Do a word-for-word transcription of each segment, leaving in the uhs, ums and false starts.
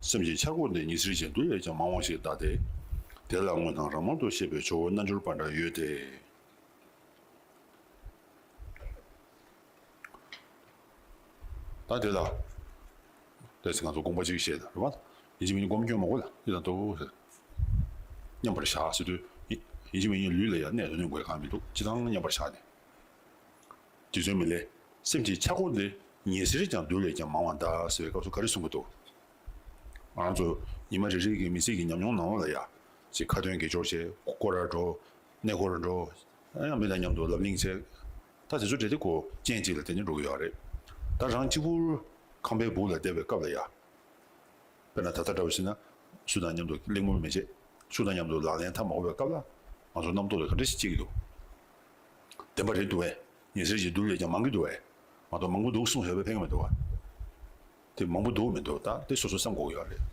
སེམས་ཀྱི་འཆར་སྒོ་འདི་ཉི་ཚེར་གྱི་རྡུལ་ལས་ཀྱང་མང་བ་ཞིག་གདའ་སྟེ། དེ་ལ་དངོས་སྣང་རང་མལ་དུ་ཤེས་པའི་ཇོ་བོ་རྣལ་འབྱོར་པ་འདྲ་ཡོད་དེ། ད་དེ་ལ། དེ་ཚེ་ང་ཚོ་དགོངས་པ་གཅིག་བཞེས་དང་རེད་བ། ཡིན་གཅིག་མིན་གཅིག་སྒོམ་སྐྱོན་མ་དགོས་ལ་འདི་དང་དུ། མཉམ་པར་བཞག་ཟེར་དུས། ཡིན་གཅིག་མིན་གཅིག་ལུས་ལ་ཡང་གནས་སུ་གནོད་དགོས་གང་མི་འདུག་སྤྱི་བཏང་མཉམ་པར་བཞག་ནས། རྗེ་བཙུན་མི་ལས། སེམས་ཀྱི་འཆར་སྒོ་འདི་ཉི་ཚེར་ཀྱང་རྡུལ་ལས་ཀྱང་མང་བ་གདའ་ཟེར་བའི་སྐབས་སུ་ག་རེ་གསུང་གི་འདུག་ང་རང་ཚོ་ཉི་མ་རེ་རེ་གི་མི་ཚེ་གི་ཉམས་མྱོང་ནང་ལ་ཡ། ཅིག་ཁ་ཏོན་དགེ་སྦྱོར་བྱེད། སྐོར་ར་འགྲོ། གནས་སྐོར་ར་འགྲོ། ཡང་མི་དང་མཉམ་དུ་ལབ་གླེང་བྱེད། ད་དེ་ཚོ་འདྲ་དེ་ཁོ་རྐྱེན་གཅིག་ལ་བརྟེན་ནས་འགྲོ་གི་ཡོད་རེད། ད་རང་གཅིག་པུར་ཁང་པའི་སྦུག་ལ་བསྡད་པའི་སྐབས་ལ་ཡ། དཔེར་ན་ད་ལྟ་འདྲ་བོ་ཞིག་ན། སུ་དང་མཉམ་དུ་གླེང་མོལ་མི་བྱེད། སུ་དང་མཉམ་དུ་ལག་ལེན་འཐབ་མ་དགོས་པའི་སྐབས་ལ། ང་ཚོ་རྣམ་རྟོག་ལ་ག་འདྲ་ཞིག་སྐྱེ་གི་འདུག་བདེན་པ་རེད་འདུག་བས། ཉི་ཚེར་གྱི་རྡུལ་ལས་ཀྱང་མང་གི་འདུག་བས། མ་གཏོགས་མང་པོ་འདུག་གསུངས་ཡོད་པས་ཕན་གི་མི་འདུག་བ། དེ་མང་པོ་འདུག་མི་འདུག་ད་དེ་སོ་སོ་བསམ་དགོས་ཀྱི་ཡོད་རེད།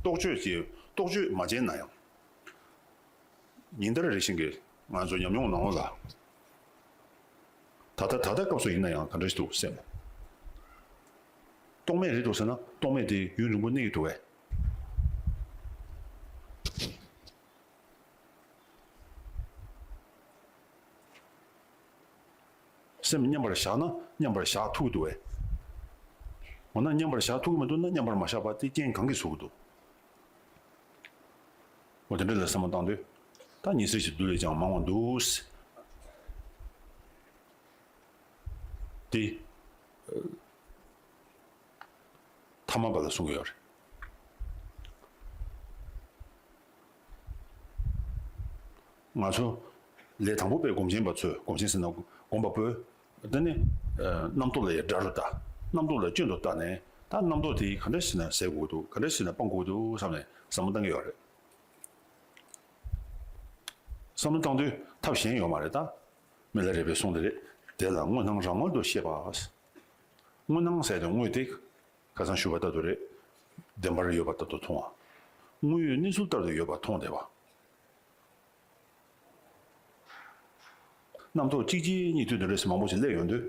རྟོག་དཔྱོད་ཀྱིས་རྟོག་དཔྱོད་མ་བྱས་ན་ཡང་། ཉིན་ལྟར་རེ་བཞིན་གྱི་ང་ཚོ་ཉམས་མྱོང་ནང་ལ། ད་ལྟ་ད་ལྟ་སྐབས་སུ་ཡིན་ན་ཡང་ག་འདྲ་ཞིག་འདུག་སེམས། རྟོག་མེད་རེད་འདུག་ཟེར་ན་རྟོག་མེད་དེ་ཡུན་རིང་པོ་གནས་ཀྱི་འདུག་བས། སེམས་མཉམ་པར་བཞག་ན་མཉམ་པར་བཞག་ཐུབ་ཀྱི་འདུག་བས། འོ་ན་མཉམ་པར་བཞག་ཐུབ་ཀྱི་མི་འདུག་ན་མཉམ་པར་མ་བཞག་པ་དེ་རྐྱེན་གང་གིས་བཟོ་གི་འདུག་འོ་དེ་འདྲ་ལ་བསམ་བློ་བཏང་དུས། ད་ཉི་ཚེར་གྱི་རྡུལ་ལས་ཀྱང་མང་བ་འདུག་དེ། ཐ་མལ་པ་ལ་གསུང་གི་ཡོད་རེད། ང་ཚོ་ལས་དང་པོ་པའི་སྒོམ་ཆེན་པ་ཚོས་སྒོམ་ཆེན་ཟེར་ན་སྒོམ་པ་པོས་དེ་ནི་རྣམ་རྟོག་ལ་ཡང་དགྲ་རུ་ལྟ། རྣམ་རྟོག་ལ་སྐྱོན་དུ་ལྟ་ནས་ད་རྣམ་རྟོག་དེ་ག་འདྲ་ཞིག་ན་ཟད་དགོས་འདུག་ག་འདྲ་ཞིག་ན་སྤང་དགོས་འདུག་བསམ་ནས་བསམ་བློ་བཏང་གི་ཡོད་རེད། བསམ་བློ་བཏང་དུས་ཐབས་གཞན་ཡོད་མ་རེད་ད། མི་ལ་རས་པའི་གསུང་དེ་རེད། དེ་ལ་དངོས་སྣང་རང་མལ་དུ་ཤེས་པ། དངོས་སྣང་ཟེར་དུས་དངོས་དེ། ཁ་སང་ཞུས་པ་ལྟར་དུ་རེད། བདེན་པར་ཡོད་པ་ལྟར་དུ་མཐོང་བ། དངོས་ཡོད་གནས་ཚུལ་ལྟར་དུ་ཡོད་པ་མཐོང་བསྡད་པ། རྣམ་རྟོག་གཅིག་རྗེས་གཉིས་མཐུད་དུ་རེས་མང་པོ་ཞིག་སླེབས་ཡོང་དུས།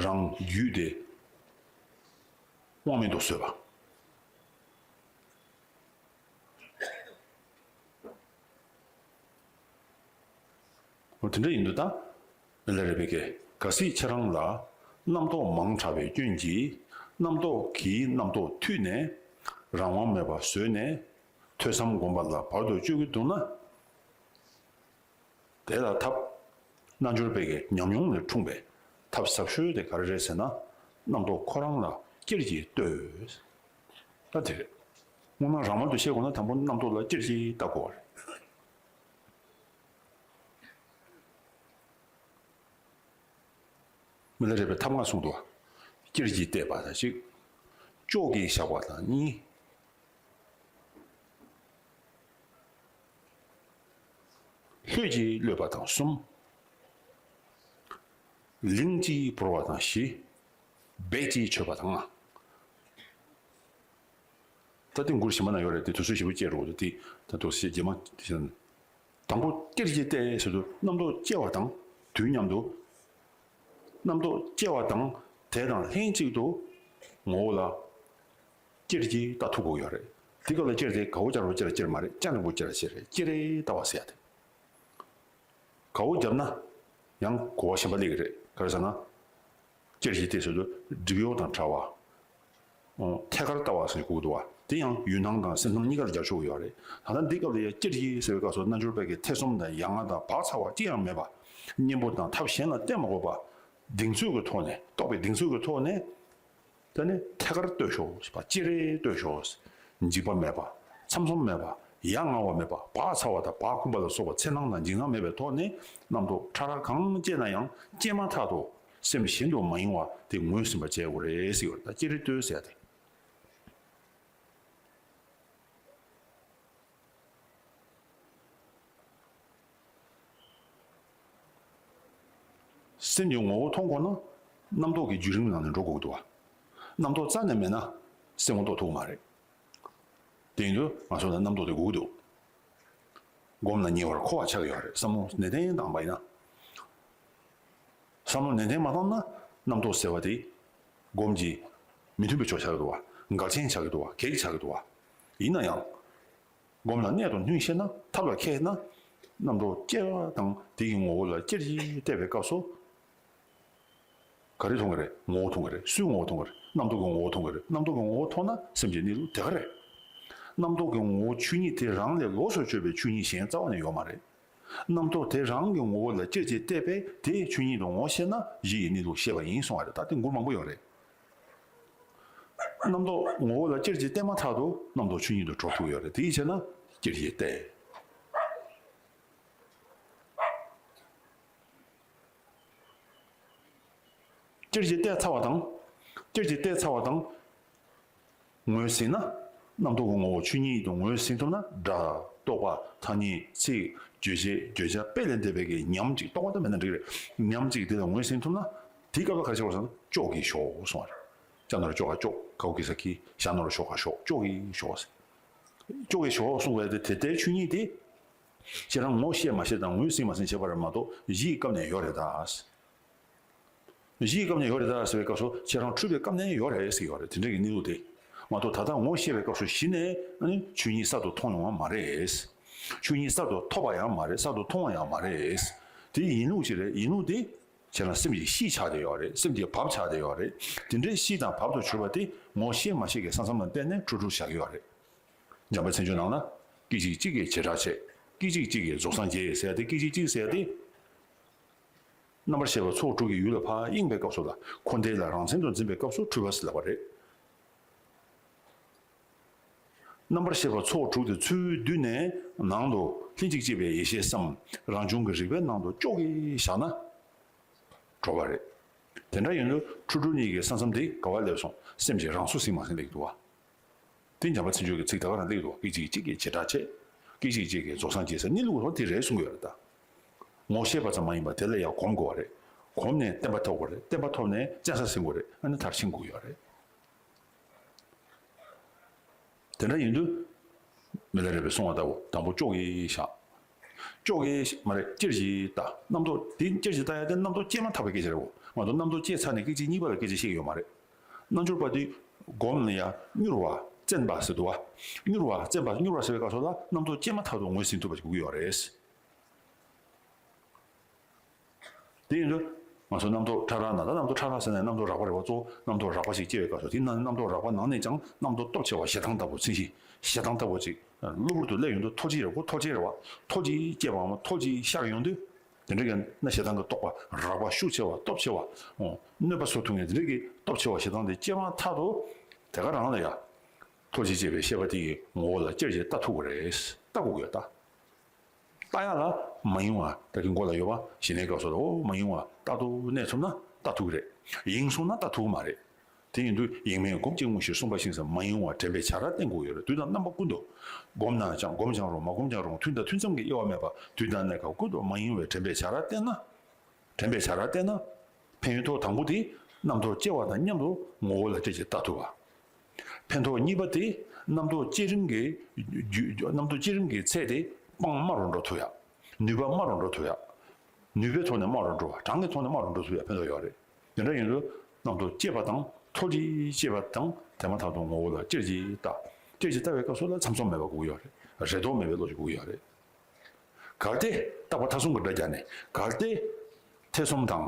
རང་རྒྱུད་དེ་དབང་མེད་དུ་བཟོས་པ། འོ་དེ་འདྲ་ཡིན་དུས་ད། མི་ལ་རས་པའི་སྐད། གལ་སྲིད་ཁྱེད་རང་ལ་རྣམ་རྟོག་མང་དྲགས་པའི་སྐྱོན་གྱིས་རྣམ་རྟོག་གིས་རྣམ་རྟོག་མཐུད་ནས་རང་དབང་མེད་པར་བཟོས་ནས་ཐོས་བསམ་སྒོམ་པ་ལ་བར་དུ་གཅོད་ཀྱི་འདུག་ན། དེ་ལ་ཐབས། རྣལ་འབྱོར་པའི་གི་ཉམས་མྱོང་ལས་འཁྲུངས་པའི་ཐབས་ཟབ་ཤོས་དེ་ག་རེ་རེད་ཟེར་ན། རྣམ་རྟོག་ཁོ་རང་ལ་ཅེར་གྱིས་ལྟོས། ད་དེ་རེད། དངོས་སྣང་རང་མལ་དུ་ཤེས་དགོས་ན་དང་པོ་རྣམ་རྟོག་ལ་ཅེར་གྱིས་ལྟ་དགོས་པ་རེད། མི་ལ་རས་པའི་ཐབས་ལྔ་གསུངས་འདུག་ཅེར་གྱིས་བལྟས་པ་དང་གཅིག་ཅོག་གིས་བཞག་པ་དང་གཉིས། ལྷོད་ཀྱིས་གློད་པ་དང་གསུམ། ལིང་གིས་བོར་བ་དང་བཞི། སྦད་ཀྱིས་ཆོད་པ་དང་ལྔ། ད་ལྟའི་མགུར་གཞན་པ་ན་ཡོད་རེད་དེ་དུས་ཚོད་ཞེ་པོ་སྐྱེལ་རོགས་དེ་ད་དུ་ཞེ་རྗེས་མ་དེ་བཞིན། དང་པོ་ཅེར་གྱིས་བལྟས་ཟེར་དུས་རྣམ་རྟོག་སྐྱེ་བ་དང་དུས་མཉམ་དུ། རྣམ་རྟོག་སྐྱེ་བ་དང་དེ་དང་ལྷན་ཅིག་ཏུ་ངོ་བོ་ལ་ཅེར་གྱིས་ལྟ་ཐུབ་དགོས་ཡོད་རེད། དེ་སྐབས་ལ་ཅེར་དེ་ག་བོ་ཅར་བོ་ཅེར་ཅེར་མ་རེད། ཅ་ན་བོ་ཅར་ཅེར་རེད། ཅེར་ལྟ་བ་ཟེར་ཡ་དེ། ག་བོ་བརྒྱབ་ན་ཡང་གོ་བ་གཞན་པ་སླེབས་ཀྱི་རེད། ག་རེ་ཟེར་ན། ཅེར་གྱིས་བལྟས་ཟེར་དུས་སྒྲིབ་གཡོགས་དང་བྲལ་བ། ཐད་ཀར་ལྟ་བ་ཟེར་ནས་གོ་གི་འདུག་བ། དེ་ཡང་ཡུལ་སྣང་དང་སེམས་སྣང་གཉིས་ཀ་ལ་སྦྱར་ཆོག་གི་ཡོད་རེད། ད་ལྟ་འདི་སྐབས་ལ་ཡང་ཅེར་གྱིས་ཟེར་བའི་སྐབས་སུ་རྣལ་འབྱོར་པའི་གི་ཐེ་ཚོམ་དང་ཡ་ང་དང་བག་ཚ་བ་ཅི་ཡང་མེད་པ། གཉེན་པོ་དང་ཐབས་གཞན་ལ་བརྟེན་མ་དགོས་པ། གདེང་ཚོད་ཀྱི་ཐོག་ནས་རྟོགས་པའི་གདེང་ཚོད་ཀྱི་ཐོག་ནས། ད་ནི་ཐད་ཀར་ལྟོས་ཤོག་ཅེར་ལྟོས་ཤོག་འཇིགས་པ་མེད་པ། ཚམ་ཚོམ་མེད་པ། ཡ་ང་བ་མེད་པ། བག་ཚ་བ་དང་བག་འཁུམས་པ་ལ་སོགས་པ་འཚེར་སྣང་དང་འཇིགས་སྣང་མེད་པའི་ཐོག་ནས་རྣམ་རྟོག་ཕྲ་རགས་གང་སྐྱེས་ན་ཡང་སྐྱེས་མ་ཐག་ཏུ་སེམས་གཞན་དུ་མ་ཡེངས་པ་དེ་ངོས་ཟིན་པ་བྱེད་དགོས་རེད་ཟེར་བ་ད་ཅེར་ལྟོས་ཟེར་ཡ་དེ། སེམས་ཀྱི་ངོ་བོ་མཐོང་དགོས་ན་ རྣམ་རྟོག་གི་བརྒྱུད་རིམ་ནང་ནས་འགྲོ་དགོས་ཀྱི་འདུག་བ། རྣམ་རྟོག་རྩ་ནས་མེད་ན་སེམས་ངོ་རྟོགས་ཐུབ་ཀྱི་མ་རེད། དེ་ཡིན་དུས་ང་ཚོ་ལ་རྣམ་རྟོག་དེ་དགོས་ཀྱི་འདུག་སྒོམ་ལ་ཉེ་བར་མཁོ་བ་ཆགས་ཀྱི་ཡོད་རེད། བསམ་བློ་ནན་ཏན་བཏང་པ་ཡིན་ན། བསམ་བློ་ནན་ཏན་མ་བཏང་ན་རྣམ་རྟོག་ཟེར་བ་དེ་སྒོམ་གྱི་མི་མཐུན་པའི་ཕྱོགས་ཆགས་ཀྱི་འདུག་བ། འགལ་རྐྱེན་ཆགས་ཀྱི་འདུག་བ། གེགས་ཆགས་ཀྱི་འདུག་བ། ཡིན་ན་ཡང་། སྒོམ་ལ་གནད་དུ་བསྣུན་ཤེས་ན། ཐབས་ལ་མཁས་ན། རྣམ་རྟོག་སྐྱེ་བ་དང་དེ་གི་ངོ་བོ་ལ་ཅིར་ཡིས་བལྟས་པའི་སྐབས་སུ། ག་རེ་མཐོང་གི་རེད། ངོ་བོ་མཐོང་གི་རེད། སུའི་ངོ་བོ་མཐོང་གི་རེད། རྣམ་རྟོག་གི་ངོ་བོ་མཐོང་གི་རེད། རྣམ་རྟོག་གི་ངོ་བོ་མཐོང་ན་སེམས་ཀྱི་གནས་ལུགས་དེ་ག་རེད། རྣམ་རྟོག་གི་ངོ་བོ་ཆོས་ཉིད་དེ་རང་ལས་ལོགས་སུ་གྱུར་པའི་ཆོས་ཉིད་གཞན་རྩ་བ་ནས་ཡོད་མ་རེད། རྣམ་རྟོག་དེ་རང་གི་ངོ་བོ་ལ་ཅིར་ཡིས་བལྟས་པས་དེ་ཆོས་ཉིད་དུ་ངོ་ཤེས་ན་གཞི་ཡི་གནས་ལུགས་ཤེས་པ་ཡིན་གསུང་བ་རེད། ད་དེ་མགུར་མང་པོ་ཡོད་རེད། རྣམ་རྟོག་ངོ་བོ་ལ་ཅིར་གྱིས་བལྟས་མ་ཐག་ཏུ་རྣམ་རྟོག་ཆོས་ཉིད་དུ་གྲུབ་ཐུབ་ཡོད་རེད། དེའི་ཕྱིར་ན་ཅིར་གྱིས་བལྟས། ཅིར་གྱིས་བལྟས་ཚར་བ་དང་། ཅིར་གྱིས་བལྟས་ཚར་བ་དང་། ངོས་ཟིན་ན། རྣམ་རྟོག་གི་ངོ་བོ་ཆོས་ཉིད་དུ་ངོས་ཟིན་ཐུབ་ན། སྒྲ། རྟོག་པ། ཐ་སྙད། ཚིག་བརྗོད་བྱེད། བརྗོད་བྱ་དཔེ་ལས་འདས་པའི་གི་ཉམས་ཅིག་རྟོག་པ་ཙམ་མེད་ན་འགྲིག་རེད། ཉམས་ཅིག་དེ་ལ་ངོས་ཟིན་ཐུབ་ན། དེའི་སྐབས་ལ་ག་རེ་བྱེད་དགོས་ཟེར་ན། ཅོག་གིས་ཞོག་གསུང་བ་རེད། ཅ་ན་རོ་ཅོ་ག་ཅོག་ག་གུ་གི་ས་གི། ཞ་ན་རོ་ཞོ་ག་ཞོག་ཅོག་གིས་ཞོག་ཟེར། ཅོག་གིས་ཞོག་གསུང་བའི་དེ་དེ་ལྟའི་ཆོས་ཉིད་དེ། ཁྱེད་རང་ངོ་ཤེས་མ་ཤེས་དང་ངོས་ཟིན་མ་ཟིན་བྱེད་པ་རེད་མ་གཏོགས་གཞིའི་སྐབས་ནས་ཡོད་རེད་ད། གཞིའི་སྐབས་ནས་ཡོད་རེད་ད་ཟེར་བའི་སྐབས་སུ་ཁྱེད་རང་འཁྲུལ་པའི་སྐབས་ནས་ཡོད་རེད་ཟེར་གྱི་ཡོད་རེད། དེ་འདྲ་གི་གནས་ལུགས་དེ་མ་གཏོགས། ད་ལྟ་ངོ་ཤེས་པའི་སྐབས་སུ་གཞི་ནས་ཨ་ནི་ཆོས་ཉིད་གསར་དུ་མཐོང་ཡོང་བ་མ་རེད། ཆོས་ཉིད་གསར་དུ་ཐོབ་པ་ཡང་མ་རེད། གསར་དུ་མཐོང་བ་ཡང་མ་རེད། དེ་ཡིན་ལུགས་ཅིག་རེད། ཡིན་ལུགས་དེ། ཁྱེད་རང་སེམས་ཀྱི་གཤིས་ཆགས་བསྡད་ཡོད་རེད། སེམས་ཀྱི་བབ་ཆགས་བསྡད་ཡོད་རེད། དེ་འདྲའི་གཤིས་དང་བབ་ཏུ་གྱུར་པ་དེ་ངོ་ཤེས་མ་ཤེས་ཀྱི་ས་མཚམས་ལ་བརྟེན་ནས་འཁྲུལ་འཁྲུལ་བཞག་གི་ཡོད་རེད། འཇམ་དཔལ་མཚན་བརྗོད་ནང་ན། སྐད་ཅིག་གཅིག་གིས་བྱེ་བྲག་ཕྱེད། སྐད་ཅིག་གཅིག་གིས་རྫོགས་སངས་རྒྱས་ཟེར་ཡ་དེ། སྐད་ཅིག་གཅིག་ཟེར་ཡ་དེ། རྣམ་པར་ཤེས་པ་ཚོགས་དྲུག་གི་ཡུལ་ལ་ཕར་གཡེང་བའི་སྐབས་སུ་ལ། འཁོར་འདས་ལ་རང་མཚན་དུ་འཛིན་པའི་སྐབས་སུ་འཁྲུལ་པ་ཟེར་ལབ་པ་རེད། རྣམ་པར་ཤེས་པ་ཚོགས་དྲུག་དེ་ཚུར་བསྡུས་ནས་ནང་དུ་ལྷན་ཅིག་སྐྱེས་པའི་ཡེ་ཤེས་སམ། རང་བྱུང་གི་རིག་པའི་ནང་དུ་ཅོག་གིས་བཞག་ན་གྲོལ་བ་རེད། དེ་འདྲ་ཡིན་དུས་འཁྲུལ་འཁྲུལ་གཉིས་ཀྱི་ས་མཚམས་དེ་ག་བ་སླེབས་སོང་། སེམས་ཀྱི་རང་གཟུགས་ཟིན་མ་ཟིན་སླེབས་འདུག་བ། དེ་འཇམ་དཔལ་མཚན་བརྗོད་ཀྱི་ཚིག་ད་ག་རང་སླེབས་འདུག་བ། སྐད་ཅིག་གཅིག་གིས་བྱེ་བྲག་ཕྱེད། སྐད་ཅིག་གཅིག་གིས་རྫོགས་སངས་རྒྱས་ཟེར། གནས་ལུགས་ཐོག་དེ་རེད་གསུང་གི་ཡོད་རེད་ད། ངོ་ཤེས་པ་ཙམ་མ་ཡིན་པར་དེ་ལ་ཡང་གོམས་དགོས་པ་རེད། གོམས་ནས་བརྟན་པ་ཐོབ་དགོས་རེད། བརྟན་པ་ཐོབ་ནས་བཙན་ས་ཟིན་དགོས་རེད། ཨ་ནི་མཐར་ཕྱིན་དགོས་ཡོད་རེད། དེ་འདྲ་ཡིན་དུས། མི་ལ་རས་པས་གསུངས་པ་ལྟ་བུ། དང་པོ་ཅོག་གིས་བཞག་ཅོག་གིས་མ་རེད། ཅིར་གྱིས་ལྟ། རྣམ་རྟོག་དེ་ཅིར་གྱིས་ལྟ་ཡ་དེ་རྣམ་རྟོག་སྐྱེས་མ་ཐག་པའི་སྐད་ཆ་རེད་འོ། མ་གཏོགས་རྣམ་རྟོག་སྐྱེས་ཚར་ནས་སྐད་ཅིག་གཉིས་པ་ལ་སྐད་ཆ་བཤད་ཀྱི་ཡོད་མ་རེད། རྣལ་འབྱོར་པ་དེ་སྒོམ་ལ་ཡང་མྱུར་བ་བཙན་པ་ཟེར་འདུག་བ། མྱུར་བ་བཙན་པ། མྱུར་བ་ཟེར་བའི་སྐབས་སུ་ལ་རྣམ་རྟོག་སྐྱེས་མ་ཐག་ཏུ་ངོས་ཟིན་ཐུབ་པ་ཞིག་དགོས་ཀྱི་ཡོད་རེད། དེ་ཡིན་དུས། ང་ཚོ་རྣམ་རྟོག་ཁྲག་ཁྲག་ན། ད་རྣམ་རྟོག་ཁྲག་ཁྲག་ཟེར་ནས་རྣམ་རྟོག་རགས་པ་རེད་བ། གཙོ་བོ་རྣམ་རྟོག་རགས་པ་ཞིག་སྐྱེ་བའི་སྐབས་སུ། དེ་ནང་ནས་རྣམ་རྟོག་རགས་པ་ནང་ནས་ཀྱང་རྣམ་རྟོག་སྟོབས་ཆེ་བ་ཞེ་སྡང་ལྟ་བུ། མཚན་གཞི་ཞེ་སྡང་ལྟ་བུ་ཅིག་གློ་བུར་དུ་སླེབས་ཡོང་དུས། ཐོལ་གྱིས་རེད། ཁོ་ཐོལ་གྱིས་སྐྱེས་པའམ་ཐོལ་གྱིས་ཤར་ཡོང་དུས། དེ་འདྲ་གི་ན་ཞེ་སྡང་གི་རྟོག་པ་རགས་པ་ཤུགས་ཆེ་བ་སྟོབས་ཆེ་བ། ཨོ། གནོད་པ་བཟོ་ཐུབ་མཁན་དེ་འདྲ་གི་སྟོབས་ཆེ་བ་ཞེ་སྡང་དེ་སྐྱེས་མ་ཐག་ཏུ། དེ་ག་རང་ལ་ཡ། ཐོལ་གྱིས་སྐྱེས་པའི་ཤེས་པ་དེ་ཡི་ངོ་བོ་ལ་ཅིར་གྱིས་ལྟ་ཐུབ་ཀྱི་རེད། ལྟ་དགོས་ཀྱི་ཡོད་ད། ལྟ་ཡག་ལ་མ་ཡེངས་པ། ད་གིན་མགོ་ལ་ཡོད་པ། ཞི་གནས་སྐབས་སུ་ལ། འོ། མ་ཡེངས་པ་རྟག་ཏུ་གནས་ཐུབ་ན་ལྟ་ཐུབ་ཀྱི་རེད། ཡེངས་སོང་ན་ལྟ་ཐུབ་ཀྱི་མ་རེད། དེ་ཡིན་དུས་ཡེངས་མེད་སྒོམ་གྱི་དངོས་གཞིར་གསུངས་པ་བཞིན་ཟེར། མ་ཡེངས་པ་དྲན་པའི་བྱ་ར་བསྟེན་དགོས་ཀྱི་ཡོད་རེད། དུས་དང་རྣམ་པ་ཀུན་ཏུ། སྒོམ་ན་ཀྱང་སྒོམ་ཀྱང་རུང་། མ་སྒོམ་ཀྱང་རུང་། དུས་དང་ཐུན་མཚམས་ཀྱི་དབྱེ་བ་མེད་པར་དུས་དང་གནས་སྐབས་ཀུན་ཏུ་མ་ཡེངས་པའི་དྲན་པའི་བྱ་ར་བསྟེན་ན། དྲན་པའི་བྱ་ར་བསྟེན་ན། ཕན་ཐོགས་དང་པོ་དེ་རྣམ་རྟོག་སྐྱེ་བ་དང་མཉམ་དུ་ངོ་བོ་ལ་ཅིར་གྱིས་ལྟ་ཐུབ་པ། ཕན་ཐོགས་གཉིས་པ་དེ་རྣམ་རྟོག་སྐྱེ་རིམ་གྱི་རྒྱུ། རྣམ་རྟོག་སྐྱེ་རིམ་གྱི་ཚད་དེ་སྤང་དམའ་རུ་འགྲོ་ཐུབ་ཡ། ནུས་པ་དམའ་རུ་འགྲོ་ཐུབ་ཡ། ནུས་པའི་ཐོག་ནས་དམའ་རུ་འགྲོ་བ། གྲངས་ཀྱི་ཐོག་ནས་དམའ་རུ་འགྲོ་ཐུབ་ཡ་ཕན་ཐོགས་ཡོད་རེད། དེ་འདྲ་ཡིན་དུས་རྣམ་རྟོག་སྐྱེས་པ་དང་ཐོལ་གྱིས་སྐྱེས་པ་དང་དེ་མ་ཐག་ཏུ་ངོ་བོ་ལ་ཅིར་གྱིས་ལྟ། ཅིར་གྱིས་ལྟ་བའི་སྐབས་སུ་ལ་ཚམ་ཚོམ་མེད་པ་དགོས་ཀྱི་ཡོད་རེད། རེ་དོགས་མེད་པའི་བློ་ཞིག་དགོས་ཀྱི་ཡོད་རེད། གལ་ཏེ་རྟག་པ་མཐའ་གསུམ་གྱི་སྒྲ་རྒྱག་ནས། གལ་ཏེ་ཐེ་ཚོམ་དང་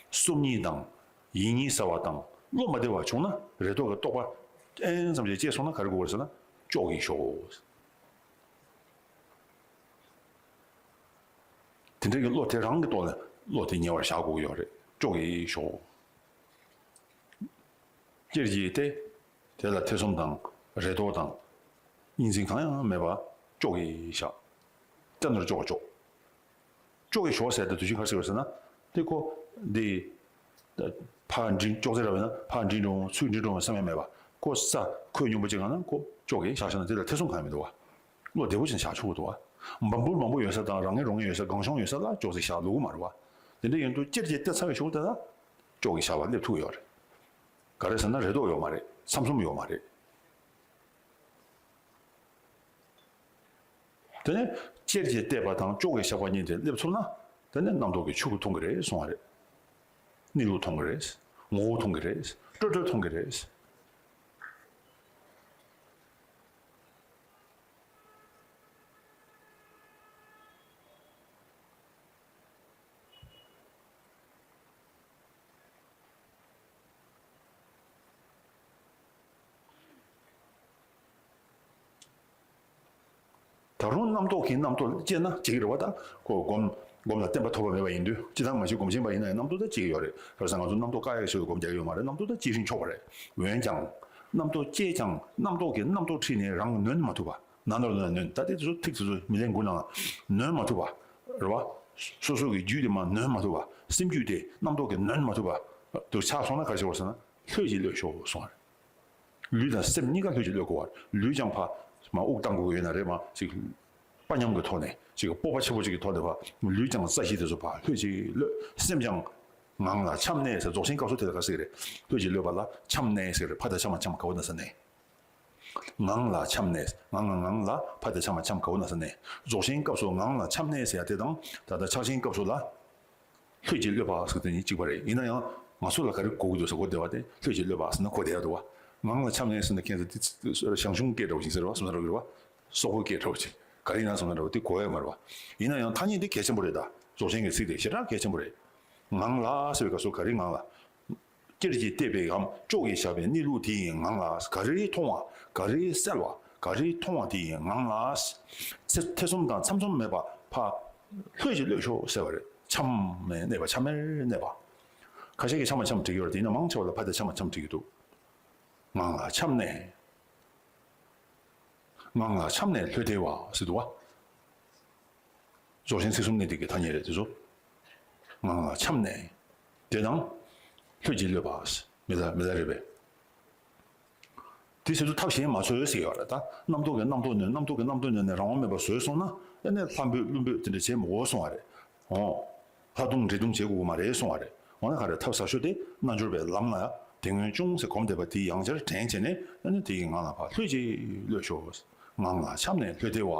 སོམ་ཉི་དང་ཡིད་གཉིས་ཟ་བ་དང་བློ་མ་བདེ་བ་བྱུང་ན། རེ་དོགས་ཀྱི་རྟོག་པ་ཨེན་ཙམ་ཞིག་སྐྱེས་སོང་ན་ག་རེ་དགོས་རེད་ཟེར་ན། ཅོག་གིས་ཞོག། དེ་འདྲ་གི་བློ་དེ་རང་གི་ཐོག་ནས་བློ་དེ་ཉེ་བར་བཞག་དགོས་ཀྱི་ཡོད་རེད། ཅོག་གིས་ཞོག། ཅིར་གྱིས་ཏེ། དེ་ལ་ཐེ་ཚོམ་དང་རེ་དོགས་དང་གཉིས་འཛིན་གང་ཡང་མེད་པ་ཅོག་གིས་བཞག། ཅ་ན་རོ་ཅོ་ག་ཅོག། ཅོག་གིས་ཞོག་ཟེར་ཏེ་དུས་ཆེན་ག་རེ་ཟེར་བ་ཟེར་ན། དེ་ཁོ་འདི་ཕར་འགྲིལ། ཅོག་ཙེ་ར་བས་ན་ཕར་འགྲིལ་འགྲོ་འོང་། ཚུར་འགྲིལ་འགྲོ་འོང་བསམ་ཡ་མེད་པ། ཁོ་ས་ཁོད་སྙོམས་པོ་ཅིག་གང་ན་ཁོ་ཅོག་གིས་བཞག་བཞག་ན་དེ་ལ་ཐེ་ཚོམ་གང་ཡང་མི་འདུག་བ། བློ་བདེ་པོ་ཅན་བཞག་ཆོག་གི་འདུག་བ། འབབ་འབུར་མང་པོ་ཡོད་ས་དང་རང་ངན་རང་ངན་ཡོད་ས་སྒང་གཤོང་ཡོད་ས་ལ་ཅོག་ཙེ་བཞག་ལོས་ཀྱི་མ་རེད་བ། དེ་འདྲ་ཡིན་དུས་ཅིར་གྱིས་ཏེ་ཚ་བའི་ཤུགས་དེ་ལ། ཅོག་གི་བཞག་པ་སླེབས་ཐུབ་ཡོད་རེད། ག་རེ་ཟེར་ན་རེ་དོགས་ཡོད་མ་རེད། ཚམ་ཚོམ་ཡོད་མ་རེད། དེ་ནས་ཅེར་གྱིས་བལྟས་པ་དང་ཅོག་གིས་བཞག་པ་གཉིས་དེ་སླེབས་ཐུབ་ན། དེ་ནས་རྣམ་རྟོག་གིས་ཆུ་བུར་མཐོང་གི་རེད་གསུང་བ་རེད། གནས་ལུགས་མཐོང་གི་རེད། ངོ་བོ་མཐོང་གི་རེད། སྤྲོས་བྲལ་མཐོང་གི་རེད། ད་རུང་རྣམ་རྟོག་གིས་རྣམ་རྟོག་སྐྱེས་ན་སྐྱེ་གི་རེད་བ། ད་ཁོ་སྒོམ་སྒོམ་ལ་བརྟན་པ་ཐོབ་པ་མེད་པ་ཡིན་དུས། སྤྱིར་བཏང་མ་གཞི་སྒོམ་ཆེན་པ་ཡིན་ན་ཡང་རྣམ་རྟོག་ད་སྐྱེ་གི་ཡོད་རེད། བྱས་ཙང་ང་ཚོ་རྣམ་རྟོག་བཀག་ཡག་ཞིག་སྒོམ་རྒྱག་གི་ཡོད་མ་རེད། རྣམ་རྟོག་ད་སྐྱེ་རིན་ཆོག་པ་རེད། འོན་ཀྱང་། རྣམ་རྟོག་སྐྱེས་ཀྱང་རྣམ་རྟོག་གིས་རྣམ་རྟོག་ཁྲིད་ནས་རང་ནོན་མ་ཐུབ་པ། ནང་ལོགས་ལ་ནོན། ད་ལྟའི་དེ་ཚོ་ཐིག་དེ་ཚོ་མི་ལེན་དགོས་ན་ནོན་མ་ཐུབ་པ་རེད་བ། སོ་སོ་གི་རྒྱུད་དེ་མར་ནོན་མ་ཐུབ་པ། སེམས་རྒྱུད་དེ་རྣམ་རྟོག་གིས་ནོན་མ་ཐུབ་པ་དུ་ཆགས་སོང་ན་ག་རེ་བྱེད་དགོས་ཟེར་ན། ལྷོད་ཀྱིས་གློད་ཤོག་གསུངས་པ་རེད། ལུས་དང་སེམས་གཉིས་ཀ་ལྷོད་ཀྱིས་གློད་དགོས་པ། ལུས་ཀྱང་ཕར་མར་དབུགས་བཏང་དགོས་ཀྱི་ཡོད་ན་རེད། མར་ཅིག་དཔའ་ཉམས་ཀྱི་ཐོག་ནས། ཅིག་སྤོབས་པ་ཆེན་པོ་ཅིག་གི་ཐོག་ནས་ཕར་ལུས་ཀྱང་རྩ་ཤེས་དེ་ཚོ་ཕར་ལྷོད་ཀྱིས་གློད། སེམས་ཀྱང་། ངང་ལ་འཆམ་ནས་ཟེར། རྫོགས་ཆེན་སྐབས་སུ་དེ་ལ་ག་ཟེར་གི་རེད། ལྷོད་ཀྱིས་གློད་པ་ལ་འཆམ་ནས་ཟེར་གི་རེད། ཕར་དང་འཆམ་མ་འཆམ་ག་བ་ན་ས་ནས། ངང་ལ་འཆམ་ནས། ངང་ངང་ངང་ལ་ཕར་དང་འཆམ་མ་འཆམ་ག་བ་ན་ས་ནས། རྫོགས་ཆེན་སྐབས་སུ་ངང་ལ་འཆམ་ནས་ཟེར་ཡ་དེ་དང་། ད་ལྟ་ཕྱག་ཆེན་སྐབས་སུ་ལ་ལྷོད་ཀྱིས་གློད་པ་ཟེར་དེ་གཉིས་གཅིག་པ་རེད། ཡིན་ན་ཡང་ང་ཚོ་ལ་ག་རེ་གོ་གི་འདུག་ཟེར། གོ་བདེ་བ་དེ་ལྷོད་ཀྱིས་གློད་པ་ཟེར་ན་གོ་བདེ་ཡ་འདུག་བ། ངང་ལ་འཆམ་ནས་ཟེར་ན་ཁྱེད་ཚོ་དེ་ཞང་ཞུང་སྐད་འདྲ་བོ་ཞིག་ཟེར་བ་སོང་ན་འདྲ་བོ་གི་རེད་བ། སོག་པོའི་སྐད་འདྲ་བོ་ཅིག་ག་རེ་ཡིན་ན་སོང་ན་འདྲ་བོ་དེ་གོ་ཡ་མ་རེད་བ། ཡིན་ན་ཡང་ཐ་སྙད་འདི་གལ་ཆེན་པོ་རེད། ད་རྫོགས་ཆེན་གྱི་ཚིག་དེ་ཞེ་དྲག་གལ་ཆེན་པོ་རེད། ངང་ལ་ཟེར་བའི་སྐབས་སུ་ག་རེ་ངང་ལ། ཅེར་གྱིས་བལྟས་པའམ་ཅོག་གིས་བཞག་པའི་གནས་ལུགས་དེ་ཡི་ངང་ལ། ག་རེ་མཐོང་བ། ག་རེ་གསལ་བ། ག་རེ་མཐོང་བ་དེ་ཡི་ངང་ལ། ཚེ་ཐེ་ཚོམ་དང་ཚམ་ཚོམ་མེད་པར་ཕར་ལྷོད་ཀྱིས་གློད་ཤོག་ཟེར་བ་རེད། འཆམ་ནས་གནས་པ། འཆམ་མེར་གནས་པ། ཁ་ཤས་ཀྱིས་འཆམ་མ་འཆམ་བྲིས་ཀྱི་ཡོད་རེད། དེ་ཡིན་ན་མང་ཆེ་བ་ལ་ཕར་དང་འཆམ་མ་འཆམ་བྲིས་ཀྱི་འདུག་ངང་ལ་འཆམ་ནས། ངང་ལ་འཆམ་ནས་ལྷོད་བདེ་བ་ཟེར་འདུག་བ། རྫོགས་ཆེན་ཚིག་གསུམ་གནད་བརྡེགས་ཀྱི་ཐ་སྙད་རེད་དེ་ཚོ། ངང་ལ་འཆམ་ནས། དེ་དང་། ལྷོད་ཀྱིས་གློད་པ། མི་ལ་མི་ལ་རས་པས། དེ་ཟེར་དུས་ཐབས་གཞན་མ་འཚོལ་ཟེར་ཡོད་རེད། ད་རྣམ་རྟོག་གིས་རྣམ་རྟོག་ནོན། རྣམ་རྟོག་གིས་རྣམ་རྟོག་ནོན་ནས་རང་དབང་མེད་པར་བཟོས་སོང་ན། ཨ་ནི་ལྷ་འབོད་ཀླུ་འབོད་དེ་འདྲ་བྱེད་མི་དགོས་གསུང་བ་རེད། འོ། ལྷ་རྡུང་འདྲེ་རྡུང་བྱེད་དགོས་མ་རེད་གསུང་བ་རེད། འོ་ན་ག་རེ་ཐབས་ཟ་ཤོས་དེ་རྣལ་འབྱོར་པའི་ལམ་ལ་དེ་སྔོན་ཅུང་ཟད་གོམས་བསྡད་པ་དེ་ཡང་བསྐྱར་དྲན་བྱས་ནས། ཨ་ནི་དེ་ཡི་ངང་ལ་ཕར་ལྷོད་ཀྱིས་གློད་ཤོག་ངང་ལ་འཆམ་ནས་ལྷོད་བདེ་བ།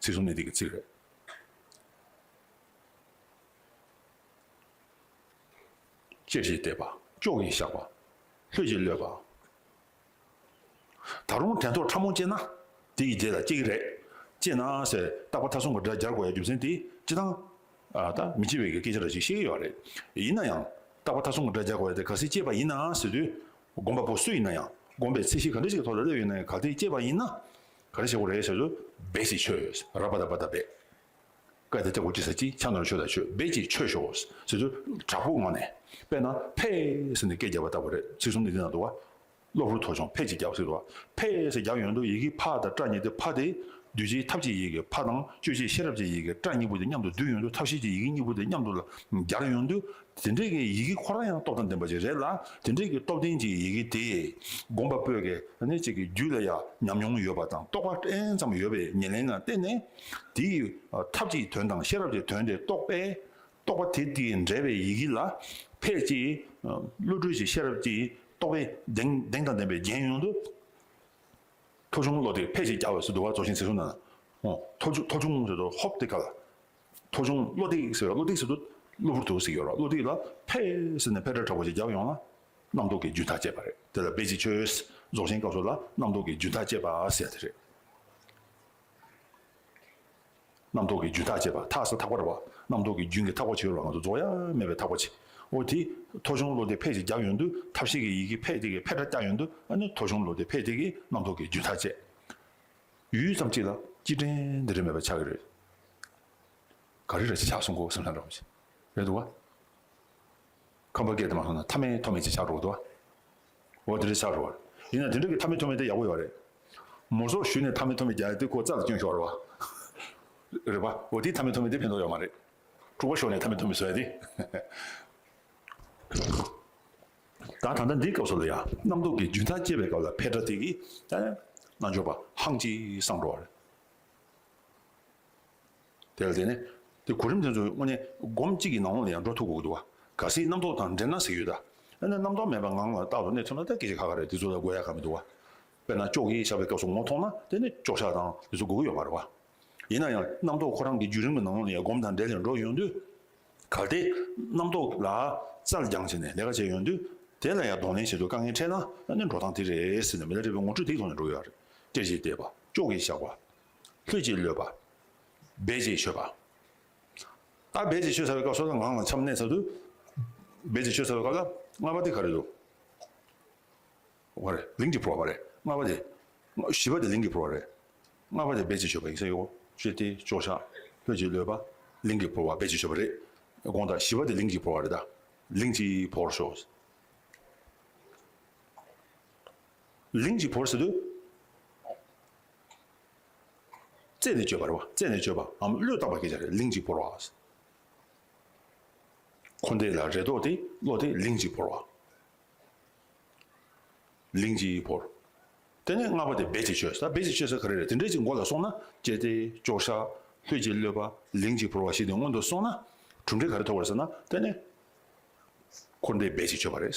ཚིག་གསུམ་གནད་བརྡེགས་ཀྱི་ཚིག་རེད། ཅེར་གྱིས་བལྟས་པ། ཅོག་གིས་བཞག་པ། ལྷོད་ཀྱིས་གློད་པ། ད་རུང་དྲན་རྟོག་ཕྲ་མོ་སྐྱེས་ན། དེ་ཡི་རྗེས་ལ་སྐྱེ་གི་རེད། སྐྱེས་ན་ཟེར། རྟག་པ་མཐའ་བཟུང་གི་སྒྲ་སྦྱར་དགོས་ཡ་རྒྱུ་མཚན་དེ་སྤྱིར་བཏང་། ཨ། ད་མི་སྐྱེ་བའི་གི་སྐད་ཆ་འདྲ་ཞིག་བཤད་ཀྱི་ཡོད་རེད། ཡིན་ན་ཡང་རྟག་པ་མཐའ་བཟུང་གི་སྒྲ་སྦྱར་དགོས་ཡ་དེ་གལ་སྲིད་སྐྱེས་པ་ཡིན་ན་ཟེར་དུས། སྒོམ་པ་པོ་སུ་ཡིན་ན་ཡང་། སྒོམ་པའི་ཚད་གཞི་ག་འདྲ་ཞིག་གི་ཐོག་ལ་སླེབས་ཡོད་ན་ཡང་། གལ་ཏེ་སྐྱེས་པ་ཡིན་ན། ག་རེ་བྱེད་དགོས་རེད་ཟེར་དུས། འབད་ཅིང་ཆོས། ར་པ་ད་བ་ད་འབད། ཀ་ད་ཅ་གོ་ཅི་ས་ཅི། ཆ་ནོར་ཆོས་ད་ཆོས། འབད་ཅིང་ཆོས་ཤོག་ཟེར་དུས་དྲག་པོའི་ངང་ནས། དཔེར་ན་ཕེབས་ཟེར་ནས་སྐད་རྒྱབ་པ་ལྟ་བུ་རེད། ཚིག་གསུམ་གནད་བརྡེགས་ནང་འདུག་བ། གློ་བུར་ཐོ་ཆུང་ཕེབས་ཅིང་རྒྱབ་ཟེར་འདུག་བ། ཕེབས་ཟེར་རྒྱབ་ཡོང་དུས་ཡི་གེ་ཕ་དང་པྲ་གཉིས་དེ། ཕ་དེ་གདུལ་བྱའི་ཐབས་ཀྱི་ཡི་གེ་ཕ་དང་། དཔྱོད་བྱེད་ཤེས་རབ་ཀྱི་ཡི་གེ་པྲ་གཉིས་པོ་དེ་མཉམ་དུ་བསྡུས་ཡོང་དུས། ཐབས་ཤེས་ཀྱི་ཡི་གེ་གཉིས་པོ་དེ་མཉམ་དུ་ལ་སྦྱར་ཡོང་དུས། དེ་འདྲའི་གི་ཡི་གེ་ཁོ་རང་ཡང་སྟོབས་དང་ལྡན་པ་ཅིག་རེད་ལ། དེ་འདྲའི་གི་སྟོབས་ལྡན་གྱི་ཡི་གེ་དེ་སྒོམ་པ་པོས་ཀྱི་ནི་གཅིག་གི་རྒྱུད་ལ་ཡང་ཉམས་མྱོང་ཡོད་པ་དང་། རྟོགས་པ་ཨེན་ཙམ་ཡོད་པའི་ཉེར་ལེན་ལ་བརྟེན་ནས། དེའི་ཐབས་ཀྱི་དོན་དང་ཤེས་རབ་ཀྱི་དོན་དེ་རྟོགས་པས། རྟོགས་པ་དེ་དེའི་འགྲེལ་བའི་ཡི་གེ་ལ་ཕལ་ཆེར་བློ་གྲོས་ཀྱི་ཤེས་རབ་ཀྱི་རྟོགས་པའི་གདེང་གདེང་དང་ལྡན་པས་བརྒྱན་ཡོང་དུས། ཐོ་ཆུང་གློ་རྡེག་ཕལ་ཆེར་རྒྱག་པའི་ཟེར་འདུག་བ། རྫོགས་ཆེན་ཚིག་གསུམ་ནང་། ཨོ། ཐོ་ཆུང་ཐོ་ཆུང་ཟེར་དུས་ཧོབ་དེ་ག་ལ། ཐོ་ཆུང་གློ་རྡེག་ཟེར་བ། གློ་རྡེག་ཟེར་དུས་གློ་བུར་དུ་ཟེར་ཡོད་ར། གློ་རྡེག་ལ་ཕལ་ཟེར་ནས་ཕལ་སྦྲ་དྲག་པོ་ཞིག་རྒྱག་ཡོང་ན། རྣམ་རྟོག་གི་རྒྱུན་ཐག་བཅད་པ་རེད། དེ་ལ་འབད་ཅིང་ཆོས། རྫོགས་ཆེན་སྐབས་སུ་ལ་རྣམ་རྟོག་གི་རྒྱུན་ཐག་བཅད་པ་ཟེར་ཡ་དེ་རེད། རྣམ་རྟོག་གི་རྒྱུན་ཐག་བཅད་པ། ཐག་ཟེར་ཐག་པ་རེད་བ། རྣམ་རྟོག་གི་རྒྱུན་གྱི་ཐག་པ་ཅིག་ཡོད་རེད་བ། ང་ཚོ་རྫོགས་ཡ་མེད་པའི་ཐག་པ་ཅིག། འོ་དེ་ཐོ་ཆུང་གློ་རྡེག་ཕལ་ཆེར་རྒྱག་ཡོང་དུས། ཐབས་ཤེས་ཀྱི་ཡི་གེ་ཕལ་དེ་གིས་ཕལ་སྦྲ་བརྒྱབ་ཡོང་དུས། ཨ་ནི་ཐོ་ཆུང་གློ་རྡེག་ཕལ་དེ་གིས་རྣམ་རྟོག་གི་རྒྱུན་ཐག་བཅད། ཡུད་ཙམ་ཅིག་ལ་སྐྱིད་དྲན་འདི་འདྲ་མེད་པ་ཆགས་ཀྱི་རེད། ག་རེ་རེ་ཞིག་ཆགས་སོང་གོ་བསམ་ས་འདྲ་བ་ཞིག་རེད་འདུག་བ། ཁམས་པ་སྐད་དུ་མ་སོང་ན་མཐའ་མེད་ཐོགས་མེད་ཅིག་ཆགས་འགྲོ་གི་འདུག་བ། འོ་དེ་འདྲ་ཆགས་འགྲོ་བ། ཡིན་ན་དེ་འདྲ་གི་མཐའ་མེད་ཐོགས་མེད་དེ་ཡག་པོ་ཡོད་རེད། མུར་སོག་ཞུས་ནས་མཐའ་མེད་ཐོགས་མེད་རྒྱག་ཡ་དེ་ཁོ་རྩ་ལ་སྐྱོན་ཤོར་བ། རེད་པ། འོ་དེ་མཐའ་མེད་ཐོགས་མེད་དེ་ཕན་ཐོགས་ཡོད་མ་རེད། དཀྲུག་པ་ཤོར་ནས་མཐའ་མེད་ཐོགས་མེད་བཟོ་ཡ་དེ། ད་ད་ལྟ་འདིའི་སྐབས་སུ་ལ་ཡང་རྣམ་རྟོག་གི་རྒྱུན་ཐག་བཅད་པའི་སྐབས་ལ་ཕལ་སྦྲ་དེ་གིས་ད་རྣལ་འབྱོར་པ་ཧང་ཅིག་སངས་འགྲོ་བ་རེད། དེ་ལ་བརྟེན་ནས་དེ་གོ་རིམ་དེ་ཚོ་དངོས་གནས་སྒོམ་གཅིག་གི་ནང་ལོགས་ལ་ཡང་འགྲོ་ཐུབ་དགོས་ཀྱི་འདུག་བ། གལ་སྲིད་རྣམ་རྟོག་དང་འབྲེལ་ན་ཟེར་ཡོད་ད། ཨ་ནི་རྣམ་རྟོག་མེད་པར་ངང་ལ་རྟག་ཏུ་གནས་ཐུབ་ན་ད་སྐད་ཆ་ཁ་ཁ་རེད། དེ་ཚོ་ལ་དགོས་ཡ་ག་མི་འདུག་བ། དཔེར་ན་ཅོག་གིས་བཞག་པའི་སྐབས་སུ་ངོ་མཐོང་ན་དེ་ནི་ཅོག་བཞག་དང་དེ་ཚོ་དགོས་ཀྱི་ཡོད་མ་རེད་བ། ཡིན་ན་ཡང་རྣམ་རྟོག་ཁོ་རང་གི་བརྒྱུད་རིམ་གྱི་ནང་ལོགས་ནས་ཡང་སྒོམ་དང་འབྲེལ་ནས་འགྲོ་ཡོང་དུས། གལ་ཏེ་རྣམ་རྟོག་ལ་རྩལ་སྦྱངས་བྱས་ནས་ལས་ཀ་བྱས་ཡོང་དུས། དེ་ལ་ཡང་གདོང་ལེན་བྱེད་དུས་དཀའ་ངལ་འཕྲད་ན་ཨ་ནི་འགྲོ་སྟངས་དེ་རེད་ཟེར་ནས་མི་ལ་རས་པའི་ངོ་སྤྲོད་དེའི་ཐོག་ནས་འགྲོ་ཡོད་རེད། སྐྱེ་བྱེད་བལྟས་པ། ཅོག་གིས་བཞག་པ། ལྷོད་ཀྱིས་གློད་པ། སྦས་བྱས་ཆོད་པ། ད་སྦས་བྱས་ཆོད་ཚར་བའི་སྐབས་སུ་ད་ངང་ལ་འཆམ་གནས་ཚར་དུས། སྦས་བྱས་ཆོད་ཚར་བའི་སྐབས་ལ་ལྔ་པ་དེ་ག་རེ་འདུག་བ་རེད། ལིང་གིས་བོར་བ་རེད། ལྔ་པ་དེ། བཞི་པ་དེ་ལིང་གིས་བོར་བ་རེད། ལྔ་པ་དེ་སྦས་བྱས་ཆོད་པ་ཡིན་ས་ཡོད། ཅོག་བཞག་ལྷོད་ཀྱིས་གློད་པ། ལིང་གིས་བོར་བ་སྦས་བྱས་ཆོད་པ་རེད། དགོངས་དག་བཞི་པ་དེ་ལིང་གིས་བོར་བ་རེད་ད། ལིང་གིས་བོར་ཤོག་ལིང་གིས་བོར་ཟེར་དུས། རྩད་ནས་གཅོད་པ་རེད་བ། རྩད་ནས་གཅོད་པའམ་བློས་བཏང་བ་སྐད་ཆ་རེད། ལིང་གིས་བོར་བ། འཁོར་འདས་ལ་རེ་དོགས་ཏེ་བློ་དེ་ལིང་གིས་བོར་བ། ལིང་གིས་བོར། དེ་ནས་ལྔ་པ་དེ་སྦས་བྱས་ཆོད། ད་སྦས་བྱས་ཆོད་ཟེར་ག་རེ་རེད། དེ་འདྲའི་ཅིག་མགོ་ལ་སོང་ན་ཅེ་སྟེ་ཅོག་བཞག་ལྷོད་ཀྱིས་གློད་པ། ལིང་གིས་བོར་བ་ཞེས་དེ་སྔོན་དུ་སོང་ན་གྲུབ་འབྲས་ག་རེ་ཐོབ་པ་རེད་ཟེར་ན། དེ་ནས་འཁོར་འདས་སྦས་བྱས་ཆོད་པ་རེད།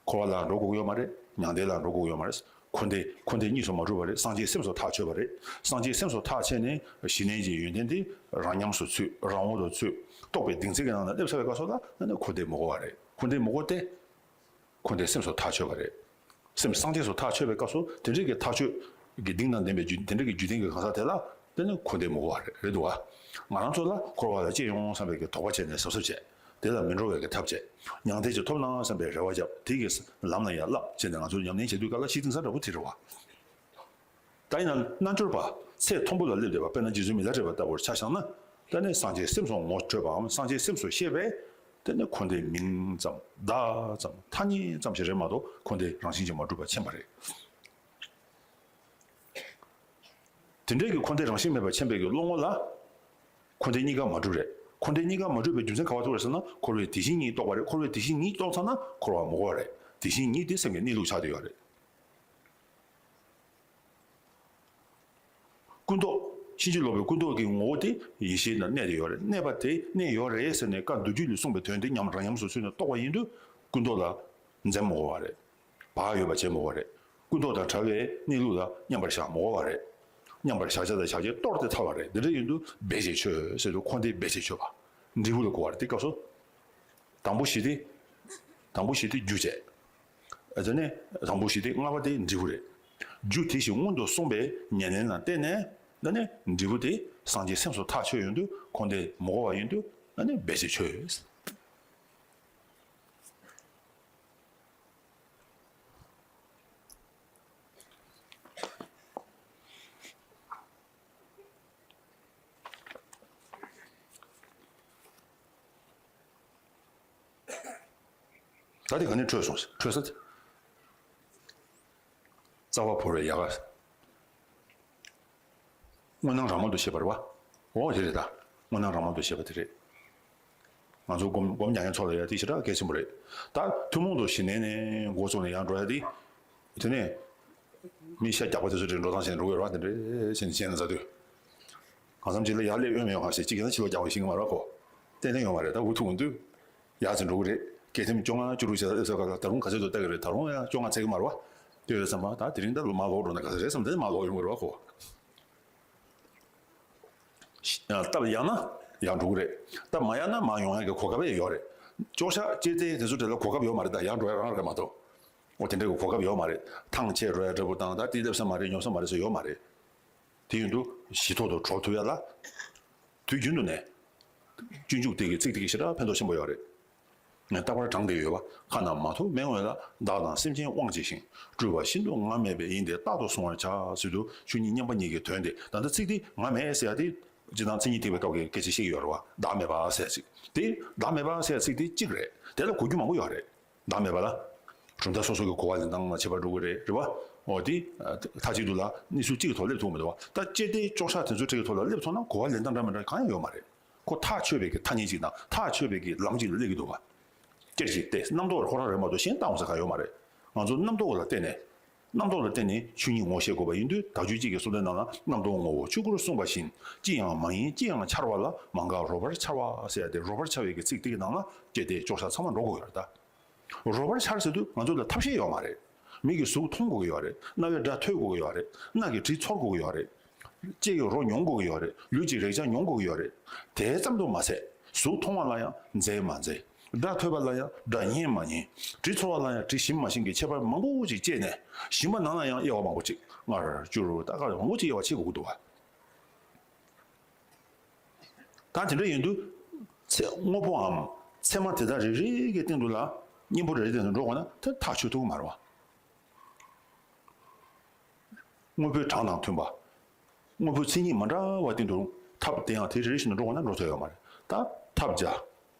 འཁོར་བ་ལ་འགྲོ་དགོས་ཀྱི་ཡོད་མ་རེད། མྱང་འདས་ལ་འགྲོ་དགོས་ཀྱི་ཡོད་མ་རེད། འཁོར་འདས་འཁོར་འདས་གཉིས་སུ་མ་གྲུབ་པ་རེད། སངས་རྒྱས་སེམས་སུ་ཐག་ཆོད་པ་རེད། སངས་རྒྱས་སེམས་སུ་ཐག་ཆད་ནས་གཞི་གནས་ཀྱི་ཡོན་ཏན་དེ་རང་ཉམས་སུ་ཚུད། རང་དབང་དུ་ཚུད། རྟོགས་པའི་གདེང་ཚད་ཀྱི་ནང་ན་སླེབས་ཚར་བའི་སྐབས་སུ་ལ་ཨ་ནི་འཁོར་འདས་མི་དགོས་པ་རེད། འཁོར་འདས་མི་དགོས་ཏེ། འཁོར་འདས་སེམས་སུ་ཐག་ཆོད་པ་རེད། སེམས་སངས་རྒྱས་སུ་ཐག་ཆོད་པའི་སྐབས་སུ་དེ་འདྲའི་གི་ཐག་ཆོད་ཀྱི་གདེང་དང་ལྡན་པའི་རྒྱུ་དེ་འདྲའི་གི་རྒྱུ་ལྡན་གྱི་གང་ཟག་དེ་ལ་དེ་ནི་འཁོར་འདས་མི་དགོས་པ་རེད། རེད་འདུག་བ། ང་རང་ཚོ་ལ་འཁོར་བ་ལ་སྐྱེ་ཡོང་བསམ་པའི་གི་དོགས་པ་བྱས་ནས་གཟབ་གཟབ་བྱས། དེ་ལ་མི་འགྲོ་བའི་གི་ཐབས་བྱས། མྱང་འདས་ཅིག་ཐོབ་ན་བསམ་པའི་རེ་བ་བརྒྱབ། དེ་གི་ལམ་ལ་ཡང་བསླབ་བྱས་ནས་ང་ཚོ་ཉམས་ལེན་བྱེད་དུས་སྐབས་ལ་གཞི་གདན་ས་འདྲ་པོ་དེ་རེད་བ། ད་ཡིན་ན་རྣལ་འབྱོར་པ་ཚད་མཐོན་པོ་ལ་སླེབས་བསྡད་པ། དཔེར་ན་རྗེ་བཙུན་མི་ལ་རས་པ་ལྟ་བུར་ཆ་བཞག་ན། ད་ནི་སངས་རྒྱས་སེམས་སུ་ངོ་འཕྲོད་པའམ་སངས་རྒྱས་སེམས་སུ་ཤེས་པས། ད་ནི་འཁོར་འདས་མིང་ཙམ་བརྡ་ཙམ་ཐ་སྙད་ཙམ་ཞིག་རེད་མ་གཏོགས་འཁོར་འདས་རང་བཞིན་གྱིས་མ་གྲུབ་པ་མཁྱེན་པ་རེད། དེ་འདྲའི་གི་འཁོར་འདས་རང་བཞིན་མེད་པ་མཁྱེན་པའི་གི་བློ་ངོ་ལ། འཁོར་འདས་གཉིས་ཀ་མ་གྲུབ་རེད། འཁོར་འདས་གཉིས་ཀ་མ་གྲུབ་པའི་རྒྱུ་མཚན་ག་པར་ཐུག་རེད་ཟེར་ན། འཁོར་བའི་དེ་བཞིན་ཉིད་རྟོགས་པ་རེད། འཁོར་བའི་དེ་བཞིན་ཉིད་རྟོགས་ཚར་ན་འཁོར་བ་མི་དགོས་པ་རེད། དེ་བཞིན་ཉིད་དེ་སེམས་ཀྱི་གནས་ལུགས་ཆགས་བསྡད་ཡོད་རེད། ཀུན་རྟོག་གཤིན་རྗེ་ལོག་པའི་ཀུན་རྟོག་གི་ངོ་བོ་དེ་ཡེ་ཤེས་ན་གནས་བསྡད་ཡོད་རེད། གནས་པ་དེ་གནས་ཡོད་རེད་ཟེར་ནས་བཀའ་མདོ་རྒྱུད་ལས་གསུངས་པའི་དོན་དེ་ཉམས་རང་ཉམས་སུ་ཚུད་ནས་རྟོགས་པ་ཡིན་དུས། ཀུན་རྟོག་ལ་འཛེམ་མི་དགོས་པ་རེད། བག་ཡོད་པ་བྱེད་མི་དགོས་རེད། ཀུན་རྟོག་དང་བྲལ་བའི་གནས་ལུགས་ལ་མཉམ་པར་བཞག་མི་དགོས་པ་རེད། མཉམ་པར་བཞག་བྱ་དང་བཞག་བྱའི་སྟོབས་དེ་ཐར་བ་རེད། འདི་འདྲ་ཡིན་དུས་སྦས་བྱས་ཆོད་ཟེར་དུས་འཁོར་འདས་སྦས་བྱས་ཆོད་པ། འབྲས་བུ་ལ་གོ་བ་རེད། དེ་སྐབས་སུ། དང་པོ་བཞི་དེ། དང་པོ་བཞི་དེ་རྒྱུ་བྱས། དེ་ནས་དང་པོ་བཞི་དེ་ལྔ་པ་དེ་འབྲས་བུ་རེད། རྒྱུ་དེ་བཞིན་སྔོན་དུ་སོང་བའི་ཉམས་ལེན་ལ་བརྟེན་ནས། ད་ནི་འབྲས་བུ་དེ་སངས་རྒྱས་སེམས་སུ་ཐག་ཆོད་ཡོང་དུས། འཁོར་འདས་མི་དགོས་པ་ཡིན་དུས། ད་ནི་སྦས་བྱས་ཆོད། ད་དེ་ག་ནས་འཕྲོས་སོང་། འཕྲོས་ས་དེ། རྩ་བ་བོར་བའི་ཡལ་ག། དངོས་སྣང་རང་མལ་དུ་བྱེད་པ་རེད་བ། འོ་དེ་རེད་ད། དངོས་སྣང་རང་མལ་དུ་བྱེད་པ་དེ་རེད། ང་ཚོ་སྒོམ་སྒོམ་རྒྱག་མཁན་ཚོ་ལ་ཡ་དེ་ཞེ་དྲག་གལ་ཆེན་པོ་རེད། ད་ཐུན་མོང་དུ་ཞི་གནས་ནས་འགོ་བཙུགས་ནས་ཡར་འགྲོ་ཡ་དེ། དེ་ནས། མི་ཤ་རྒྱགས་པ་དེ་ཚོ་འདྲ་འགྲོ་སྟངས་བྱས་ནས་འགྲོ་གི་ཡོད་རེད་བ། དེ་འདྲ་བྱས་ནས་བྱས་ན་ཟ་དུས། གང་འཚམ་ཅིག་ལ་ཡར་སླེབས་ཡོད་མེད་ཡོང་ཧ་ཤེས། གཅིག་ཡིན་ན་ཕྱི་ལོགས་རྒྱགས་པ་ཤེས་ཀྱི་མ་རེད་བ་ཁོ། ཏན་ཏན་ཡོང་མ་རེད། ད་འུ་ཐུག་འོང་དུས། ཡར་ཙམ་འགྲོ་གི་རེད། སྐས་ཐེམ་བཅོ་ལྔ་བཅུ་དྲུག་བྱས་ཟེར་སྐབས་ལ་ད་རུང་ག་ཚོད་འདུག་ལྟ་གི་རེད། ད་རུང་ཡང་བཅོ་ལྔ་ཚད་ཀྱི་མ་རེད་བ། དེ་ཡོད་བསམ་པ། ད་དེ་རིང་ད་ལོ་མར་ལོག་འགྲོ་ན་ག་ཚོད་རེད་བསམ། དེ་མར་ལོག་ཡོང་གི་རེད་བ་ཁོ། སྟབས་ཡག་ན་ཡར་འགྲོ་གི་རེད། སྟབས་མ་ཡག་ན་མར་ཡོང་ཡག་གི་གོ་སྐབས་ཡང་ཡོད་རེད། ཅོག་བཞག་ཅེ་སྟེ་དེ་ཚོ་དེ་ལ་གོ་སྐབས་ཡོད་མ་རེད། ད་ཡར་འགྲོ་ཡག་རང་རེད་མ་གཏོགས། འོ་དེ་འདྲ་གི་གོ་སྐབས་ཡོད་མ་རེད། ཐང་ཆད་འགྲོ་ཡག་འདྲ་པོ་དང་། ད་དེ་སླེབས་ས་མ་རེད། ཡོང་ས་མ་རེད་ཟེར་ཡོད་མ་རེད། དེ་ཡིན་དུས་ཞི་ཐོག་ཏུ་གྲོལ་ཐུབ་ཡག་ལ། དུས་རྒྱུན་དུ་ནས། སྤྱོད་འཇུག་དེ་གི་ཚིག་དེ་གི་ཞེ་དྲག་ཕན་ཐོགས་ཆེན་པོ་ཡོད་རེད། ངས་རྟག་པར་དྲངས་བསྡད་ཡོད་པ། ཁ་ན་མ་ཐོ་མེ་འོད་ལ། བདག་དང་སེམས་ཅན་དབང་བྱེད་ཅིང་། སྤྲུལ་པ་ཤིན་ཏུ་ང་མེད་པའི། ཡིན་ཏེ་རྟག་ཏུ་གཟུང་བར་བྱ། ཟེར་དུས་ཆོས་ཉིད་མཉམ་པ་ཉིད་ཀྱི་དོན་དེ། ད་ལྟ་ཚིག་དེ་ང་མེད་ཟེར་ཡག་དེ། སྤྱིར་བཏང་མཚན་ཉིད་ཐེག་པའི་སྐབས་ཀྱི་སྐད་ཆ་བཤད་ཀྱི་ཡོད་རེད་བ། བདག་མེད་པ་ཟེར་ཡག་ཚིག་དེ། བདག་མེད་པ་ཟེར་ཡག་ཚིག་དེ་གཅིག་རེད། དེ་ལ་གོ་རྒྱུ་མང་པོ་ཡོད་རེད། བདག་མེད་པ་ལ། གྲུབ་མཐའ་སོ་སོ་གི་གོ་བ་ལེན་སྟངས་ལ་ཁྱད་པར་འགྲོ་གི་རེད། རེད་བ། འོ་དེ། མཐའ་གཅིག་ཏུ་ལ་གནས་ཚུལ་གཅིག་གི་ཐོག་སླེབས་ཐུབ་མི་འདུག་བ། ད་ཅེ་སྟེ་ཅོག་བཞག་དེ་ཚོ་གཅིག་གི་ཐོག་ལ་སླེབས་ཐུབ་ན་གོ་བ་ལེན་སྟངས་འདྲ་མི་འདྲ་གང་ཡང་ཡོད་མ་རེད། ཁོ་ཐག་ཆོད་པའི་གི་ཐ་སྙད་ཅིག་དང་ཐག་ཆོད་པའི་གི་ལམ་ཅིག་ལ་སླེབས་ཀྱི་འདུག་བ། སྐྱེར་ཅིག་སྟེ་རྣམ་རྟོག་ཁོ་རང་རེད་མ་གཏོགས་གཞན་བཏང་ས་གང་ཡོད་མ་རེད། ང་ཚོ་རྣམ་རྟོག་ལ་བརྟེན་ནས། རྣམ་རྟོག་ལ་བརྟེན་ནས་ཆོས་ཉིད་ངོ་ཤེས་དགོས་པ་ཡིན་དུས། དག་བཅུ་གཅིག་གི་གསུང་རྩོམ་ནང་ལ་རྣམ་རྟོག་ངོ་བོ་ཆོས་སྐུར་གསུངས་པ་བཞིན། ཅི་ཡང་མ་ཡིན་ཅི་ཡང་འཆར་བ་ལ། མ་འགགས་རོ་བར་འཆར་བ་ཟེར་ཡ་དེ། རོ་བར་འཆར་བའི་གི་ཚིག་དེ་གི་ནང་ལ་བཅད་དེ་གཅོག་བྱ་ཚང་མ་འགྲོ་དགོས་ཡོད་རེད་ད། རོ་བར་འཆར་ཟེར་དུས་ང་ཚོ་ལ་ཐབས་ཤེས་ཡོད་མ་རེད། མིག་གིས་གཟུགས་མཐོང་དགོས་ཀྱི་ཡོད་རེད། རྣ་བས་སྒྲ་ཐོས་དགོས་ཀྱི་ཡོད་རེད། སྣ་གིས་དྲི་ཚོར་དགོས་ཀྱི་ཡོད་རེད། ལྕེ་ཡིས་རོ་མྱོང་དགོས་ཀྱི་ཡོད་རེད། ལུས་ཀྱིས་རེག་བྱ་མྱོང་དགོས་ཀྱི་ཡོད་རེད། དེ་ཙམ་དུ་མ་ཟད། གཟུགས་མཐོང་བ་ལ་ཡང་མཛེས་མ་མཛེས། སྒྲ་ཐོས་པ་ལ་ཡང་སྒྲ་སྙན་མ་སྙན། དྲི་ཚོར་བ་ལ་ཡང་དྲི་ཞིམ་མ་ཞིམ་གྱི་ཁྱད་པར་མང་པོ་ཞིག་དཔྱད་ནས། ཞིམ་པ་ནང་ལ་ཡང་དབྱེ་བ་མང་པོ་ཅིག་མངར་སྐྱུར་ད་ག་མང་པོ་ཅིག་དབྱེ་བ་ཕྱེ་དགོས་ཀྱི་འདུག་བ། ད་དེ་འདྲ་ཡིན་དུས། ཚེ་དངོས་པོའམ་ཚད་མ་དེ་དག་རེ་རེ་གི་སྟེང་དུ་ལ། གཉེན་པོ་རེ་རེ་སྟེང་དུ་འགྲོ་དགོས་ན་དེ་ཐག་ཆོད་ཐུབ་ཀྱི་མ་རེད་བ། དངོས་པོའི་གྲངས་དང་མཐུན་པ། དངོས་པོའི་མཚན་ཉིད་མ་འདྲ་བ་སྟེང་དུ་ཐབས་དེ་ཡང་དེ་རེ་རེ་བཞིན་དུ་འགྲོ་དགོས་ན་འགྲོ་ཐུབ་ཡོད་མ་རེད། ད་ཐབས་བརྒྱ།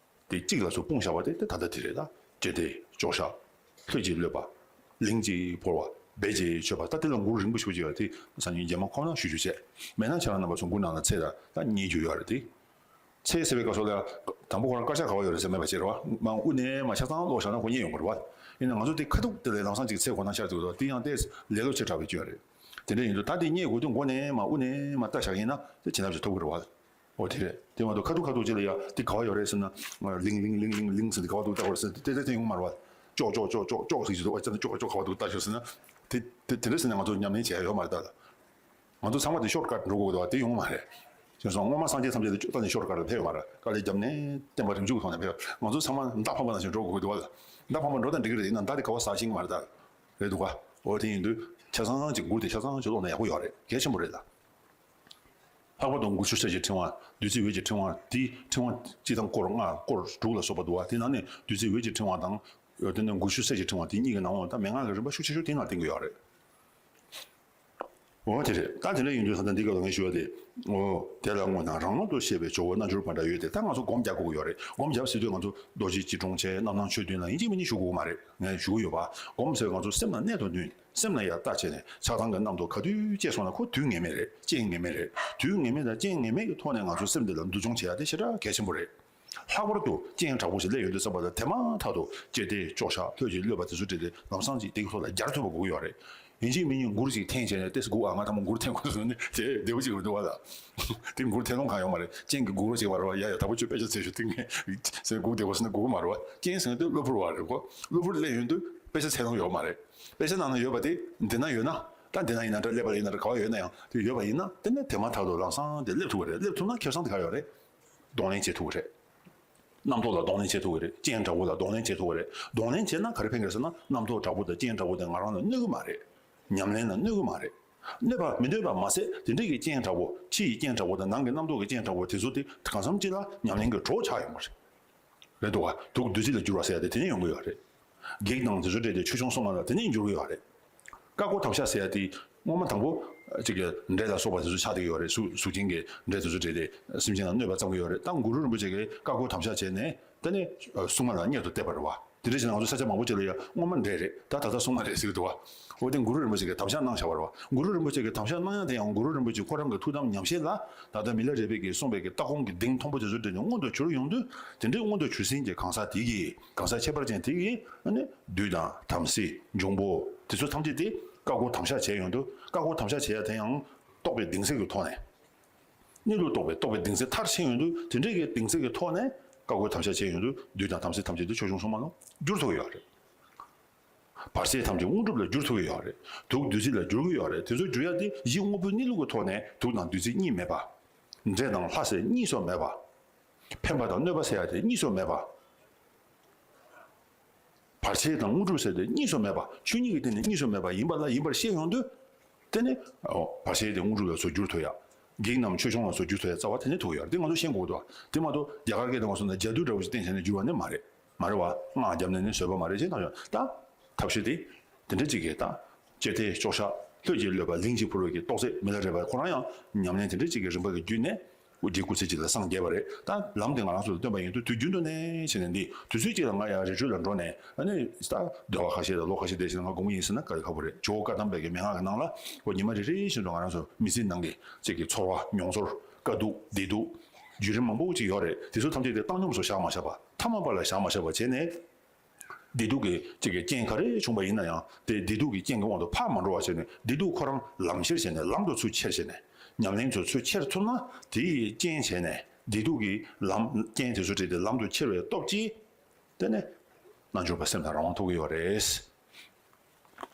དེ་གཅིག་ལ་སོགས་སྤུངས་བཞག་པ་དེ་དེ་ད་ལྟ་དེ་རེད་ད། བཅད་དེ་གཅོག་བྱ། ལྷོད་ཀྱིས་གློད་པ། ལིང་ཅིག་བོར་བ། སྦས་ཀྱིས་ཆོད་པ། ད་དེ་ལ་མགུར་རིང་པོ་ཞེ་པོ་ཅིག་ཡོད་དེ་སང་ཉིན་རྗེས་མ་ཁོམ་ན་ཞུ་རྒྱུ་བྱས། མེད་ན་ཁྱེད་རང་རྣམ་པ་ཚོ་མགུར་ནང་ལ་ཚེ་ད་ད་རྙེད་རྒྱུ་ཡོད་རེད་དེ། ཚེ་ཟེར་བའི་སྐབས་སུ་ལ་དང་པོ་ཁོ་རང་དཀར་ཆག་ག་བ་ཡོད་རེད་ཟེར་མེད་པ་ཅིག་རེད་བ། མ་དབུ་ནས་མ་ཆ་ཚང་ཀློག་བཞག་ན་ཁོ་རྙེད་ཡོང་གི་རེད་བ། ཡིན་ན་ང་ཚོ་དེ་ཁ་ཐུག་དེ་ལས་ལམ་སང་ཅིག་ཚེ་གོ་ན་ཤར་འདུག་དོ། དེ་ཡང་ཏོག་ཙམ་ལེ་ལོ་ཆེ་དྲགས་པའི་སྐྱོན་རེད། དེ་འདྲ་ཡིན་དུས་ད་དེ་རྙེད་དགོས་དུས་མགོ་ནས་མ་དབུ་ནས་མ་ལྟ་བཞག་ཡིན་ན་དེ་བྱིན་རླབས་ཅིག་ཐོབ་ཀྱི་རེད་བ། འོ་དེ་རེད། དེ་མ་གཏོགས་ཁ་ཐུག་ཁ་ཐུག་ཅིག་ལ་ཡ་དེ་ག་བ་ཡོད་རེད་ཟེར་ན། ལིང་ལིང་ལིང་ལིང་ལིང་ཟེར་དེ་ག་བ་འདུག་ལྟ་དགོས་རེད་ཟེར་དེ་དེ་དེ་ཡོང་མ་རེད་བ། ཅོག་ཅོག་ཅོག་ཅོག་ཅོག་ཟེར་གྱི་འདུག་ཨ་ཅག་ཅོག་ཅོག་ག་བ་འདུག་ལྟ་ཤོག་ཟེར་ན། དེ་དེ་དེ་འདྲ་ཟེར་ན་ང་ཚོ་ཉམས་ལེན་བྱས་ཡོད་མ་རེད་ད། ང་ཚོ་ཚང་མ་དེ་ཤོར་ཀཊ་འགྲོ་དགོས་འདུག་བ། དེ་ཡོང་མ་རེད། བྱས་ཙང་སྔོན་མ་སངས་རྒྱས་ཐམས་ཅད་དེ་ཅོག་ཙམ་ནས་ཤོར་ཀཊ་ལ་ཕེབས་ཡོད་མ་རེད། དཀའ་ལས་བརྒྱབ་ནས་བསྟན་པ་རིམ་བྱུང་གི་ཐོག་ནས་ཕེབས། ང་ཚོ་ཚང་མ་མདའ་འཕངས་པ་ནང་བཞིན་འགྲོ་དགོས་འདུག་བ། མདའ་འཕངས་པ་འགྲོ་དང་འགྲིག་གི་རེད། ཡིན་ནའང་མདའ་དེ་ག་བ་ཟ་ཤེས་ཀྱི་མ་རེད་ད། རེད་འདུག་ག་འོ་དེ་ཡིན་དུས་ཆ་ཚང་ཅིག་མགུར་དེ་ཆ་ཚང་ཅིག་ཀློག་ན་ཡག་པོ་ཡོད་རེད། གལ་ཆེན་པོ་རེད་ད། ལྷག་པར་དུ་མགུར་ཆུ་གསེར་གྱི་ཕྲེང་བ། བདུད་རྩི་འོད་ཀྱི་ཕྲེང་བ་དེ། ཕྲེང་བ་སྤྱི་དང་སྐོར་ལྔ་སྐོར་དྲུག་ལ་སོགས་པ་འདུག་བ། དེ་ནང་ནས་བདུད་རྩི་འོད་ཀྱི་ཕྲེང་བ་དང་། དེ་ནས་མགུར་ཆུ་གསེར་གྱི་ཕྲེང་བ་དེ་གཉིས་ཀྱི་ནང་ལ་ད་མན་ངག་གི་རིམ་པ་ཤུགས་ཆེ་ཤོས་དེ་ནང་བསྟན་གྱི་ཡོད་རེད། འོ་དེ་རེད། ད་དེ་འདྲ་ཡིན་དུས་ད་ལྟ་འདི་སྐབས་ལ་ངས་ཞུ་བ་དེ། འོ་དེ་ལ་དངོས་དང་རང་ངོ་དུ་ཤེས་པའི་ཇོ་བོ་རྣལ་འབྱོར་པ་འདྲ་ཡོད་དེ། ད་ང་ཚོ་སྒོམ་རྒྱག་དགོས་ཀྱི་ཡོད་རེད། སྒོམ་རྒྱབ་ཟེར་དུས་ང་ཚོ་རྡོ་རྗེ་སྐྱིལ་ཀྲུང་བཅས་རྣམ་སྣང་ཆོས་བདུན་ལ་ཡིན་གཅིག་མིན་གཉིས་ཞུ་དགོས་ཀྱི་མ་རེད། ངས་ཞུ་གི་ཡོད་པ། སྒོམ་ཟེར་ང་ཚོ་སེམས་ལ་གནད་དུ་བསྣུན། སེམས་ལ་ཡར་བལྟ་བྱས་ནས་ཆགས་སྡང་གི་རྣམ་རྟོག་ག་དུས་སྐྱེས་སོང་ན་ཁོ་དུས་ངེས་མེད་རེད། རྐྱེན་ངེས་མེད་རེད། དུས་ངེས་མེད་དང་རྐྱེན་ངེས་མེད་ཀྱི་ཐོག་ནས་ང་ཚོ་སེམས་འདི་ལ་འདུལ་སྦྱོང་བྱེད་ཡ་དེ་ཞེ་དྲག་གལ་ཆེན་པོ་རེད། ལྷག་པར་དུ་རྐྱེན་དྲག་པོ་ཞིག་སླེབས་ཡོང་དུས་ཙམ་པ་ལ་དེ་མ་ཐག་ཏུ་བཅད་དེ་གཅོག་བྱ་ལྷོད་ཀྱིས་གློད་པ་དེ་ཚོ་བྲིས་ཏེ་ལམ་སང་ཅིག་དེ་གི་ཐོག་ལ་སྦྱར་ཐུབ་པ་དགོས་ཀྱི་ཡོད་རེད། ཡིན་གཅིག་མིན་གཉིས་མགུར་ཅིག་འཐེན་བྱས་ནས་ཏེས་སྒུག་ཨ། ང་ཐ་མ་མགུར་འཐེན་དགོས་ཟེར་ནས་དེ་བདེ་པོ་ཅིག་མི་འདུག་བ་ལ། དེ་མགུར་འཐེན་ལོང་གང་ཡོད་མ་རེད། རྐྱེན་གྱིས་སྒུག་རོགས་བྱེད་པ་རེད་བ། ཡ་ཡ་ད་པོ་ཁྱོད་དཔེ་ཆ་བཙལ་ཤོག་དེ་ངས་ཟེར་སྒུག་བསྡད་དགོས་ཟེར་ན་སྒུག་གི་མ་རེད་བ། རྐྱེན་ཟེར་ན་དེ་གློ་བུར་བ་རེད་གོ། གློ་བུར་སླེབས་ཡོང་དུས་དཔེ་ཆ་འཚོལ་སྟངས་ཡོད་མ་རེད། དཔེ་ཆ་ནང་ན་ཡོད་པ་དེ་འདི་ན་ཡོད་ན། ད་འདི་ན་ཡིན་ན་འདྲ། ཀླད་པ་ལ་ཡིན་ན་འདྲ། ག་བ་ཡོད་ན་ཡང་དེ་ཡོད་པ་ཡིན་ན་དེ་ནས་དེ་མ་ཐག་ཏུ་ལམ་སང་དེ་སླེབས་ཐུབ་ཀྱི་རེད། སླེབས་ཐུབ་ན་ཁེ་བཟང་དེ་ག་ཡོད་རེད། གདོང་ལེན་བྱེད་ཐུབ་ཀྱི་རེད། རྣམ་རྟོག་ལ་གདོང་ལེན་བྱེད་ཐུབ་ཀྱི་རེད། རྐྱེན་དྲག་པོ་ལ་གདོང་ལེན་བྱེད་ཐུབ་ཀྱི་རེད། གདོང་ལེན་བྱེད་ན་ག་རེ་ཕན་གི་རེད་ཟེར་ན། རྣམ་རྟོག་དྲག་པོ་དང་རྐྱེན་དྲག་པོ་དེ་ང་རང་ལ་གནོད་ཀྱི་མ་རེད། ཉམས་ལེན་ལ་གནོད་ཀྱི་མ་རེད། གནོད་པ་མི་གནོད་པ་མ་ཟད། དེ་འདྲའི་གི་རྐྱེན་དྲག་པོ། ཕྱི་ཡི་རྐྱེན་དྲག་པོ་དང་ནང་གི་རྣམ་རྟོག་གི་རྐྱེན་དྲག་པོ་དེ་ཚོ་དེ་གང་འཚམ་ཅིག་ལ་ཉམས་ལེན་གྱི་གྲོགས་ཆགས་ཡོང་གི་རེད། རེད་འདུག་བ། དུག་བདུད་རྩི་ལ་བསྒྱུར་བ་ཟེར་ཡ་དེ་དེ་ནས་ཡོང་གི་ཡོད་རེད། བགེགས་དང་དེ་ཚོ་བསྒྲལ་ཏེ་ཆོས་སྐྱོང་སྲུང་མ་ལ་དེ་ནས་འགྱུར་གྱི་ཡོད་རེད། བཀའ་བསྒོ་དམ་བཞག་ཟེར་ཡ་དེ་སྔོན་མ་དང་པོ་ཅིག་གི་འདྲེ་ལ་སོགས་པ་དེ་ཚོ་ཆགས་བསྡད་ཀྱི་ཡོད་རེད། གཟུགས་གཟུགས་ཅན་གྱི་འདྲེ་དེ་ཚོ་བསྒྲལ་ཏེ་སེམས་ཅན་ལ་གནོད་པ་བརྩམས་ཀྱི་ཡོད་རེད། ད་གུ་རུ་རིན་པོ་ཆེ་གིས་བཀའ་བསྒོ་དམ་བཞག་བྱས་ནས་དེ་ནས་སྲུང་མ་ལ་གཉེར་དུ་གཏད་པ་རེད་བ། དེ་འདྲ་བྱས་ན་ང་ཚོ་ས་ཆ་མང་པོ་ཅིག་ལ་ཡ་སྔོན་མ་འདྲེ་རེད། ད་ད་ལྟ་སྲུང་མ་རེད་ཟེར་གྱི་འདུག་བ། འོ་དེ་གུ་རུ་རིན་པོ་ཆེ་གིས་དམ་བཞག་གནང་བཞག་པ་རེད་བ། གུ་རུ་རིན་པོ་ཆེ་གིས་དམ་བཞག་གནང་ཡ་དེ་ཡང་གུ་རུ་རིན་པོ་ཆེ་ཁོ་རང་གི་ཐུགས་དམ་ཉམས་བཞེས་ལ། ད་ལྟ་མི་ལ་རས་པས་ཀྱིས་གསུངས་པའི་གི་ལྟ་དགོངས་ཀྱི་གདེང་མཐོན་པོ་དེ་ཚོ་འདྲེན་ནས་མངོན་དུ་གྱུར་ཡོང་དུས། དེ་འདྲའི་མངོན་དུ་གྱུར་ཟིན་གྱི་གང་ཟག་དེ་གིས། གང་ཟག་ཁྱད་པར་ཅན་དེ་གིས་ཨ་ནི་བདུད་དང་དམ་སྲི་འབྱུང་པོ་དེ་ཚོ་ཐམས་ཅད་དེ་བཀའ་བསྒོ་དམ་བཞག་བྱས་ཡོང་དུས། བཀའ་བསྒོ་དམ་བཞག་བྱས་ཡ་དེ་ཡང་རྟོགས་པའི་གདེང་ཚད་ཀྱི་ཐོག་ནས། གནས་ལུགས་རྟོགས་པའི་རྟོགས་པའི་གདེང་ཚད་མཐར་ཕྱིན་ཡོང་དུས། དེ་འདྲའི་གི་གདེང་ཚད་ཀྱི་ཐོག་ནས་བཀའ་བསྒོ་དམ་བཞག་བྱས་ཡོང་དུས། བདུད་དང་དམ་སྲི་ཐམས་ཅད་དེ་ཆོས་སྐྱོང་སྲུང་མ་ལ་འགྱུར་ཐུབ་ཀྱི་ཡོད་རེད། བར་ཆད་ཐམས་ཅད་དངོས་གྲུབ་ལ་བསྒྱུར་ཐུབ་ཀྱི་ཡོད་རེད། དུག་བདུད་རྩི་ལ་བསྒྱུར་གྱི་ཡོད་རེད། དེ་ཚོ་བསྒྱུར་ཡ་དེ་གཞི་དངོས་པོའི་གནས་ལུགས་ཀྱི་ཐོག་ནས་དུག་དང་བདུད་རྩི་གཉིས་མེད་པ། འདྲེ་དང་ལྷ་ཟེར་གཉིས་སུ་མེད་པ། ཕན་པ་དང་གནོད་པ་ཟེར་ཡ་དེ་གཉིས་སུ་མེད་པ། བར་ཆད་དང་དངོས་གྲུབ་ཟེར་དེ་གཉིས་སུ་མེད་པ། ཆོས་ཉིད་ཀྱི་སྟེང་ནས་གཉིས་སུ་མེད་པ་ཡིན་པ་ལ་ཡིན་པར་ཤེས་ཡོང་དུས། དེ་ནི་བར་ཆད་དེ་དངོས་གྲུབ་ལ་སོགས་བསྒྱུར་ཐུབ་ཡ། བགེགས་རྣམས་ཆོས་སྐྱོང་ལ་སོགས་བསྒྱུར་ཐུབ་ཡ་རྩ་བ་དེ་ནས་ཐུག་ཡོད་རེད། དེ་ང་ཚོ་ཤེས་དགོས་འདུག་དེ་མ་གཏོགས་རྒྱ་གར་སྐད་དུ་མ་སོང་ན་ཇ་དུ་འདྲ་བོ་ཞིག་བསྟན་བྱས་ནས་བསྒྱུར་བ་ནི་མ་རེད། མ་རེད་བ། སྔགས་བརྒྱབ་ནས་ནི་བཟོས་པ་མ་རེད་ཅེས་བཏང་ཡོད། ད་ཐབས་ཤེས་དེ་དེ་འདྲ་ཅིག་གིས་ད་བཅད་དེ་གཅོག་བྱ་ལྷོད་ཀྱིས་གློད་པ་ལིང་ཅིག་བོར་བའི་གི་རྟོགས་ཚད་མི་ལ་རས་པ་ཁོ་རང་ཡང་ཉམས་ལེན་དེ་འདྲ་ཅིག་གི་རིམ་པ་གི་བརྒྱུད་ནས། དབུ་རྒྱན་སྐུ་ཚེ་གཅིག་ལ་སངས་རྒྱས་པ་རེད། ད་ལམ་དེ་ང་རང་ཚོ་ལ་སྟོན་པ་ཡིན་དུས། དུས་རྒྱུན་དུ་ནས་བྱས་ནས་འདི་དུས་ཚོད་གཅིག་ལ་ང་ཡང་རི་ཁྲོད་ལ་འགྲོ་ནས། ཨ་ནི་ད་སྡེ་བ་ཁ་ཤས་དང་ལོ་ཁ་ཤས་བསྡད་བྱས་ན་ང་དགོངས་པ་ཡིན་ཟེར་ན་དཀའ་ལས་ཁག་པོ་རེད། ཇོ་བོ་བཀའ་གདམས་པའི་གི་མན་ངག་གི་ནང་ལ། འོ་ཉི་མ་རེ་རེ་བཞིན་དུ་ང་རང་ཚོ་མི་ཚེའི་ནང་གི་ཅིག་གི་ཚོར་བ་མྱོང་ཚོར་དཀའ་སྡུག་བདེ་སྡུག་བརྒྱུད་རིམ་མང་པོ་ཅིག་ཡོད་རེད། དེ་ཚོ་ཐམས་ཅད་དེ་བཏང་སྙོམས་སུ་བཞག་མ་བཞག་པ། ཐ་མལ་པ་ལ་བཞག་མ་བཞག་པ་བྱས་ནས། བདེ་སྡུག་གི་གཅིག་གི་རྐྱེན་ག་རེ་བྱུང་བ་ཡིན་ན་ཡང་དེ་བདེ་སྡུག་གི་རྐྱེན་གྱི་དབང་དུ་ཕར་མ་འགྲོ་བ་བྱས་ནས་བདེ་སྡུག་ཁོ་རང་ལམ་ཁྱེར་བྱས་ནས་ལམ་དུ་ཚུར་ཁྱེར་བྱས་ནས་ཉམས་ལེན་དུ་ཚུར་ཁྱེར་ཐུབ་ན་དེའི་རྐྱེན་བྱས་ནས་བདེ་སྡུག་གི་ལམ་རྐྱེན་དེ་ཚོ་འཕྲད་དེ་ལམ་དུ་ཁྱེར་བའི་སྟོབས་ཀྱིས་དེ་ནས་རྣལ་འབྱོར་པ་སེམས་དང་རང་དབང་ཐོབ་ཀྱི་ཡོད་རེད།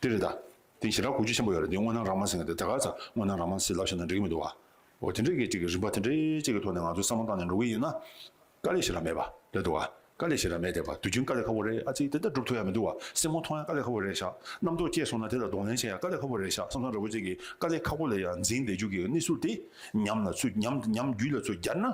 དེ་རེད་ད། དེ་ཞེ་དྲག་གོ་རྒྱུ་ཆེན་པོ་ཡོད་རེད། འདི་དངོས་སྣང་རང་མ་ཟེར་མཁན་དེ་ད་ག་ཚ་དངོས་སྣང་རང་མ་ཟེར་ལབ་བཞག་ན་འགྲིག་གི་མི་འདུག་བ། འོ་དེ་འདྲའི་གི་ཅིག་གི་རིམ་པ་དེ་འདྲའི་ཅིག་གི་ཐོག་ནས་ང་ཚོས་བསམ་བློ་བཏང་ནས་འགྲོ་གི་ཡིན་ན། དཀའ་ལས་ཞེ་དྲག་མེད་པ་རེད་འདུག་བ། དཀའ་ལས་ཞེ་དྲག་མེད་བསྡད་པ། དུས་རྒྱུན་དཀའ་ལས་ཁག་པོ་རེད། ཨ་ཙི་དེ་ལྟར་སྒྲུབ་ཐུབ་ཡ་མི་འདུག་བ། སེན་མོ་མཐོང་ཡ་དཀའ་ལས་ཁག་པོ་རེད་ཤག་རྣམ་རྟོག་སྐྱེས་སོང་ན་དེ་ལ་གདོང་ལེན་བྱེད་ཡ་དཀའ་ལས་ཁག་པོ་རེད་ཤག་བསམ་བསམ་འདྲ་པོ་ཅིག་གི་དཀའ་ལས་ཁག་པོ་ལ་ཡ་འཛིན་བསྡད་རྒྱུ་གི་གནས་ཚུལ་དེ་ཉམས་ལ་ཚུར་ཉམས་ཉམས་རྒྱུད་ལ་ཚུར་སྦྱར་ན།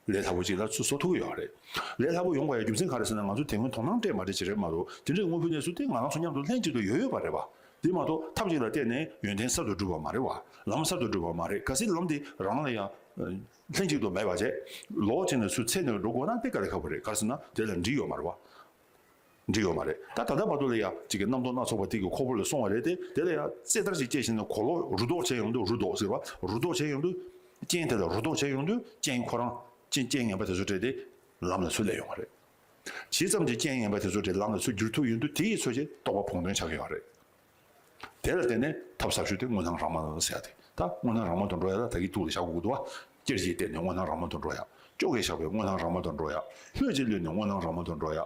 ལས་སླ་པོ་ཅིག་ལ་ཚུར་བཟོ་ཐུབ་ཀྱི་ཡོད་རེད། ལས་སླ་པོ་ཡོང་དགོས་ཡ་རྒྱུ་མཚན་ག་རེ་ཟེར་ན། ང་ཚོ་དེ་སྔོན་དོ་སྣང་སྤྲད་མ་སྤྲད་ཅིག་རེད་མ་གཏོགས་དེ་འདྲའི་དངོས་པོའི་གནས་ཚུལ་དེ་ང་རང་ཚོ་མཉམ་དུ་ལྷན་ཅིག་ཏུ་ཡོད་ཡོད་པ་རེད་པ། དེ་མ་གཏོགས་ཐབས་ཅིག་ལ་བརྟེན་ནས་ཡོན་ཏན་གསར་དུ་གྲུབ་པ་མ་རེད་བ། ལམ་གསར་དུ་གྲུབ་པ་མ་རེད། གལ་སྲིད་ལམ་དེ་རང་ལ་ཡང་ལྷན་ཅིག་ཏུ་མེད་པ་བྱས་ལོག་ཅིག་ནས་ཚུར་འཚོལ་ནས་འགྲོ་དགོས་ན་དེ་དཀའ་ལས་ཁག་པོ་རེད། ག་རེ་ཟེར་ན་དེ་ལ་འགྲིག་ཡོད་མ་རེད་བ། འགྲིག་ཡོད་མ་རེད། ད་ད་ལྟ་བར་དུ་ལ་ཡ་གཅིག་གི་རྣམ་རྟོག་སྣ་ཚོགས་པ་དེ་གི་ཁོག་པ་ལ་སོང་བ་རེད་དེ། དེ་ལ་ཡ་རྩེ་ལྟར་ཞིག་སྐྱེས་ཤིང་ནས་གོ་ལོག་རུ་ལྡོག་བྱས་ཡོང་དུས། རུ་ལྡོག་ཟེར་བ། རུ་ལྡོག་བྱས་ཡོང་དུས། རྐྱེན་དེ་ལ་རུ་ལྡོག་བྱས་ཡོང་དུས་རྐྱེན་ཁོ་རང་རྐྱེན་རྐྱེན་ངན་པ་དེ་ཚོ་སྤྲད་དེ་ལམ་ལ་ཚུར་སླེབས་ཡོང་བ་རེད། ཇི་ཙམ་གྱིས་རྐྱེན་ངན་པ་དེ་ཚོ་སྤྲད་ལམ་ལ་ཚུར་བསྒྱུར་ཐུབ་ཡོང་དུས་དེ་ཡི་ཚོད་ཀྱིས་རྟོགས་པ་བོགས་འདོན་ཆགས་ཀྱི་ཡོད་རེད། དེ་ལ་བརྟེན་ནས་ཐབས་ཟབ་ཤོས་དེ་དངོས་སྣང་རང་མ་ཟེར་ཡ་དེ། ད་དངོས་སྣང་རང་མ་དུ་འགྲོ་ཡ་ལ་ད་གི་ཐུགས་ལ་བཞག་དགོས་ཀྱི་འདུག་བ། སྐྱེར་གྱིས་བལྟས་ནས་དངོས་སྣང་རང་མ་དུ་འགྲོ་ཡ། ཅོག་གིས་བཞག་པའི་དངོས་སྣང་རང་མ་དུ་འགྲོ་ཡ། ལྷོད་ཀྱིས་གློད་ནས་དངོས་སྣང་རང་མ་དུ་འགྲོ་ཡ།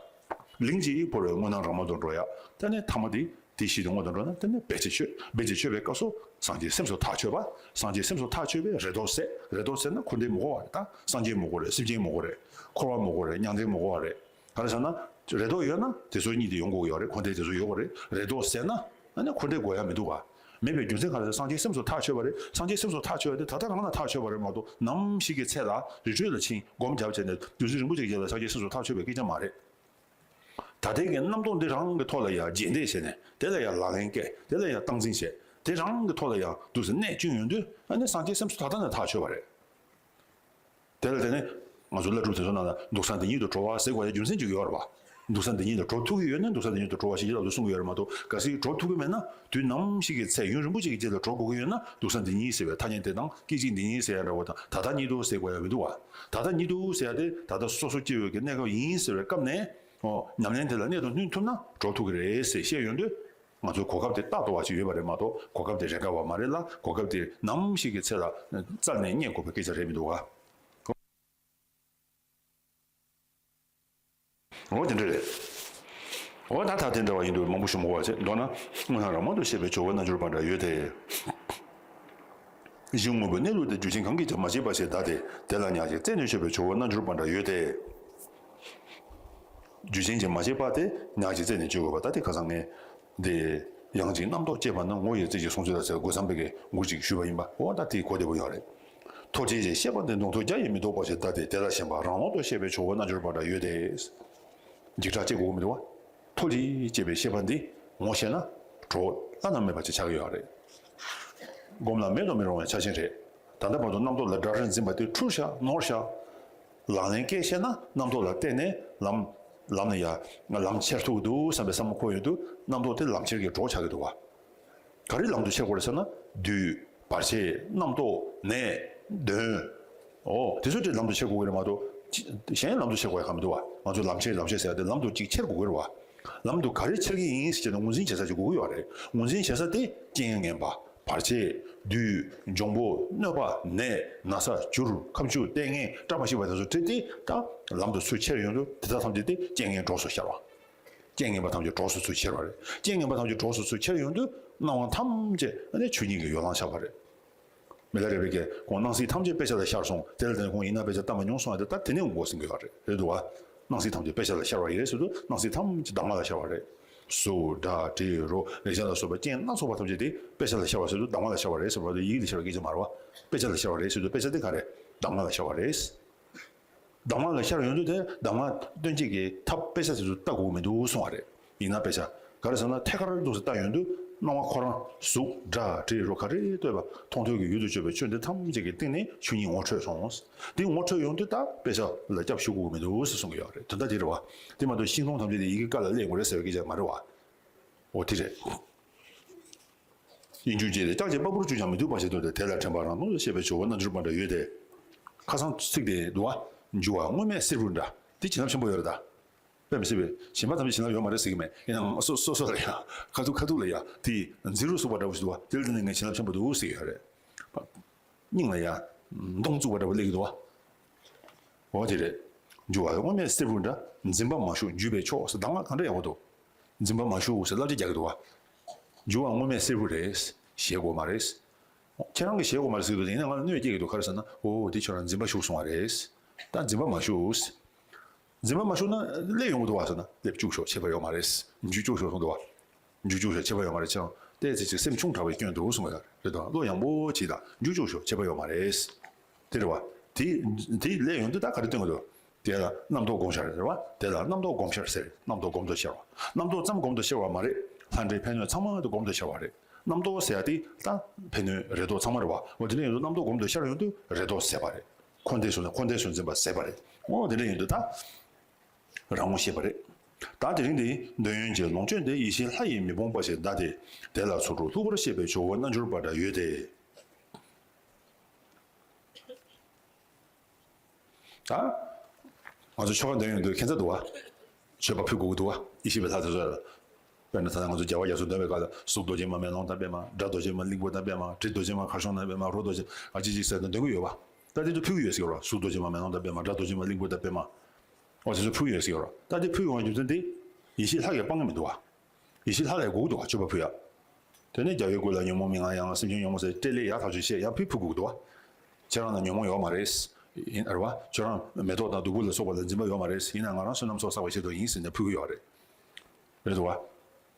ལིང་གིས་འཕུར་བའི་དངོས་སྣང་རང་མ་དུ་འགྲོ་ཡ། དེ་ནས་ཐ་མ་དེ་དེ་བཞིན་དུ་མངོན་དུ་འགྲོ་ན་དེ་ནས་བེད་སྤྱད་ཆོད། བེད་སྤྱད་ཆོད་པའི་སྐབས་སུ་སངས་རྒྱས་སེམས་སུ་ཐག་ཆོད་པ། སངས་རྒྱས་སེམས་སུ་ཐག་ཆོད་པས་རེ་དོགས་ཟད། རེ་དོགས་ཟད་ན་འཁོར་འདས་མི་དགོས་པ་རེད། ད་སངས་རྒྱས་མི་དགོས་རེད། སེམས་ཅན་མི་དགོས་རེད། འཁོར་བ་མི་དགོས་རེད། མྱང་འདས་མི་དགོས་པ་རེད། ག་རེ་ཟེར་ན། རེ་དོགས་ཡོད་ན་དེ་ཚོ་གཉིས་དེ་ཡོང་དགོས་ཀྱི་ཡོད་རེད། འཁོར་འདས་དེ་ཚོ་ཡོད་དགོས་རེད། རེ་དོགས་ཟད་ན་ཨ་ནི་འཁོར་འདས་དགོས་ཡ་མི་འདུག་བ། མེད་པའི་རྒྱུ་མཚན་ག་རེ་ཟེར། སངས་རྒྱས་སེམས་སུ་ཐག་ཆོད་པ་རེད། སངས་རྒྱས་སེམས་སུ་ཐག་ཆོད་པ་དེ་ད་ལྟ་རང་ལ་ཐག་ཆོད་པ་རེད་མ་གཏོགས་ནམ་ཞིག་གི་ཚེ་ལ་རི་ཁྲོད་ལ་ཕྱིན་སྒོམ་བརྒྱབ་བྱས་ནས་དུས་ཚོད་རིང་པོ་ཅིག་རྗེས་ལ་སངས་རྒྱས་སེམས་སུ་ཐག་ཆོད་པའི་སྐད་ཆ་མ་རེད། ད་ལྟའི་གི་རྣམ་རྟོག་འདི་རང་གི་ཐོག་ལ་ཡང་རྗེས་འདེད་བྱས་ནས་དེ་ལ་ཡང་ལག་ལེན་བཀལ། དེ་ལ་ཡང་སྟངས་འཛིན་བྱས། དེ་རང་གི་ཐོག་ལ་ཡང་དུས་སུ་གནད་བསྐྱོན་ཡོང་དུས་ཨ་ནི་སངས་རྒྱས་སེམས་སུ་ད་ལྟ་ནས་ཐག་ཆོད་པ་རེད། དེ་ལ་དེ་ནས་ང་ཚོ་བླ་སྒྲུབ་དེ་ཚོ་ནང་ལ་འདུག་ས་འདི་ཉིད་དུ་གྲོལ་བ་ཟེར་དགོས་ཡ་རྒྱུ་མཚན་ཅིག་ཡོད་རེད་བ། འདུག་ས་འདི་ཉིད་དུ་གྲོལ་ཐུབ་ཀྱི་ཡོད་ན་འདུག་ས་འདི་ཉིད་དུ་གྲོལ་བ་ཞིག་ཡིད་ལ་དུ་གསུང་གི་ཡོད་རེད་མ་གཏོགས། གལ་སྲིད་གྲོལ་ཐུབ་ཀྱི་མེད་ན་དུས་ནམ་ཞིག་གི་ཚེ་ཡུན་རིང་པོ་ཅིག་གི་རྗེས་ལ་གྲོལ་དགོས་ཀྱི་ཡོད་ན་འདུག་ས་འདི་ཉིད་ཟེར་བའི་ཐ་སྙད་དེ་དང་སྐད་ཅིག་འདི་ཉིད་ཟེར་ཡ་འདྲ་བོ་དང་ད་ལྟ་ཉིད་དུ་ཟེར་དགོས་ཡ་མི་འདུག་བ། ད་ལྟ་ཉིད་དུ་ཟེར་ཡ་དེ་ད་ལྟ་སོ་སོ་སྐྱེ་བོའི་གི་གནས་སྐབས་ཡིན་ཟེར་བའི་སྐབས་ནས། ཨོ། ཉམས་ལེན་དེ་ལ་གནད་དུ་བསྣུན་ཐུབ་ན་གྲོལ་ཐུབ་ཀྱི་རེད་ཟེར་བཤད་ཡོང་དུས། ང་ཚོའི་གོ་སྐབས་དེ་རྟག་ཏུ་བ་ཞིག་ཡོད་པ་རེད་མ་གཏོགས་གོ་སྐབས་དེ་རེ་འགའ་བ་མ་རེད་ལ། གོ་སྐབས་དེ་ནམ་ཞིག་གི་ཚེ་ལ་བཙལ་ནས་རྙེད་དགོས་པའི་སྐད་ཆ་རེད་མི་འདུག་ག། འོ་དེ་འདྲ་རེད། འོ་ད་ད་དེ་འདྲ་བ་ཡིན་དུས་མང་པོ་ཞུ་མི་དགོས་པ་བྱས། མདོར་ན་དངོས་སྣང་རང་མ་དུ་ཤེས་པའི་ཇོ་བོ་རྣལ་འབྱོར་པ་འདྲ་ཡོད་དེ། གཞི་དངོས་པོའི་གནས་ལུགས་དེ་རྒྱུ་རྐྱེན་གང་གིས་ཀྱང་མ་སྐྱེས་པ་ཞེས་གདའ་སྟེ། དེ་ལ་ཉག་གཅིག་རྩད་ནས་ཆོད་པའི་ཇོ་བོ་རྣལ་འབྱོར་པ་འདྲ་ཡོད་དེ། རྒྱུ་རྐྱེན་གྱིས་མ་སྐྱེས་པ་དེ་ཉག་གཅིག་རྩད་ནས་གཅོད་དགོས་པ། ད་དེ་ཁ་སང་ངས་འདི་ཡང་ཅིག་རྣམ་རྟོག་སྐྱེས་པ་ན་ངོ་ཡི་རྩད་ཀྱིས་སྲུང་ཚུལ་ལ་ཟེར་དགོས་བསམ་པའི་གི་མགུར་ཅིག་ཞུས་པ་ཡིན་པ། འོ་ད་དེ་གོ་བདེ་པོ་ཡོད་རེད། ཐོལ་རྒྱལ་གྱི་བཤད་པ་འདི་མདུང་ཐུང་བརྒྱ་ཡིས་མི་ལྡོག་པ་ཞེས་གདའ་སྟེ། དེ་ལ་ཞེན་པ་རང་ལོག་ཏུ་ཤེས་པའི་ཇོ་བོ་རྣལ་འབྱོར་པ་འདྲ་ཡོད་དེ། འཇིགས་སྐྲག་སྐྱེ་དགོས་མི་འདུག་བ། ཐོལ་རྒྱལ་གྱི་བཤད་པའི་བཤད་པ་འདི་ངོ་ཤེས་ན་གྲོགས་བླ་ན་མེད་པ་ཅིག་ཆགས་ཀྱི་ཡོད་རེད། སྒོམ་ལ་མེད་དུ་མི་རུང་བའི་ཆ་ཤས་རེད། ད་ལྟ་བར་དུ་རྣམ་རྟོག་ལ་དགྲར་འཛིན་པ་དེ་འཁྲུལ་ཤག་ནོར་ཤག། ལག་ལེན་བཀལ་ཤེས་ན་རྣམ་རྟོག་ལ་བརྟེན་ནས་ལམ་ལམ་ལ་ཡ་ལམ་ཁྱེར་ཐུབ་ཀྱི་འདུག་བསམ་པའི་བསམ་བློ་འཁོར་ཡོང་དུས་རྣམ་རྟོག་དེ་ལམ་ཁྱེར་གྱི་གྲོགས་ཆགས་ཀྱི་འདུག་བ། ག་རེ་ལམ་དུ་ཁྱེར་དགོས་རེད་ཟེར་ན། བདུད། བར་ཆད། རྣམ་རྟོག་ནད། གདོན། འོ་དེ་ཚོ་དེ་ལམ་དུ་ཁྱེར་དགོས་ཀྱི་རེད་མ་གཏོགས། གཞན་ལམ་དུ་ཁྱེར་དགོས་ཡ་གང་མི་འདུག་བ། ང་ཚོ་ལམ་ཁྱེར་ལམ་ཁྱེར་ཟེར་ཡ་དེ་ལམ་དུ་གཅིག་ཁྱེར་དགོས་ཀྱི་རེད་བ། ལམ་དུ་ག་རེ་ཁྱེར་གྱི་ཡིན་ཟེར་ན་ངོས་འཛིན་བྱེད་ས་ཅིག་དགོས་ཀྱི་ཡོད་རེད། ངོས་འཛིན་བྱེད་ས་དེ་རྐྱེན་ངན་པ། བར་ཆད། བདུད། འབྱུང་པོ། གནོད་པ། ནད། ན་ཚ། འགྱུར། ཁ་མཆུ། ལྟས་ངན། བཀྲ་མ་ཤིས་པ་དེ་ཚོ་བྲིས་ཏེ་ད་ལམ་དུ་ཚུར་ཁྱེར་ཡོང་དུས་དེ་དག་ཐམས་ཅད་དེ་རྐྱེན་ངན་གྲོགས་སུ་ཤར་བ། རྐྱེན་ངན་པ་ཐམས་ཅད་གྲོགས་སུ་ཚུར་ཁྱེར་བ་རེད། རྐྱེན་ངན་པ་ཐམས་ཅད་གྲོགས་སུ་ཚུར་ཁྱེར་ཡོང་དུས་སྣང་བ་ཐམས་ཅད་ཨ་ནི་ཆོས་ཉིད་ཀྱི་ཡོ་ལང་ཆགས་པ་རེད། མི་ལ་རས་པའི་གིས་ཁོང་སྣང་སྲིད་ཐམས་ཅད་དཔེ་ཆ་ལ་ཤར་སོང་། དེ་ལ་བརྟེན་ནས་ཁོང་ཡིན་ན་དཔེ་ཆ་ལྟ་མ་མྱོང་གསུང་བ་དེ་ལྟར་དེ་ནས་འོང་དགོས་ཟེར་གྱི་ཡོད་རེད། རེད་འདུག་བ། སྣང་སྲིད་ཐམས་ཅད་དཔེ་ཆ་ལ་ཤར་བ་ཡིན་རེད་ཟེར་དུས་སྣང་སྲིད་ཐམས་ཅད་གདམས་ངག་ལ་ཤར་བ་རེད། གཟུགས། སྒྲ། དྲི། རོ། རེག་བྱ་ལ་སོགས་པ་རྐྱེན་སྣ་ཚོགས་པ་ཐམས་ཅད་དེ་དཔེ་ཆ་ལ་ཤར་བ་ཟེར་དུས་གདམས་ངག་ལ་ཤར་བ་རེད་ཟེར་བ་དེ་ཡིད་ལ་ཤར་བའི་སྐད་ཆ་མ་རེད་བ། དཔེ་ཆ་ལ་ཤར་བ་རེད་ཟེར་དུས་དཔེ་ཆ་དེ་ག་རེད། གདམས་ངག་ལ་ཤར་བ་རེད། གདམས་ངག་ལ་ཤར་ཡོང་དུས་དེ་གདམས་ངག་སྟོན་བྱེད་ཀྱི་ཐབས་དཔེ་ཆ་དེ་ཚོ་ལྟ་དགོས་མི་འདུག་གསུང་བ་རེད། ཡིན་ན་དཔེ་ཆ་ག་རེ་ཟེར་ན་ཐད་ཀར་འདུག་སེ་ལྟ་ཡོང་དུས་སྣང་བ་ཁོ་རང་གཟུགས། སྒྲ། དྲི། རོ་ག་རེ་ལྟོས་པ་མཐོང་ཐོས་ཀྱི་ཡུལ་དུ་གྱུར་པའི་ཆོས་འདི་ཐམས་ཅད་ཀྱི་སྟེང་ནས་ཆོས་ཉིད་ངོ་འཕྲོད་སོང་། འདི་ངོ་འཕྲོད་ཡོང་དུས་ད་དཔེ་ཆ་ལ་སྐྱབས་ཞུ་དགོས་མི་འདུག་ཟེར་གསུང་གི་ཡོད་རེད། དོན་དག་དེ་རེད་བ། དེ་མ་གཏོགས་ཤིང་སྡོང་ཐམས་ཅད་དེ་ཡི་གེ་ཀ་ལ་སླེབས་དགོས་རེད་ཟེར་བའི་སྐད་ཆ་མ་རེད་བ། འོ་དེ་རེད། དབྱིན་ཇུག་གཅིག་ལས་ལྕགས་ཀྱི་པགས་པོར་བཅུག་ཀྱང་མི་སྡུག་པ་ཞིག་འདུག་སྟེ། དེ་ལ་དྲན་པ་རང་སྟོང་དུ་ཤེས་པའི་ཇོ་བོ་རྣལ་འབྱོར་པ་འདྲ་ཡོད་དེ། ཁ་སང་ཚིག་དེ་འདུག་བ། འགྱུ་བ་སྔོན་མེད་བསེར་བུ་འདྲ། དེ་བྱིན་རླབས་ཆེན་པོ་ཡོད་རེད་ད། དཔེ་མི་སྲིད་པའི་སྦྱིན་པ་ཐམས་ཅད་བྱིན་རླབས་ཡོད་མ་རེད་ཟེར་གྱི་མེད། ཡིན་ནའང་སོ་སོ་སོ་ལ་ཡ་ཁ་ཐུག་ཁ་ཐུག་ལ་ཡ་དེ་འཛིང་རུ་ཟུག་པ་འདྲ་པོ་ཞིག་འདུག་བ། དེ་ལ་བརྟེན་ནས་ངས་བྱིན་རླབས་ཆེན་པོ་འདུག་ཟེར་གྱི་ཡོད་རེད། སྙིང་ལ་ཡ་མདོང་བཙུགས་པ་འདྲ་པོ་སླེབས་ཀྱི་འདུག་བ། འོ་དེ་རེད། འགྱུར་བ་དངོས་མེད་གསེར་བུ་འདྲ། འཛིན་པ་མ་ཞུགས་འགྱུར་བའི་མཆོག་ཟེར། གདམས་ངག་གང་འདྲ་ཡག་པོ་འདུག་འཛིན་པ་མ་ཞུགས་ཟེར་བསླབ་བྱ་རྒྱག་གི་འདུག་བ། འགྱུར་བ་དངོས་མེད་གསེར་བུ་རེད། ཞེད་དགོས་མ་རེད། ཁྱེད་རང་གིས་ཞེད་དགོས་མ་རེད་ཟེར་གྱི་འདུག་ཡིན་ན་ང་ལ་གནོད་སྐྱེལ་གྱི་འདུག་ག་རེ་ཟེར་ན། འོ་དེ་ཁྱོད་རང་འཛིན་པ་ཞུགས་སོང་བ་རེད། ད་འཛིན་པ་མ་ཞུགས། འཛིན་པ་མ་ཞུགས་ན་སླེབས་ཡོང་གི་འདུག་བ་ཟེར་ན། སླེབས་བཅུག་ཤོག་ཁྱད་པར་ཡོད་མ་རེད། འགྱུར་བཅུག་ཤོག་གསུངས་འདུག་བ། འགྱུར་བཅུག་ཤོག་ཁྱད་པར་ཡོད་མ་རེད། ཁྱེད་རང་ཏོག་ཙམ་ཅིག་སེམས་ཆུང་དྲགས་པའི་སྐྱོན་འདུག་གསུངས་པ་རེད་དོ། བློ་ཡངས་པོ་བྱེད་དང་། འགྱུར་བཅུག་ཤོག་ཁྱད་པར་ཡོད་མ་རེད། དེ་རེད་བ། དེ་དེ་སླེབས་ཡོང་དུས་ད་ག་རེ་སྟོན་གྱི་འདུག་དེ་ལ་རྣམ་རྟོག་སྒོམ་བྱ་རེད་བ། དེ་ལ་རྣམ་རྟོག་སྒོམ་བྱ་ཟེར། རྣམ་རྟོག་སྒོམ་དུ་ཤར་བ། རྣམ་རྟོག་ཙམ་སྒོམ་དུ་ཤར་བ་མ་རེད། ལྷ་འདྲེ་ཕན་གནོད་ཚང་མ་དེ་སྒོམ་དུ་ཤར་བ་རེད། རྣམ་རྟོག་ཟེར་ཡ་དེ་ད་ཕན་གནོད་རེ་དོགས་ཚང་མ་རེད་བ། འོ་དེ་འདྲ་ཡིན་དུས་རྣམ་རྟོག་སྒོམ་དུ་ཤར་ཡོང་དུས་རེ་དོགས་ཟད་པ་རེད། འཁོར་འདས་སུ་ནས་འཁོར་འདས་སུ་འཛིན་པ་ཟད་པ་རེད། འོ་དེ་འདྲ་ཡིན་དུས་ད་རང་ངོ་ཤེས་པ་རེད། ད་དེ་རིང་འདི་འདོད་ཡོན་གྱི་ལོངས་སྤྱོད་འདི་ཡེ་ཤེས་ལྷ་ཡིས་མི་སྤོང་པ་ཞིག་གདའ་སྟེ། དེ་ལ་ཚོགས་དྲུག་ལྷུག་པར་བཤད་པའི་ཇོ་བོ་རྣལ་འབྱོར་པ་འདྲ་ཡོད་དེ། ད་ང་ཚོ་ཆོ་ག་འདོན་ཡོང་དུས་ཁྱད་མཚར་འདུག་བ། མཆོད་པ་ཕུལ་དགོས་ཀྱི་འདུག་བ། ཡེ་ཤེས་པའི་ལྷ་དེ་ཚོ་ལ། དཔེར་ན་ད་ལྟ་ང་ཚོ་རྒྱལ་བ་རྒྱ་མཚོ་འདོན་པའི་སྐབས་ལ་གཟུགས་རྡོ་རྗེ་མ་མེ་ལོང་དང་པདྨ། སྒྲ་རྡོ་རྗེ་མ་གླིང་བུ་དང་པདྨ། དྲི་རྡོ་རྗེ་མ་གར་གཤོང་དང་པདྨ། རོ་རྡོ་རྗེ་ཨ་ཅི་ཅིག་ཟེར་ནས་འདོན་གྱི་ཡོད་བ། ད་དེ་ཚོ་ཕུལ་གྱི་ཡོད་ཟེར་གྱི་ཡོད་ར། གཟུགས་རྡོ་རྗེ་མ་མེ་ལོང་དང་པདྨ། སྒྲ་རྡོ་རྗེ་མ་གླིང་བུ་དང་པདྨ། འོ་དེ་ཚོ་ཕུལ་གྱི་ཡོད་ཟེར་གྱི་ཡོད་ར། ད་དེ་ཕུལ་ཡོང་བའི་རྒྱུ་མཚན་དེ་ཡེ་ཤེས་ལྷ་གིས་སྤང་གི་མི་འདུག་བ། ཡེ་ཤེས་ལྷ་ལ་དགོས་ཀྱི་འདུག་བ། མཆོད་པ་ཕུལ་ཡ། དེ་ནས་རྒྱལ་བའི་སྐུ་ལ་ཉོན་མོངས་མི་མངའ་ཡང་། སེམས་ཅན་ཉོན་མོངས་ཟད་པའི་སྤྲེལ་ལད་ཡག་ཐག་ཆོད་བཤད་ཡང་ཕུལ་ཕུལ་དགོས་ཀྱི་འདུག་བ། ཁྱེད་རང་ལ་ཉོན་མོངས་ཡོད་མ་རེད། ཡིན་རེད་བ། ཁྱོད་རང་མེ་ཏོག་དང་བདུག་སྤོས་ལ་སོགས་པ་ལ་འཛིན་པ་ཡོད་མ་རེད། ཡིན་ན་ང་རང་བསོད་ནམས་ཚོགས་བསགས་པའི་ཆེད་དུ་ཡིན་ཟེར་ནས་ཕུལ་གྱི་ཡོད་རེད། རེད་འདུག་བ།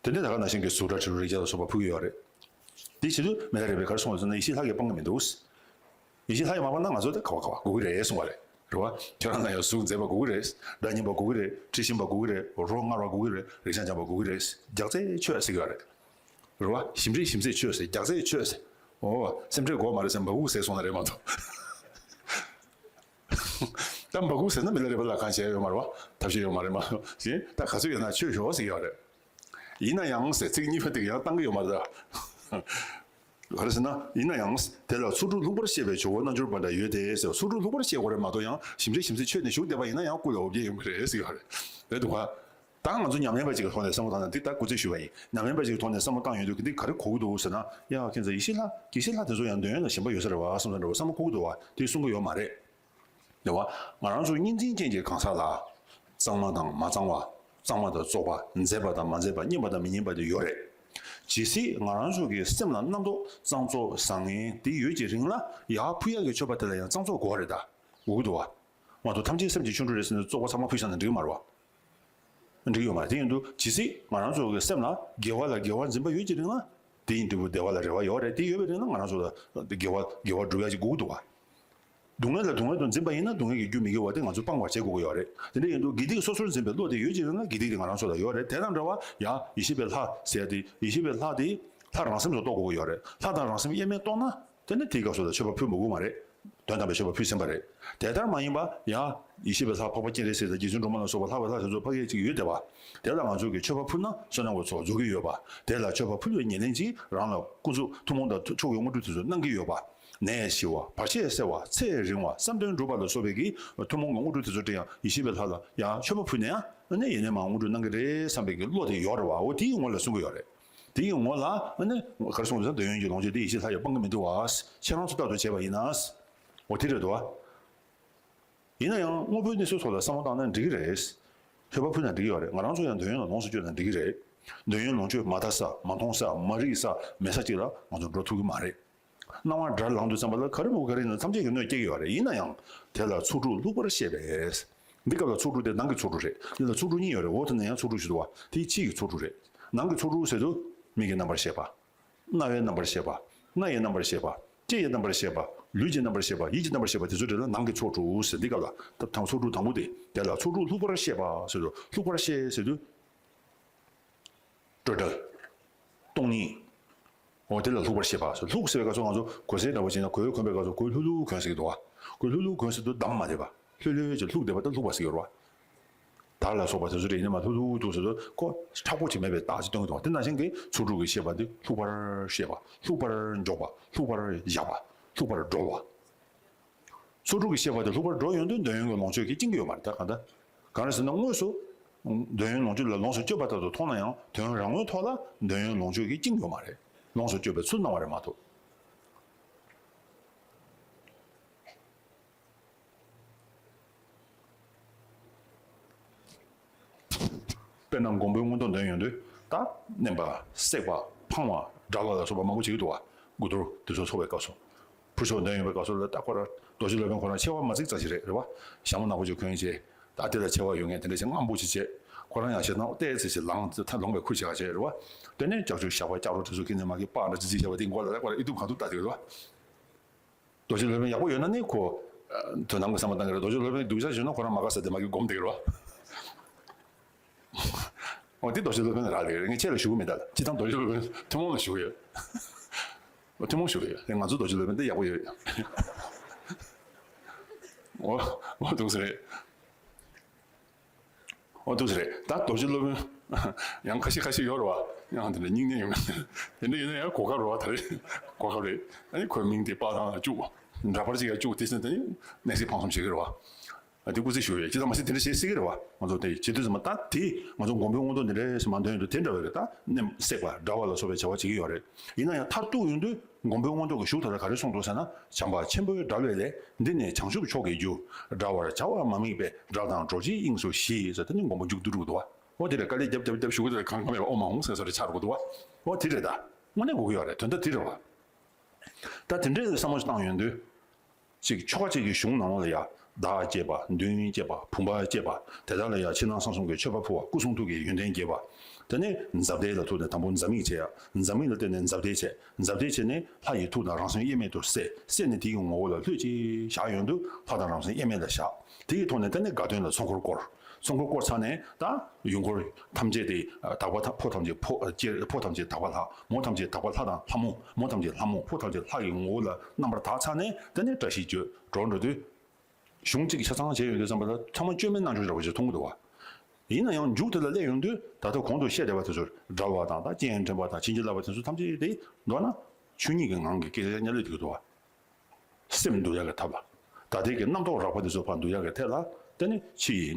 དེ་ནས་ད་ག་ནང་བཞིན་གྱི་གཟུགས་སྒྲ་དྲི་རོ་རེག་བྱ་ལ་སོགས་པ་ཕུལ་གྱི་ཡོད་རེད། དེ་བྱེད་དུས་མི་ལ་རས་པས་ག་རེ་གསུངས་པ་ཟེར་ན། ཡེ་ཤེས་ལྷ་གིས་སྤང་གི་མི་འདུག་ཡེ་ཤེས་ལྷ་ཡིས་མ་སྤངས་ན་ང་ཚོ་ད་ག་བ་ག་བ་དགོས་ཀྱི་རེད་གསུངས་པ་རེད། རེད་བ། ཁྱོད་རང་ལ་ཡང་གཟུགས་མཛེས་པ་དགོས་ཀྱི་རེད། སྒྲ་སྙན་པ་དགོས་ཀྱི་རེད། དྲི་ཞིམ་པ་དགོས་ཀྱི་རེད། རོ་མངར་བ་དགོས་ཀྱི་རེད། རེག་བྱ་འཇམ་པ་དགོས་ཀྱི་རེད། རྒྱགས་ཚད་ཆོད་ཟེར་གྱི་ཡོད་རེད། རེད་བ། ཞིམ་དྲི་ཞིམ་ཚད་ཆོད་ཟེར། རྒྱགས་ཚད་ཆོད་ཟེར། འོ། སེམས་ཁྲལ་དགོས་མ་རེད་ཟེར་འབའ་འགུག་ཟེར་སོང་ན་རེད་མ་གཏོགས། ད་འབའ་འགུག་ཟེར་ན་མི་ལ་རས་པ་ལ་གང་བྱས་ཡོད་མ་རེད་བ། ཐབས་ཤེས་ཡོད་མ་རེད་མ་གཏོགས། ད་ག་ཚོད་ཡོད་ན་ཆོད་ཤོག་ཟེར་གྱི་ཡོད་རེད། ཡིན་ན་ཡང་ཟེར་ཚིག་གཉིས་པ་དེ་ཡང་བཏང་གི་ཡོད་མ་རེད། ག་རེ་ཟེར་ན། ཡིན་ན་ཡང་དེ་ལ་ཚོགས་དྲུག་ལྷུག་པར་བཤད་པའི་ཇོ་བོ་རྣལ་འབྱོར་པ་འདྲ་ཡོད་དེ་ཟེར། ཚོགས་དྲུག་ལྷུག་པར་བཤད་དགོས་རེད་མ་གཏོགས། ཡང་ཞིམ་དྲི་ཞིམ་ཚད་ཆོད་ནས་བཞུགས་བསྡད་པ་ཡིན་ན་ཡང་སྐུ་ལ་འོ་བརྒྱལ་ཡོང་གི་རེད་ཟེར་གྱི་ཡོད་རེད། རེད་འདུག་ག་ད་ང་ཚོ་ཉམས་ལེན་པ་ཅིག་གི་ཐོག་ནས་བསམ་བློ་བཏང་ན། འདི་ལྟར་སྐུ་རྩེད་ཞུས་པ་ཡིན། ཉམས་ལེན་པ་ཅིག་གི་ཐོག་ནས་བསམ་བློ་བཏང་ཡོང་དུས་འདི་ག་རེ་གོ་གི་འདུག་ཟེར་ན། ཡ་ཁྱེད་ཚོ་ཡེ་ཤེས་ལྷ་དགེ་བཤེས་ལྷ་དེ་ཚོ་ཡང་འདོད་ཡོན་ལ་ཞེན་པ་ཡོད་ས་རེད་བ་བསམ་བསམ་འདྲ་བོ་བསམ་བློ་འཁོར་གི་འདུག་བ། དེ་གསུང་གི་ཡོད་མ་རེད། རེད་བ། ང་རང་ཚོ་གཉིས་འཛིན་ཅན་གྱི་གང་ཟག་ལ། གཙང་མ་དང་མ་གཙང་བ། གཙང་མ་དང་བཙོག་པ། མཛེས་པ་དང་མ་མཛེས་པ། སྙན་པ་དང་མི་སྙན་པ་དེ་ཡོད་རེད། ཇི་སྲིད་ང་རང་ཚོ་གི་སེམས་ལ་རྣམ་རྟོག་གཙང་བཙོག་བཟང་ངན་དེ་ཡོད་ཀྱི་རིང་ལ། ཡར་ཕུལ་ཡག་གི་མཆོད་པ་དེ་ལ་ཡང་གཙང་བཙོག་དགོས་པ་རེད་ད། དགོས་ཀྱི་འདུག་བ། མ་གཏོགས་ཐམས་ཅད་སེམས་ཀྱི་ཆོ་འཕྲུལ་རེད་ཟེར་ནས་བཙོག་པ་ཚང་མ་ཕུལ་བཞག་ན་འགྲིག་གི་མ་རེད་བ། འགྲིག་ཡོད་མ་རེད། དེ་ཡིན་དུས་ཇི་སྲིད་ང་རང་ཚོ་གི་སེམས་ལ་དགེ་བ་ལ་དགེ་བ་འཛིན་པ་ཡོད་ཀྱི་རིང་ལ། དེ་ཡིན་དུས་བདེ་བ་ལ་རེ་བ་ཡོད་རེད། དེ་ཡོད་པའི་རིང་ལ་ང་རང་ཚོ་ལ་དགེ་བ་དགེ་བ་སྒྲུབ་ཡ་ཅིག་དགོས་ཀྱི་འདུག་བ། སྡུག་བསྔལ་ལ་སྡུག་བསྔལ་དུ་འཛིན་པ་ཡིན་ན་སྡུག་བསྔལ་གྱི་རྒྱུ་མི་དགེ་བ་དེ་ང་ཚོས་སྤང་བར་བྱེད་དགོས་ཀྱི་ཡོད་རེད། དེ་འདྲ་ཡིན་དུས་དགེ་སྡིག་སོ་སོར་འཛིན་པའི་བློ་དེ་ཡོད་ཀྱི་རིང་ལ་དགེ་སྡིག་དེ་ང་རང་ཚོ་ལ་ཡོད་རེད། དེ་དང་འདྲ་བ་ཡ་ཡེ་ཤེས་པའི་ལྷ་ཟེར་ཡ་དེ། ཡེ་ཤེས་པའི་ལྷ་དེ་ལྷ་རང་སེམས་སུ་རྟོགས་དགོས་ཀྱི་ཡོད་རེད། ལྷ་དང་རང་སེམས་དབྱེར་མེད་རྟོགས་ན། དེ་ནི་དེའི་སྐབས་སུ་ལ་མཆོད་པ་ཕུལ་མི་དགོས་མ་རེད། དོན་དམ་པའི་མཆོད་པ་ཕུལ་ཟིན་པ་རེད། དེ་ལྟར་མ་ཡིན་པ་ཡང་ཡེ་ཤེས་པའི་ལྷ་འཕགས་པ་སྤྱན་རས་གཟིགས་དང་རྗེ་བཙུན་སྒྲོལ་མ་ལ་སོགས་པ་ལྷག་པའི་ལྷ་དེ་ཚོ་ཕ་གི་ཅིག་ཡོད་བསྡད་པ། དེ་ལ་ང་ཚོ་གིས་མཆོད་པ་ཕུལ་ན་བསོད་ནམས་ཀྱི་ཚོགས་རྫོགས་ཀྱི་ཡོད་པ། དེ་ལ་མཆོད་པ་ཕུལ་བའི་ཉེར་ལེན་གྱིས་རང་ལ་ཀུན་རྫོབ་ཐུན་མོང་དང་མཆོག་གི་དངོས་གྲུབ་དེ་ཚོ་གནང་གི་ཡོད་པ། ནད་ཞི་བ། བར་ཆད་སེལ་བ། ཚེ་རིང་བ། བསམ་དོན་འགྲུབ་པ་ལ་སོགས་པའི་གི་ཐུན་མོང་གི་དངོས་གྲུབ་དེ་ཚོ་དེ་ཡང་ཡེ་ཤེས་པའི་ལྷ་ལ་ཡང་མཆོད་པ་ཕུལ་ན་ཡང་ཨ་ནི་ཡེ་ནས་མར་དངོས་གྲུབ་གནང་གི་རེད་བསམ་པའི་གི་བློ་དེ་ཡོད་རེད་བ། འོ་དེའི་ངོ་ལ་གསུང་གི་ཡོད་རེད། དེ་ཡི་ངོ་ལ་ཨ་ནི་ག་རེ་གསུངས་ཟེར་ན། འདོད་ཡོན་གྱི་ལོངས་སྤྱོད་དེ་ཡེ་ཤེས་ལྷ་ཡིས་སྤང་གི་མི་འདུག་བ། ཁྱེད་རང་ཚོ་ལྟར་དུ་བྱས་པ་ཡིན་ན། འོ་དེ་རེད་འདུག་བ། ཡིན་ན་ཡང་དངོས་པོའི་གནས་ཚུལ་ཐོག་ལ་བསམ་བློ་བཏང་ན་འགྲིག་གི་རེད། མཆོད་པ་ཕུལ་ན་འགྲིག་གི་རེད། ང་རང་ཚོ་ཡང་འདོད་ཡོན་ལ་ལོངས་སུ་སྤྱོད་ན་འགྲིག་གི་རེད། འདོད་ཡོན་ལོངས་སྤྱོད་མ་ལྟ་ས། མ་མཐོང་ས། མ་རིག་ས། མེད་ས་ཅིག་ལ་ང་ཚོ་འགྲོ་ཐུབ་ཀྱི་མ་རེད། སྣང་བ་དགྲར་ལངས་དུས་ཙམ་པ་ལ་ག་རེ་མོ་ག་རེ་ཡིན་ན་ཐམས་ཅད་ཀྱིས་གནོད་སྐྱེལ་གྱི་ཡོད་རེད། ཡིན་ན་ཡང་དེ་ལ་ཚོགས་དྲུག་ལྷུག་པར་བཤད་པས། འདི་སྐབས་ལ་ཚོགས་དྲུག་དེ་ནང་གི་ཚོགས་དྲུག་རེད། འདི་ལ་ཚོགས་དྲུག་གཉིས་ཡོད་རེད། འོག་ཏུ་ན་ཡང་ཚོགས་དྲུག་ཞིག་འདུག་བ། དེ་ཕྱི་ཡི་ཚོགས་དྲུག་རེད། ནང་གི་ཚོགས་དྲུག་ཟེར་དུས་མིག་གི་རྣམ་པར་ཤེས་པ། རྣ་བའི་རྣམ་པར་ཤེས་པ། སྣ་ཡི་རྣམ་པར་ཤེས་པ། ལྕེ་ཡི་རྣམ་པར་ཤེས་པ། ལུས་ཀྱི་རྣམ་པར་ཤེས་པ། ཡིད་ཀྱི་རྣམ་པར་ཤེས་པ། དེ་ཚོ་དེ་ལ་ནང་གི་ཚོགས་དྲུག་ཟེར། འདི་སྐབས་ལ་ད་ཐང་ཚོགས་དྲུག་དང་པོ་དེ། དེ་ལ་ཚོགས་དྲུག་ལྷུག་པར་བཤད་པ་ཟེར་དུས། ལྷུག་པར་བཤད་ཟེར་དུས། སྤྲོས་བྲལ། སྟོང་ཉིད། འོ་དེ་ལ་ལྷུག་པར་བཤད་པ་ཟེར། ལྷུག་ཟེར་བའི་སྐབས་སུ་ང་ཚོ་གོས་གཟན་འདྲ་བོ་བྱས་ན་གོས་གོན་པའི་སྐབས་སུ་གོས་ལྷུག་ལྷུག་གོན་ཟེར་གྱི་འདུག་བ། གོས་ལྷུག་ལྷུག་གོན་ཟེར་དུས་བསྡམས་མ་བསྡད་པ། ལྷོད་ལྷོད་ཀྱི་ལྷུག་བསྡད་པ་དེ་ལྷུག་པ་ཟེར་གྱི་རེད་བ། དར་ལ་སོགས་པ་དེ་ཚོ་རེད། ཡིན་ན་མ་ལྷུག་ལྷུག་འདུག་ཟེར་དུས་ཁོ་མཁྲེགས་པོ་ཅིག་མེད་པའི་རྟགས་ཅིག་སྟོན་གྱི་འདུག་བ། དེ་ནང་བཞིན་གྱི་ཚོགས་དྲུག་གི་བཤད་པ་འདི་ལྷུག་པར་བཤད་པ། ལྷུག་པར་འཇོག་པ། ལྷུག་པར་བཞག་པ། ལྷུག་པར་སྒྲོལ་བ། ཚོགས་དྲུག་གི་བཤད་པ་དེ་ལྷུག་པར་སྒྲོལ་ཡོང་དུས་འདོད་ཡོན་གྱི་ལོངས་སྤྱོད་ཀྱིས་བཅིངས་ཀྱི་ཡོད་མ་རེད། ད་གང་ལྟར་གང་རེད་ཟེར་ན། དངོས་སུ་ འདོད་ཡོན་ལོངས་སྤྱོད་ལ་ལོངས་སུ་སྤྱོད་པ་ལྟར་དུ་མཐོང་ན་ཡང་དོན་རང་ངོའི་ཐོག་ལ་འདོད་ཡོན་ལོངས་སྤྱོད་ཀྱིས་བཅིངས་ཡོད་མ་རེད། ལོངས་སུ་སྤྱོད་པའི་ཚུལ་སྣང་བ་རེད་མ་གཏོགས། དཔེར་ན་མགོན་པོའི་མངོན་རྟོགས་འདོད་ཡོང་དུས་ད་མནན་པ་བསྲེག་པ་འཕང་བ་འདྲ་བ་ལ་སོགས་པ་མང་པོ་བྱེད་ཀྱི་འདུག་བ། དགུ་གཏོར་དེ་ཚོ་ཚོགས་པའི་སྐབས་སུ། ཕུར་ཚོགས་འདོད་ཡོང་བའི་སྐབས་སུ་ལ་ད་ཁོ་ར་རྡོ་རྗེ་སློབ་དཔོན་ཁོ་རང་མཆེ་བ་མ་གཙིགས་ཙམ་ཞིག་རེད་རེད་བ། ཞྭ་མོ་ནག་པོ་ཅིག་གོན་བྱས། ད་དེ་ལ་མཆེ་བ་ཡོད་མཁན་དེ་འདྲ་ཞིག་རྔམ་པོ་ཞིག་བྱས། ཁོ་རང་ཡང་ཞེ་སྡང་ཏོག་ཙམ་ཞིག་ལངས་ཐ་ལོངས་པའི་ཁུལ་བྱས་པ་བྱས་རེད་བ། དེ་ནས་ལྕགས་ཀྱུ་ཞགས་པ་ལྕགས་རོ་དེ་ཚོ་ཁྱེར་ནས་མ་གི་པགས་འདྲ་ཙི་ཙི་བྱས་པ་དེ་མགོ་ལ་ལ་ཁོ་ར་ཨི་ཐུབ་གང་ཐུབ་ལྟ་དེ་རེད་བ། རྡོ་རྗེ་སློབ་དཔོན་ཡག་པོ་ཡོད་ན་ནི་ཁོ་དོན་དམ་གྱི་བསམ་པ་བཏང་གི་རེད། རྡོ་རྗེ་སློབ་དཔོན་སྡུག་ཅག་བྱུང་ན་ཁོ་རང་མ་དགའ་ས་དེ་མ་གི་སྒོམ་བསྡད་ཀྱི་རེད་བ། འོ་དེ་རྡོ་རྗེ་སློབ་དཔོན་རག་ལས་རེད། ངས་ཁྱེད་ལ་ཞུ་གི་མེད་ད། སྤྱི་བཏང་རྡོ་རྗེ་སློབ་དཔོན་ཐུན་མོང་ལ་ཞུ་གི་ཡོད། འོ་ཐུན་མོང་ཞུ་གི་ཡོད། ང་ཚོ་རྡོ་རྗེ་སློབ་དཔོན་དེ་ཡག་པོ་ཡོད། འོ་འོ་འདུག་ས་རེད། འོ་འདུག་ས་རེད། ད་རྡོ་རྗེ་སློབ་དཔོན་ཡང་ཁ་ཤས་ཁ་ཤས་ཡོད་རེད་བ། ཡང་དེ་འདྲ་སྙིང་ནད་ཡོད་མེད། དེ་འདྲ་ཡིན་ན་ཡང་གོ་སྐབས་རེད་བ། ད་རེད་གོ་སྐབས་རེད། ཨ་ནི་ཁོའི་མིང་དེ་པགས་ཐང་ལ་བཅུག་འདྲ་པར་ཅིག་ཡང་བཅུག་དེ་ཚོ་དེ་ནི་གནས་ཚུལ་ཕངས་སུམ་བྱེད་ཀྱི་རེད་བ། ཨ་དེ་སྐུ་རྩིས་ཞུ་ཡས་ཅི་ཙམ་མ་ཟད་དེ་འདྲ་བྱེད་སྲིད་ཀྱི་རེད་བ། ང་ཚོ་དེ་བྱེད་དུས་ཙམ་པ་ད་དེ་ང་ཚོ་མགོན་པོའི་མངོན་རྟོགས་འདི་འདྲ་ཞིག་མ་འདོན་དུས་དེ་འདྲ་བའི་རེད། ད་མནན་བསྲེག་པ་འདྲ་བ་ལ་སོགས་པའི་བྱ་བ་བྱེད་ཀྱི་ཡོད་རེད། ཡིན་ན་ཡང་མཐར་གཏུགས་ཡོང་དུས་མགོན་པོའི་མངོན་རྟོགས་ཀྱི་གཞུག་ད་ལྟ་ག་རེ་གསུངས་འདུག་ཟེར་ན། བྱམས་པ་ཆེན་པོའི་དགྲ་བོས་ལས། འདི་ནི་བྱང་ཆུབ་མཆོག་གི་རྒྱུ། དགྲ་བར་བྱ་བ་མ་དམིགས་པས། དགྲ་དང་གྲོགས་བྱེད་དབྱིངས་སུ་ཞི། ཟེར་དེ་ནི་མགོན་པོ་མཇུག་བསྡུ་རུ་འདུག་བ། འོ་དེ་རེད། དཀའ་ལས་རྒྱབ་རྒྱབ་རྒྱབ་ཞུ་གི་དེ་གང་གང་མེད་པ་ཨོ་མ་འོང་ཟེར་སོ་རེ་ཆགས་རུ་འདུག་བ། འོ་དེ་རེད། ད་དངོས་གནས་དགོས་ཀྱི་ཡོད་རེད། དོན་དག་དེ་རེད་བ། ད་དེ་འདྲའི་བསམ་བློ་ཞིག་བཏང་ཡོང་དུས། གཅིག་ཆོ་ག་གཅིག་གི་གཞུང་ནང་ལོགས་ལ་ཡ། བདག་བསྐྱེད་པ། མདུན་བསྐྱེད་པ། བུམ་པ་བསྐྱེད་པ། དེ་དག་ལ་ཡ་ཕྱི་ནང་གསང་གསུམ་གྱི་མཆོད་པ་ཕུལ་བ། སྐུ་གསུང་ཐུགས་ཀྱི་ཡོན་ཏན་རྒྱས་པ། དེ་ནས་ཛབ་དེ་ལ་ཐུག་ནས་དང་པོ་འཛབ་དམིགས་བྱས་ཡ། འཛབ་དམིགས་ལ་བརྟེན་ནས་ཛབ་དེ་བྱས། ཛབ་དེ་བྱས་ནས་ལྷ་ཡི་ཐུགས་དང་རང་སེམས་དབྱེར་མེད་དུ་བསྲེ། བསྲེས་ནས་དེ་ཡི་ངོ་བོ་ལ་ལྷོད་ཅིག་བཞག་ཡོང་དུས་ལྷ་དང་རང་སེམས་དབྱེར་མེད་ལ་བཞག་དེ་ཡི་ཐོག་ནས་དེ་ནས་དགའ་སྟོན་ལ་ཚོགས་འཁོར་བསྐོར། ཚོགས་འཁོར་བསྐོར་ཚར་ནས་ད་ཡུལ་འཁོར་ཐམས་ཅད་དེ་དག་པ་ཐ་ཕོ་ཐམས་ཅད་ཕོ་ཅེ་ཕོ་ཐམས་ཅད་དག་པ་ལྷ། མོ་ཐམས་ཅད་དག་པ་ལྷ་དང་ལྷ་མོ། མོ་ཐམས་ཅད་ལྷ་མོ། ཕོ་ཐམས་ཅད་ལྷ་ཡི་ངོ་བོ་ལ་རྣམ་པར་དག་ཚར་ནས་དེ་ནས་བཀྲ་ཤིས་བརྗོད་འགྲོ་འགྲོ་དུས། གཞུང་གཅིག་གིས་ཆ་ཚང་བྱས་ཡོང་དུས་ཙམ་པ་ལ་ཚང་མ་བཅོས་མའི་རྣལ་འབྱོར་འདྲ་བོ་ཞིག་མཐོང་གི་འདུག་བ། ཡིན་ན་ཡང་མཇུག་དེ་ལ་སླེབས་ཡོང་དུས་ད་ལྟ་གོང་དུ་བཤད་བསྡད་པ་དེ་ཚོར་སྒྲལ་བ་དང་ད་སྤྱན་འདྲེན་པ་དང་བྱིན་གྱིས་བརླབ་པ་དེ་ཚོ་ཐམས་ཅད་དེ་མདོར་ན་ཆོས་ཉིད་ཀྱི་ངང་གི་སྐད་ཆ་སྙན་ལས་འདུག་འདུག་བ། སེམས་འདུལ་ཡག་གི་ཐབས་ལ། ད་ལྟའི་གི་རྣམ་རྟོག་རགས་པ་དེ་ཚོ་ཕར་འདུལ་ཡག་གི་ཐད་ལ་དེ་ནི་ཕྱི་ཡི་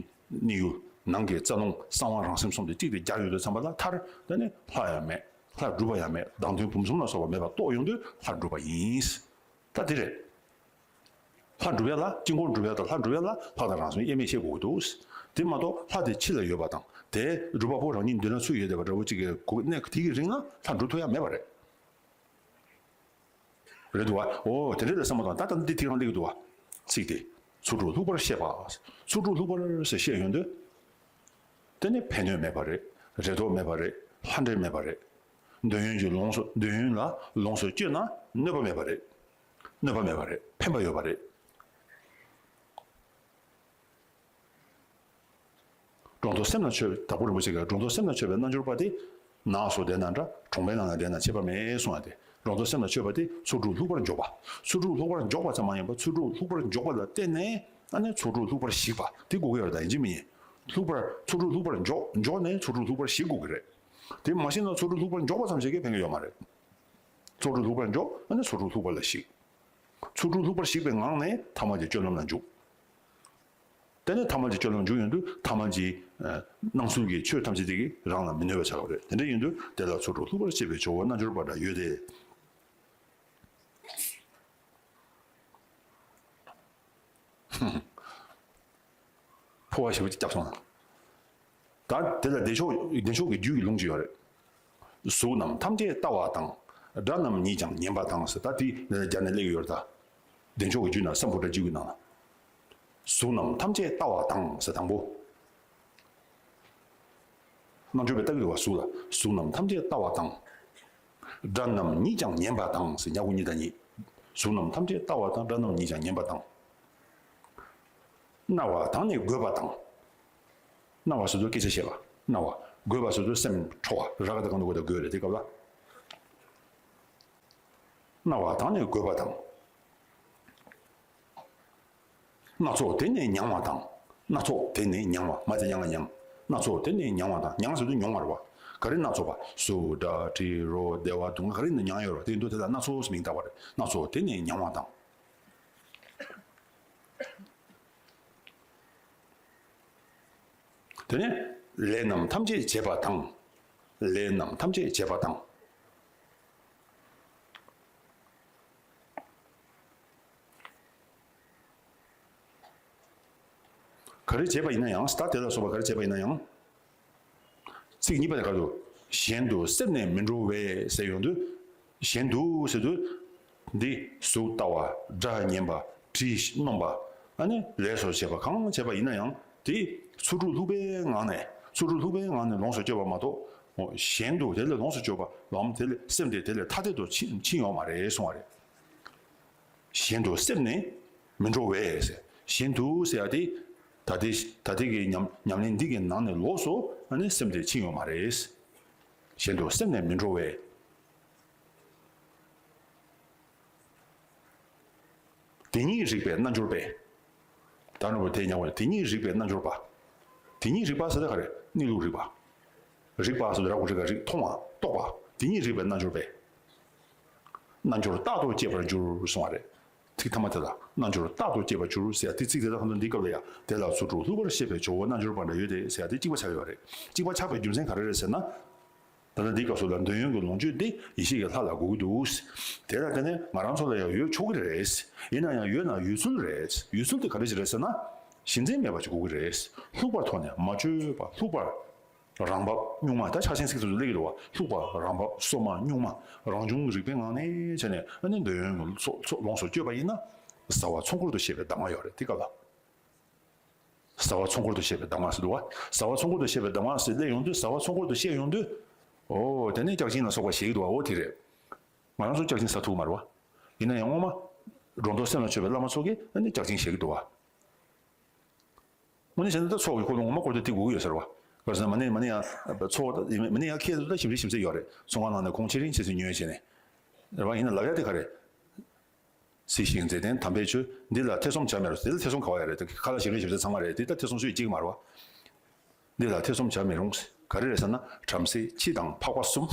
གནས་ཡུལ་ནང་གི་རྩ་རླུང་གསང་བ་རང་སེམས་གསུམ་དེ་གཅིག་ཏུ་སྦྱར་ཡོང་དུས་ཙམ་པ་ལ་མཐར་དེ་ནི་ལྷ་ཡང་མེད། ལྷ་སྒྲུབ་པ་ཡང་མེད། བདག་མདུན་བུམ་གསུམ་ལ་སོགས་པ་མེད་པར་རྟོགས་ཡོང་དུས་ལྷ་སྒྲུབ་པ་ཡིན། ད་དེ་རེད། ལྷ་སྒྲུབ་ཡ་ལ་དཀྱིལ་འཁོར་སྒྲུབ་ཡ་དང་ལྷ་སྒྲུབ་ཡ་ལ་ལྷ་དང་རང་སེམས་དབྱེར་མེད་ཤེས་དགོས་ཀྱི་འདུག་དེ་མ་གཏོགས་ལྷ་དེ་ཕྱི་ལ་ཡོད་པ་དང་དེ་སྒྲུབ་པ་པོ་རང་ཉིད་མདུན་ལ་ཚུད་ཡོད་བསྡད་པ་འདྲ་བོ་གཅིག་གི་གོ་གནས་དེ་གི་རིང་ལ་ལྷ་སྒྲུབ་ཐུབ་ཡ་མེད་པ་རེད། རེད་འདུག་བ། འོ་དེ་འདྲ་ལ་བསམ་བློ་བཏང་ད་ལྟ་འདི་དེ་རང་སླེབས་ཀྱི་འདུག་བ། ཚིག་དེ། ཚོགས་དྲུག་ལྷུག་པར་བཤད་པ། ཚོགས་དྲུག་ལྷུག་པར་ཟེར་བཤད་ཡོང་དུས། དེ་ནི་ཕན་གནོད་མེད་པ་རེད། རེ་དོགས་མེད་པ་རེད། ལྷ་འདྲེ་མེད་པ་རེད། འདོད་ཡོན་གྱི་ལོངས་སུ་འདོད་ཡོན་ལ་ལོངས་སུ་སྤྱོད་ན་གནོད་པ་མེད་པ་རེད། གནོད་པ་མེད་པ་རེད། ཕན་པ་ཡོད་པ་རེད། སྒྲོ་འདོགས་སེམས་ལ་ཆོད་པའི་དྭགས་པོ་རིན་པོ་ཆེ་གིས་སྒྲོ་འདོགས་སེམས་ལ་ཆོད་པའི་རྣལ་འབྱོར་པ་དེ། ནགས་སུ་བསྡད་ན་འདྲ་གྲོང་པའི་ནང་ལ་བསྡད་ན་ཁྱད་པར་མེད་གསུང་བ་དེ། སྒྲོ་འདོགས་སེམས་ལ་ཆོད་པ་དེ་ཚོགས་དྲུག་ལྷུག་པར་འཇོག་པ། ཚོགས་དྲུག་ལྷུག་པར་འཇོག་པ་ཙམ་མ་ཡིན་པར་ཚོགས་དྲུག་ལྷུག་པར་འཇོག་པ་ལ་བརྟེན་ནས་ཨ་ནི་ཚོགས་དྲུག་ལྷུག་པར་ཞིག་པ་དེ་དགོས་ཀྱི་ཡོད་རེད་ད། ཡིན་གཅིག་མིན་གཉིས། ལྷུག་པར་ཚོགས་དྲུག་ལྷུག་པར་འཇོག་འཇོག་ནས་ཚོགས་དྲུག་ལྷུག་པར་ཞིག་དགོས་ཀྱི་རེད། དེ་མ་ཞིག་ན་ཚོགས་དྲུག་ལྷུག་པར་འཇོག་པ་ཙམ་ཞིག་གིས་ཕན་གྱི་ཡོད་མ་རེད། ཚོགས་དྲུག་ལྷུག་པར་འཇོག་ཨ་ནི་ཚོགས་དྲུག་ལྷུག་པ་ལ་ཞིག་ཚོགས་དྲུག་ལྷུག་པར་ཞིག་པའི་ངང་ནས་ཐ་མལ་གྱི་སྤྱོད་ལམ་ལ་འཇུག་དེ་ནས་ཐ་མལ་གྱི་སྤྱོད་ལམ་འཇུག་ཡོང་དུས་ཐ་མལ་གྱི་ཨ་སྣང་ཚུལ་གྱི་ཆོས་ཐམས་ཅད་དེ་གིས་རང་ལ་མི་གནོད་པ་ཆགས་པ་རེད། དེ་འདྲ་ཡིན་དུས་དེ་ལ་ཚོགས་དྲུག་ལྷུག་པར་བཤད་པའི་ཇོ་བོ་རྣལ་འབྱོར་པ་འདྲ་ཡོད་དེ། ཕོ་བ་ཞེ་པོ་ཅིག་བརྒྱབ་སོང་། ད་དེ་ལ་བདེ་མཆོག་བདེ་མཆོག་གི་རྒྱུད་ཀྱི་ལུང་ཅིག་ཡོད་རེད། གཟུགས་རྣམས་ཐམས་ཅད་ལྟ་བ་དང་། སྒྲ་རྣམས་ཉིད་ཀྱང་ཉན་པ་དང་ཟེར། ད་དེ་ནས་སྦྱར་ནས་སླེབས་ཀྱི་ཡོད་རེད་ད། བདེ་མཆོག་གི་རྒྱུད་ན་སམ་བྷོ་ཊ་རྒྱུད་ཀྱི་ནང་ལ། གཟུགས་རྣམས་ཐམས་ཅད་ལྟ་བ་དང་ཟེར་དང་པོ། རྣལ་འབྱོར་པས་ལྟ་གི་འདུག་བ། གཟུགས་ལ་གཟུགས་རྣམས་ཐམས་ཅད་ལྟ་བ་དང་། སྒྲ་རྣམས་ཉིད་ཀྱང་ཉན་པ་དང་ཟེར། ཉ་གུ་ཉི་ད་ཉིད། གཟུགས་རྣམས་ཐམས་ཅད་ལྟ་བ་དང་སྒྲ་རྣམས་ཉིད་ཀྱང་ཉན་པ་དང་། རྣ་བ་དང་ནི་དགོད་པ་དང་། རྣ་བ་ཟེར་དུས་སྐད་ཆ་བཤད་པ། རྣ་བ། དགོད་པ་ཟེར་དུས་སེམས་འཕྲོ་བ། ར་ག་བཏགས་རྒ་ན་འ་གོ་ད་དགོད་རེད་དེ་སྐབས་ལ། རྣ་བ་དང་ནི་དགོད་པ་དང་། སྣ་ཚོགས་དེ་ནི་མྱང་བ་དང་། སྣ་ཚོགས་དེ་ནི་མྱང་བ། མ་དེ་མྱང་ང་མྱང་། སྣ་ཚོགས་དེ་ནི་མྱང་བ་དང་། མྱང་ཟེར་དུས་མྱོང་བ་རེད་བ། ག་རེ་སྣ་ཚོགས་པ། གཟུགས་སྒྲ་དྲི་རོ་བདེ་བ་སྡུག་བསྔལ་ག་རེ་ནི་མྱང་ཡོད་རེད་བ། དེ་ཡིན་དུས་དེ་ལ་སྣ་ཚོགས་ཟེར་མིང་བཏགས་པ་རེད། སྣ་ཚོགས་དེ་ནི་མྱང་བ་དང་། དེ་ནས་ ལས་རྣམས་ཐམས་ཅད་བྱེད་པ་དང་། ལས་རྣམས་ཐམས་ཅད་བྱེད་པ་དང་། ག་རེ་བྱས་པ་ཡིན་ན་ཡང་། ད་དེ་ལ་སོགས་པ་ག་རེ་བྱས་པ་ཡིན་ན་ཡང་། ཚིག་གཉིས་པ་དེ་ག་རེ་འདུག་གཞན་དུ་སེམས་ནི་མི་འགྲོ་བས་ཟེར་ཡོང་དུས། གཞན་དུ་ཟེར་དུས། འདི་གཟུགས་ལྟ་བ། སྒྲ་ཉན་པ། དྲི་སྣོམ་པ། ཨ་ནི་ལས་སོགས་བྱས་པ་གང་བྱས་པ་ཡིན་ན་ཡང་། དེ་ཚོགས་དྲུག་ལྷུག་པའི་ངང་ནས། ཚོགས་དྲུག་ལྷུག་པའི་ངང་ནས་ལོངས་སུ་སྤྱོད་པ་མ་གཏོགས། གཞན་དུ་དེ་ལས་ལོངས་སུ་སྤྱོད་པ་ལམ་དེ་ལས་སེམས་དེ་དེ་ལས་ཐ་དད་དུ་ཕྱིན་ཕྱིན་ཡོད་མ་རེད་གསུང་བ་རེད། གཞན་དུ་སེམས་ནི་མི་འགྲོ་བས། གཞན་དུ་ཟེར་ཡ་དེ། ད་ལྟའི་ད་ལྟའི་གི་ཉམས་ཉམས་ལེན་འདི་གི་ནང་ནས་ལོགས་སུ་ཨ་ནི་སེམས་དེ་ཕྱིན་ཡོད་མ་རེད། གཞན་དུ་སེམས་ནི་མི་འགྲོ་བས། དེ་ཉིད་རིག་པའི་རྣལ་འབྱོར་པས། ད་ནོར་བུ་དེ་ཉག་པ་དེ་ཉིད་རིག་པའི་རྣལ་འབྱོར་པ། དེ་ཉིད་རིག་པ་ཟེར་ད་ག་རེ། གནས་ལུགས་རིག་པ། རིག་པ་ཟེར་དུས་ར་གུ་རི་ག་རིག་མཐོང་བ་རྟོགས་པ། དེ་ཉིད་རིག་པའི་རྣལ་འབྱོར་པས། རྣལ་འབྱོར་རྟག་ཏུ་སྐྱེ་བར་འགྱུར་གསུང་བ་རེད། ཚིག་ཐ་མ་དེ་ལ་རྣལ་འབྱོར་རྟག་ཏུ་སྐྱེ་བར་འགྱུར་ཟེར་ཡ་དེ་ཚིག་དེ་དག་ཧ་ལམ་འདི་སྐབས་ལ་ཡ། དེ་ལ་ཚོགས་དྲུག་ལྷུག་པར་ཤེས་པའི་ཇོ་བོ་རྣལ་འབྱོར་པ་འདྲ་ཡོད་དེ་ཟེར་ཡ་དེ་གཅིག་པ་ཆགས་ཡོད་རེད། གཅིག་པ་ཆགས་པའི་རྒྱུ་མཚན་ག་རེ་རེད་ཟེར་ན། ད་ལྟ་འདིའི་སྐབས་སུ་ལ་འདོད་ཡོན་གྱི་ལོངས་སྤྱོད་དེ་ཡེ་ཤེས་ཀྱི་ལྷ་ལ་དགོས་ཀྱི་འདུག་དེ་ལ་བརྟེན་ནས་ང་རང་ཚོ་ལ་ཡང་ཡོད་ཆོག་གི་རེད། ཡིན་ན་ཡང་ཡོད་ན་ཡོད་ཚུལ་རེད། ཡོད་ཚུལ་དེ་ག་རེ་ཞིག་རེད་ཟེར་ན། གཞི་འཛིན་མེད་པ་ཅིག་དགོས་ཀྱི་རེད། ལྷུག་པར་མཐོང་ནས་མ་བཅོས་པ་ལྷུག་པར། རང་བབས་གཉུག་མ། ད་ཕྱག་ཆེན་ཚིག་ཏུ་སླེབས་ཀྱི་འདུག་བ། ལྷུག་པ་རང་བབས་སོ་མ་གཉུག་མ། རང་བྱུང་གི་རིག་པའི་ངང་ནས་བྱས་ནས་ཨ་ནི་འདོད་ཡོན་གྱི་ཚོགས་ཚོགས་ལོངས་སུ་སྤྱོད་པ་ཡིན་ན། བཟའ་བ་ཚོགས་འཁོར་དུ་བཤད་པའི་གདམས་ངག་ཡོད་རེད་དེ་སྐབས་ལ། བཟའ་བ་ཚོགས་འཁོར་དུ་བཤད་པའི་གདམས་ངག་ཟེར་འདུག་བ། བཟའ་བ་ཚོགས་འཁོར་དུ་བཤད་པའི་གདམས་ངག་ཟེར་སླེབས་ཡོང་དུས། བཟའ་བ་ཚོགས་འཁོར་དུ་བཤད་ཡོང་དུས། ཨོ་དེ་ནས་སྐྱག་གཅིན་ལ་སོགས་པ་བཞེས་ཀྱི་འདུག་བ། ཨོ་དེ་རེད། ང་རང་ཚོ་སྐྱག་གཅིན་ཟ་ཐུབ་མ་རེད་བ། ཡིན་ན་ཡང་སྔོན་མ། སྒྲོ་འདོགས་སེམས་ལ་ཆོད་པའི་བླ་མ་ཚོ་གིས་ཨ་ནི་སྐྱག་གཅིན་བཞེས་ཀྱི་འདུག་བ། དངོས་གནས་བྱས་ན་ད་ཚོགས་ཀྱི་འཁོར་ལོ་ངོ་མ་བསྐོར་དུས་དེ་དགོས་ཀྱི་ཡོད་ཟེར་བ། ག་རེ་ཟེར་ན་མ་ནས་མ་ནས་ཡང་ཚོགས་མ་ནས་ཡང་ཁྱེད་ཚོ་ད་ཞིམ་རིམ་ཞིམ་ཟས་ཡོད་རེད། ཚོགས་ཁང་ནང་ནས་གོང་ཆེ་རིམ་ཆེ་ཟས་ཉོས་བྱས་ནས། རེད་བ། ཡིན་ན་ལབ་ཡ་དེ་ག་རེད། སྲིད་ཞིའི་མཛེས་ལྡན་དམ་པའི་ཆོས། འདི་ལ་ཐེ་ཚོམ་བྱ་མི་རུང་། འདི་ལ་ཐེ་ཚོམ་ག་བ་ཡོད་རེད། དེ་ཁ་ལག་ཞིམ་རིམ་ཞིམ་ཟས་ཚང་མ་རེད། འདི་ལ་ཐེ་ཚོམ་སུས་བྱེད་ཀྱི་མ་རེད་བ། འདི་ལ་ཐེ་ཚོམ་བྱ་མི་རུང་། ག་རེ་རེད་ཟེར་ན། བྲམ་ཟེ་ཁྱི་དང་འཕགས་པ་གསུམ།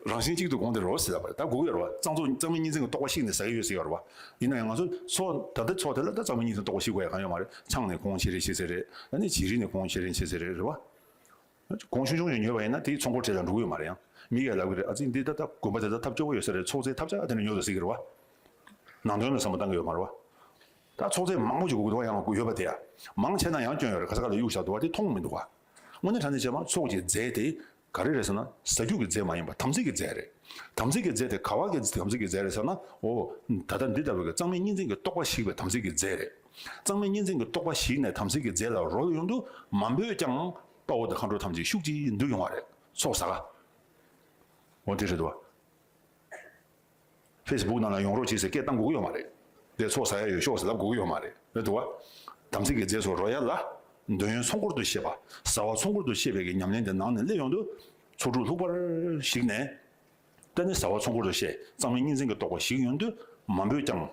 རང་བཞིན་གཅིག་ཏུ་དགོངས་ཏེ་རོ་ཟེར་ལབ་པ་རེད། ད་དགོས་ཀྱི་ཡོད་རེད་བ། གཙང་བཙོག་གཙང་མའི་གཉིས་འཛིན་གྱི་རྟོག་པ་བཤིག་ནས་ཟ་གི་ཡོད་ཟེར་གྱི་ཡོད་རེད་བ། ཡིན་ན་ཡང་ང་ཚོ་ཚོགས་ད་ལྟ་ཚོགས་དེ་ལ་ད་གཙང་མའི་གཉིས་འཛིན་རྟོག་པ་བཤིག་དགོས་ཡ་གང་ཡོད་མ་རེད། ཆང་ནས་གོང་ཆེ་རིམ་ཆེ་ཟེར་རེད། ཨ་ནི་བྱི་རིལ་ནས་གོང་ཆེ་རིམ་ཆེ་ཟེར་རེད། རེད་བ། གོང་ཆུང་ཆུང་ཞིག་ཉོས་པ་ཡིན་ན་དེའི་ཚོགས་འཁོར་གྲས་ལ་འགྲོ་གི་ཡོད་མ་རེད། ཡང་མི་ཡས་ལབ་གི་རེད། ཨ་ཙི་འདི་ད་ལྟ་དགོན་པ་དེ་ད་ཐབས་སྐྱོ་པོ་ཡོད་ས་རེད། ཚོགས་རྫས་ཐབས་ཆག་དེ་ནས་ཉོ་དང་ཟེར་གི་རེད་བ། ནང་དོན་ལ་བསམ་བློ་བཏང་གི་ཡོད་མ་རེད་བ། ད་ཚོགས་རྫས་མང་པོ་ཞིག་དགོས་ཀྱི་འདུག་བ། ཡང་དགོས་ཡོད་པ་དེ་ཡ། མང་ཆེ་ན་ཡང་སྐྱོན་ཡོད་རེད། ག་ས་ག་ལ་གཡུག་བཞག་འདུག་བ། དེ་མཐོང་མི་འདུག་བ། དངོས་གནས་དྲང་གནས་བྱས་པ་ཚོགས་ཀྱི་རྫས་དེ་ག་རེ་རེད་ཟེར་ན། ཟ་རྒྱུ་གི་རྫས་མ་ཡིན་པ་དམ་ཚིག་གི་རྫས་རེད། དམ་ཚིག་གི་རྫས་དེ་ག་བ་གི་དམ་ཚིག་གི་རྫས་རེད་ཟེར་ན། ཨོ། ད་ལྟ་འདི་ལྟ་བུའི་གི་གཙང་མའི་གཉིས་འཛིན་གྱི་རྟོག་པ་བཤིག་པའི་དམ་ཚིག་གི་རྫས་རེད། གཙང་མའི་གཉིས་འཛིན་གྱི་རྟོག་པ་བཤིག་ནས་དམ་ཚིག་གི་རྫས་ལ་རོལ་ཡོང་དུས་མང་པོས་ཀྱང་དཔའ་བོ་དང་མཁའ་འགྲོ་ཐམས་ཅད་ཤུགས་ཀྱིས་འདུ་ཡོང་བ་རེད། ཚོགས་ཟ་ག་འོ་དེ་རེད་དོ། ཕེ་སི་བུག་ནང་ལ་ཡོང་རོགས་བྱེད་ཟེར་སྐད་བཏང་དགོས་ཀྱི་ཡོད་མ་རེད། དེ་ཚོགས་ཟ་ཡ་ཡོད་ཤོག་ཟེར་ལབ་དགོས་ཀྱི་ཡོད་མ་རེད། རེད་དོ་བ། དམ་ཚིག་གི་རྫས་སུ་རོལ་ཡ་ལ། འདོད་ཡོན་ཚོགས་འཁོར་དུ་བཤད་པ། བཟའ་བ་ཚོགས་འཁོར་དུ་བཤད་པའི་གི་ཉམས་ལེན་དེ་ནང་ནས་སླེབས་ཡོང་དུས། ཚོགས་དྲུག་ལྷུག་པར་བཤིག་ནས། དེ་ནས་བཟའ་བ་ཚོགས་འཁོར་དུ་བཤད། གཙང་མའི་གཉིས་འཛིན་གྱི་རྟོག་པ་བཤིག་ཡོང་དུས་མང་པོས་ཀྱང་།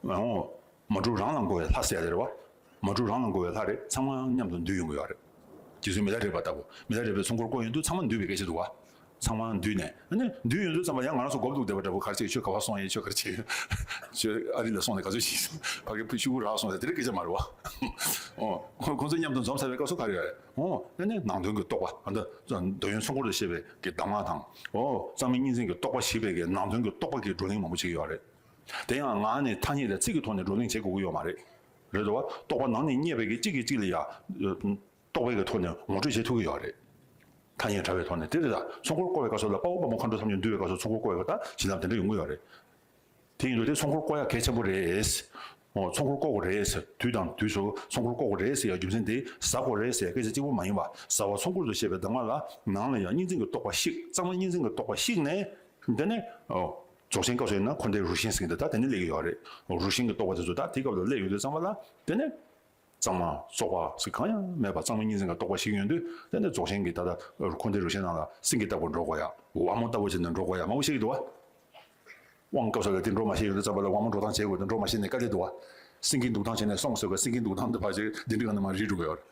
འོ། མ་གྲུབ་རང་ལ་མགོ་བའི་ལྷ་ཟེར་ཡ་དེ་རེད་བ། མ་གྲུབ་རང་ལ་མགོ་བའི་ལྷ་རེད། ཚང་མ་མཉམ་དུ་འདུས་ཡོང་གི་ཡོད་རེད། རྗེ་བཙུན་མི་ལ་རས་པ་ལྟ་བུ། མི་ལ་རས་པའི་ཚོགས་འཁོར་བསྐོར་ཡོང་དུས་ཚང་མ་འདུས་པའི་སྐད་ཆ་འདུག་བ། ཚང་མ་འདུས་ནས་ཨ་ནི་འདུས་ཡོང་དུས་ཙམ་པ་ཡང་ང་རང་ཚོ་སྒོ་བརྡུང་བསྡད་པ་འདྲ་པོ། ག་རེ་བྱེད། ཁྱོད་ག་པར་སོང་ཡིན། ཁྱོད་ག་རེ་བྱེད། ཁྱོད་ཨ་རི་ལ་སོང་ནས་ག་ཚོད་ཤེས། ཕ་གི་ཕུ་ཤུ་གུ་རག་སོང་ཟེར་དེ་རིགས་སྐད་ཆ་མ་རེད་བ། ཨོ། ཁོ་ཁོ་ཚོ་མཉམ་དུ་འཛོམས་ཚར་བའི་སྐབས་སུ་ག་རེ་ཡོད་རེད། ཨོ། ཨ་ནི་ནང་དོན་གྱི་རྟོགས་པ། ཨ་ནི་འདོད་ཡོན་ཚོགས་འཁོར་དུ་བཤད་པའི་གི་གདམས་ངག་དང་། ཨོ། གཙང་མའི་གཉིས་འཛིན་གྱི་རྟོགས་པ་བཤིག་པའི་གི་ནང་དོན་གྱི་རྟོགས་པ་གི་བགྲོ་གླེང་མང་པོ་བྱེད་ཀྱི་ཡོད་རེད། དེ་ཡང་ངག་ནས་ཐ་སྙད་དང་ཚིག་གི་ཐོག་ནས་བགྲོ་གླེང་བྱེད་དགོས་ཀྱི་ཡོད་མ་རེད། རེད་དོ། རྟོགས་པ་ནང་ནས་རྙེད་པའི་གི་གཅིག་གིས་གཅིག་ལ་ཡ། རྟོགས་པའི་གི་ཐོག་ནས་ངོ་སྤྲོད་བྱེད་ཐུབ་ཀྱི་ཡོད་རེད། ཐ་སྙད་བྲལ་བའི་ཐོག་ནས་དེ་རེད། ད་ཚོགས་འཁོར་བསྐོར་བའི་སྐབས་སུ་ལ་དཔའ་བོ་དཔའ་མོ་མཁའ་འགྲོ་ཐམས་ཅད་འདུས་པའི་སྐབས་སུ་ཚོགས་འཁོར་བསྐོར་བའི་སྐབས་ད་བྱིན་རླབས་དེ་འདྲ་ཡོང་གི་ཡོད་རེད། དེ་ཡིན་དུས་དེ་ཚོགས་འཁོར་བསྐོར་ཡ་གལ་ཆེན་པོ་རེད། ཨོ། ཚོགས་འཁོར་བསྐོར་དགོས་རེད་ཟེར། དུས་དང་དུས་སུ་ཚོགས་འཁོར་བསྐོར་དགོས་རེད་ཟེར་ཡ་རྒྱུ་མཚན་དེ་ཟ་དགོས་རེད་ཟེར་ཡ་སྐད་ཆ་གཅིག་པོ་མ་ཡིན་པ། བཟའ་བ་ཚོགས་འཁོར་དུ་བཤད་པའི་གདམས་ངག་ལ་ནང་ལ་ཡང་གཉིས་འཛིན་གྱི་རྟོགས་པ་བཤིག་གཙང་མ་གཉིས་འཛིན་གྱི་རྟོགས་པ་བཤིག་ནས། དེ་ནས། ཨོ། རྫོགས་ཆེན་སྐབས་སུ་ཡིན་ན་འཁོར་འདས་རུ་ཤན་ཟེར་གྱི་འདུག་ད་དེ་ནས་སླེབས་ཀྱི་ཡོད་རེད། རུ་ཤན་གྱི་རྟོགས་པ་དེ་ཚོ་ད་དེ་སྐབས་ལ་སླེབས་ཡོང་དུས་ཙམ་པ་ལ་དེ་ནས། གཙང་མ་བཙོག་པ་ཟེར་གང་ཡང་མེད་པ་གཙང་མའི་གཉིས་འཛིན་གྱི་རྟོགས་པ་བཤིག་ཡོང་དུས། དེ་ནས་རྫོགས་ཆེན་གྱི་ད་ལྟ་འཁོར་འདས་རུ་ཤན་ནང་ལ་སེང་གེ་ལྟ་བུ་འགྲོ་དགོས་ཡ། ཝ་མོ་ལྟ་བུ་བྱས་ནས་འགྲོ་དགོས་ཡ་མང་པོ་བཤད་ཀྱི་འདུག་བ། དབང་སྐབས་སུ་ལ་དེ་འགྲོ་མ་ཤེས་ཡོང་དུས་ཙམ་པ་ལ་ཝ་མོ་འགྲོ་སྟངས་བྱེད་དགོས་དུས་འགྲོ་མ་ཤེས་ནས་དཀའ་ལས་འདུག་བ། སེང་གེ་འདུག་སྟངས་བྱས་ནས་སོང་ཟེར་བ། སེང་གེ་འདུག་སྟངས་དེ་ཕར་བྱས་དེ་འདྲ་ག་ནས་མར་རིལ་འགྲོ་གི་ཡོད་རེད།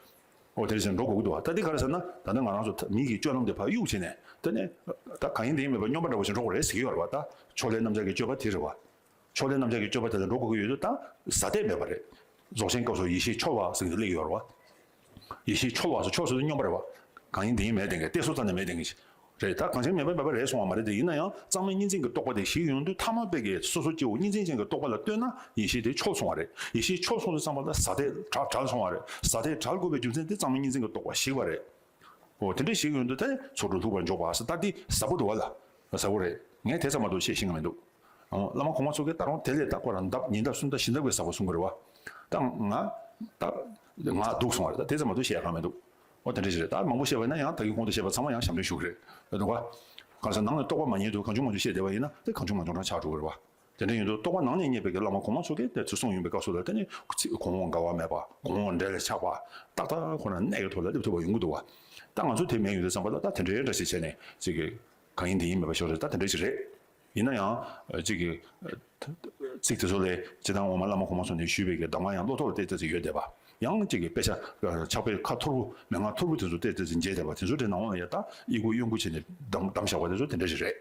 འོ། དེ་བཞིན་འགྲོ་དགོས་ཀྱི་འདུག་བ། ད་འདི་ག་རེ་ཟེར་ན། ད་ནི་ང་རང་ཚོ་མི་གི་སྤྱོད་ལམ་དེ་ཕར་གཡུག་བྱས་ནས་དེ་ནས། ད་གང་ཡིན་དེ་ཡིན་མེད་པར་སྨྱོན་པ་འདྲ་བོ་ཞིག་འགྲོ་དགོས་རེད་ཟེར་གྱི་ཡོད་རེད་བ། ད་ཕྱོགས་ལས་རྣམ་གཞག་གི་སྤྱོད་པ་དེ་རེད་བ། ཕྱོགས་ལས་རྣམ་གཞག་གི་སྤྱོད་པ་དེ་ལ་འགྲོ་དགོས་ཀྱི་ཡོད་དུས་ད་ཟ་འདོད་མེད་པ་རེད། རྫོགས་ཆེན་སྐབས་སུ་ཡེ་ཤེས་འཆོལ་བ་ཟེར་གྱི་སླེབས་ཀྱི་ཡོད་རེད་བ། ཡེ་ཤེས་འཆོལ་བ་སོགས། འཆོལ་ཟེར་དུས་སྙོམས་པ་རེད་བ། གང་ཡིན་དེ་ཡིན་མེད་བསྟན་མཁན། གཏད་སོ་ཙམ་ནས་མེད་བསྟན་མཁན་ཞིག་རེད། ད་གང་ཞིག་མེད་པ་མེད་པ་རེད་གསུང་བ་མ་རེད་དེ། ཡིན་ན་ཡང་གཙང་མའི་གཉིས་འཛིན་གྱི་རྟོག་པ་དེ་ཞིག་ཡོང་དུས། ཐ་མལ་པའི་གི་སོ་སོ་སྐྱེ་བོ་གཉིས་འཛིན་ཅན་གྱི་རྟོག་པ་ལ་ལྟོས་ན་ཡེ་ཤེས་དེ་འཆོལ་སོང་བ་རེད། ཡེ་ཤེས་འཆོལ་སོང་དུས་ཙམ་པ་ལ་ཟ་དེ་བྲལ་བྲལ་སོང་བ་རེད། ཟ་དེ་བྲལ་དགོས་པའི་རྒྱུ་མཚན་དེ་གཙང་མའི་གཉིས་འཛིན་གྱི་རྟོག་པ་ཞིག་པ་རེད། འོ་དེ་འདྲ་ཞིག་ཡོང་དུས་དེ་ཚོགས་དྲུག་ལྷུག་པར་འཇོག་པ་ཟེར། ད་དེ་ཟབ་པོ་འདུག་བ་ལ། ཟབ་པོ་རེད། ངས་དེ་ཙམ་མ་གཏོགས་བཤད་ཤེས་ཀྱི་མི་འདུག། ཨོ། བླ་མ་གོང་མ་ཚོ་གིས་ད་རུང་དེ་ལས་ད་ཁོ་རང་ལྡབ་ཉིས་ལྡབ་གསུམ་ལྡབ་བཞི་ལྡབ་ཀྱིས་ཟབ་པོ་གསུང་གི་རེད་བ། ད་ང་ད་ང་སྡུག་སོང་བ་རེད། ད་དེ་ཙམ་མ་གཏོགས་བཤད་ཡག་གང་མི་འདུག། ཨོ་དེ་འདྲ་ཞིག་རེད། ད་མང་པོ་བཤད་པ་ཡིན་ན་ཡང་ད་གིན་གོང་དུ་བཤད་པ་ཚང་མ་ཡང་ཞབས་འདྲེན་ཞུ་གི་རེད། རེད་འདུག་ག། གང་ཟེར་ནང་ནས་རྟོགས་པ་མ་རྙེད་དུས་གང་བྱུང་མང་བྱུང་བཤད་བསྡད་པ་ཡིན་ན་དེ་གང་བྱུང་མང་བྱུང་རང་ཆགས་འགྲོ་གི་རེད་བ། དེ་འདྲ་ཡིན་དུས་རྟོགས་པ་ནང་ནས་རྙེད་པའི་གི་བླ་མ་གོང་མ་ཚོ་གིས་དེ་ཚོ་གསུངས་ཡོང་པའི་སྐབས་སུ་ལ། དེ་ནི་ཚིག་གོང་འོག་འགལ་བ་མེད་པ། གོང་འོག་འབྲེལ་ལ་ཆགས་པ། ཏག་ཏག་ཁོ་རང་གནད་ཀྱི་ཐོག་ལ་སླེབས་ཐུབ་པ་ཡོང་གི་འདུག་བ། ད་ང་ཚོ་དེ་མེད་ཡོང་དུས་ཙམ་པ་ལ་ད་དེ་འདྲའི་འདྲ་ཞིག་བྱས་ནས་ཅིག་གི་གང་ཡིན་དེ་ཡིན་མེད་པ་ཞོར་རེད། ད་དེ་འདྲ་ཞིག་རེད། ཡིན་ན་ཡང་ཅིག་གི་ཚིག་དེ་ཚོ་ལས་སྤྱིར་བཏང་འོག་མ་བླ་མ་གོང་མ་ཚོ་ནས་ཞུས་པའི་གི་གདམས་ངག་ཡང་བློ་ཐོག་ལ་བལྟས་ཏེ་ཡོད་བསྡད་པ། ཡང་ཅིག་གི་དཔེ་ཆ་ཕྱག་དཔེ་ཁ་ཐོར་པོ་མན་ངག་ཐོར་པོ་དེ་ཚོ་བལྟས་ཏེ་མཇལ་བསྡད་པ་དེ་ཚོ་དེ་ནང་ལ་ཡ་ད་ཨི་ཁུ་གཡོ་འགུལ་བྱས་ནས་བསྡམས་བསྡམས་བཞག་པ་དེ་ཚོ་དེ་འདྲ་ཞིག་རེད།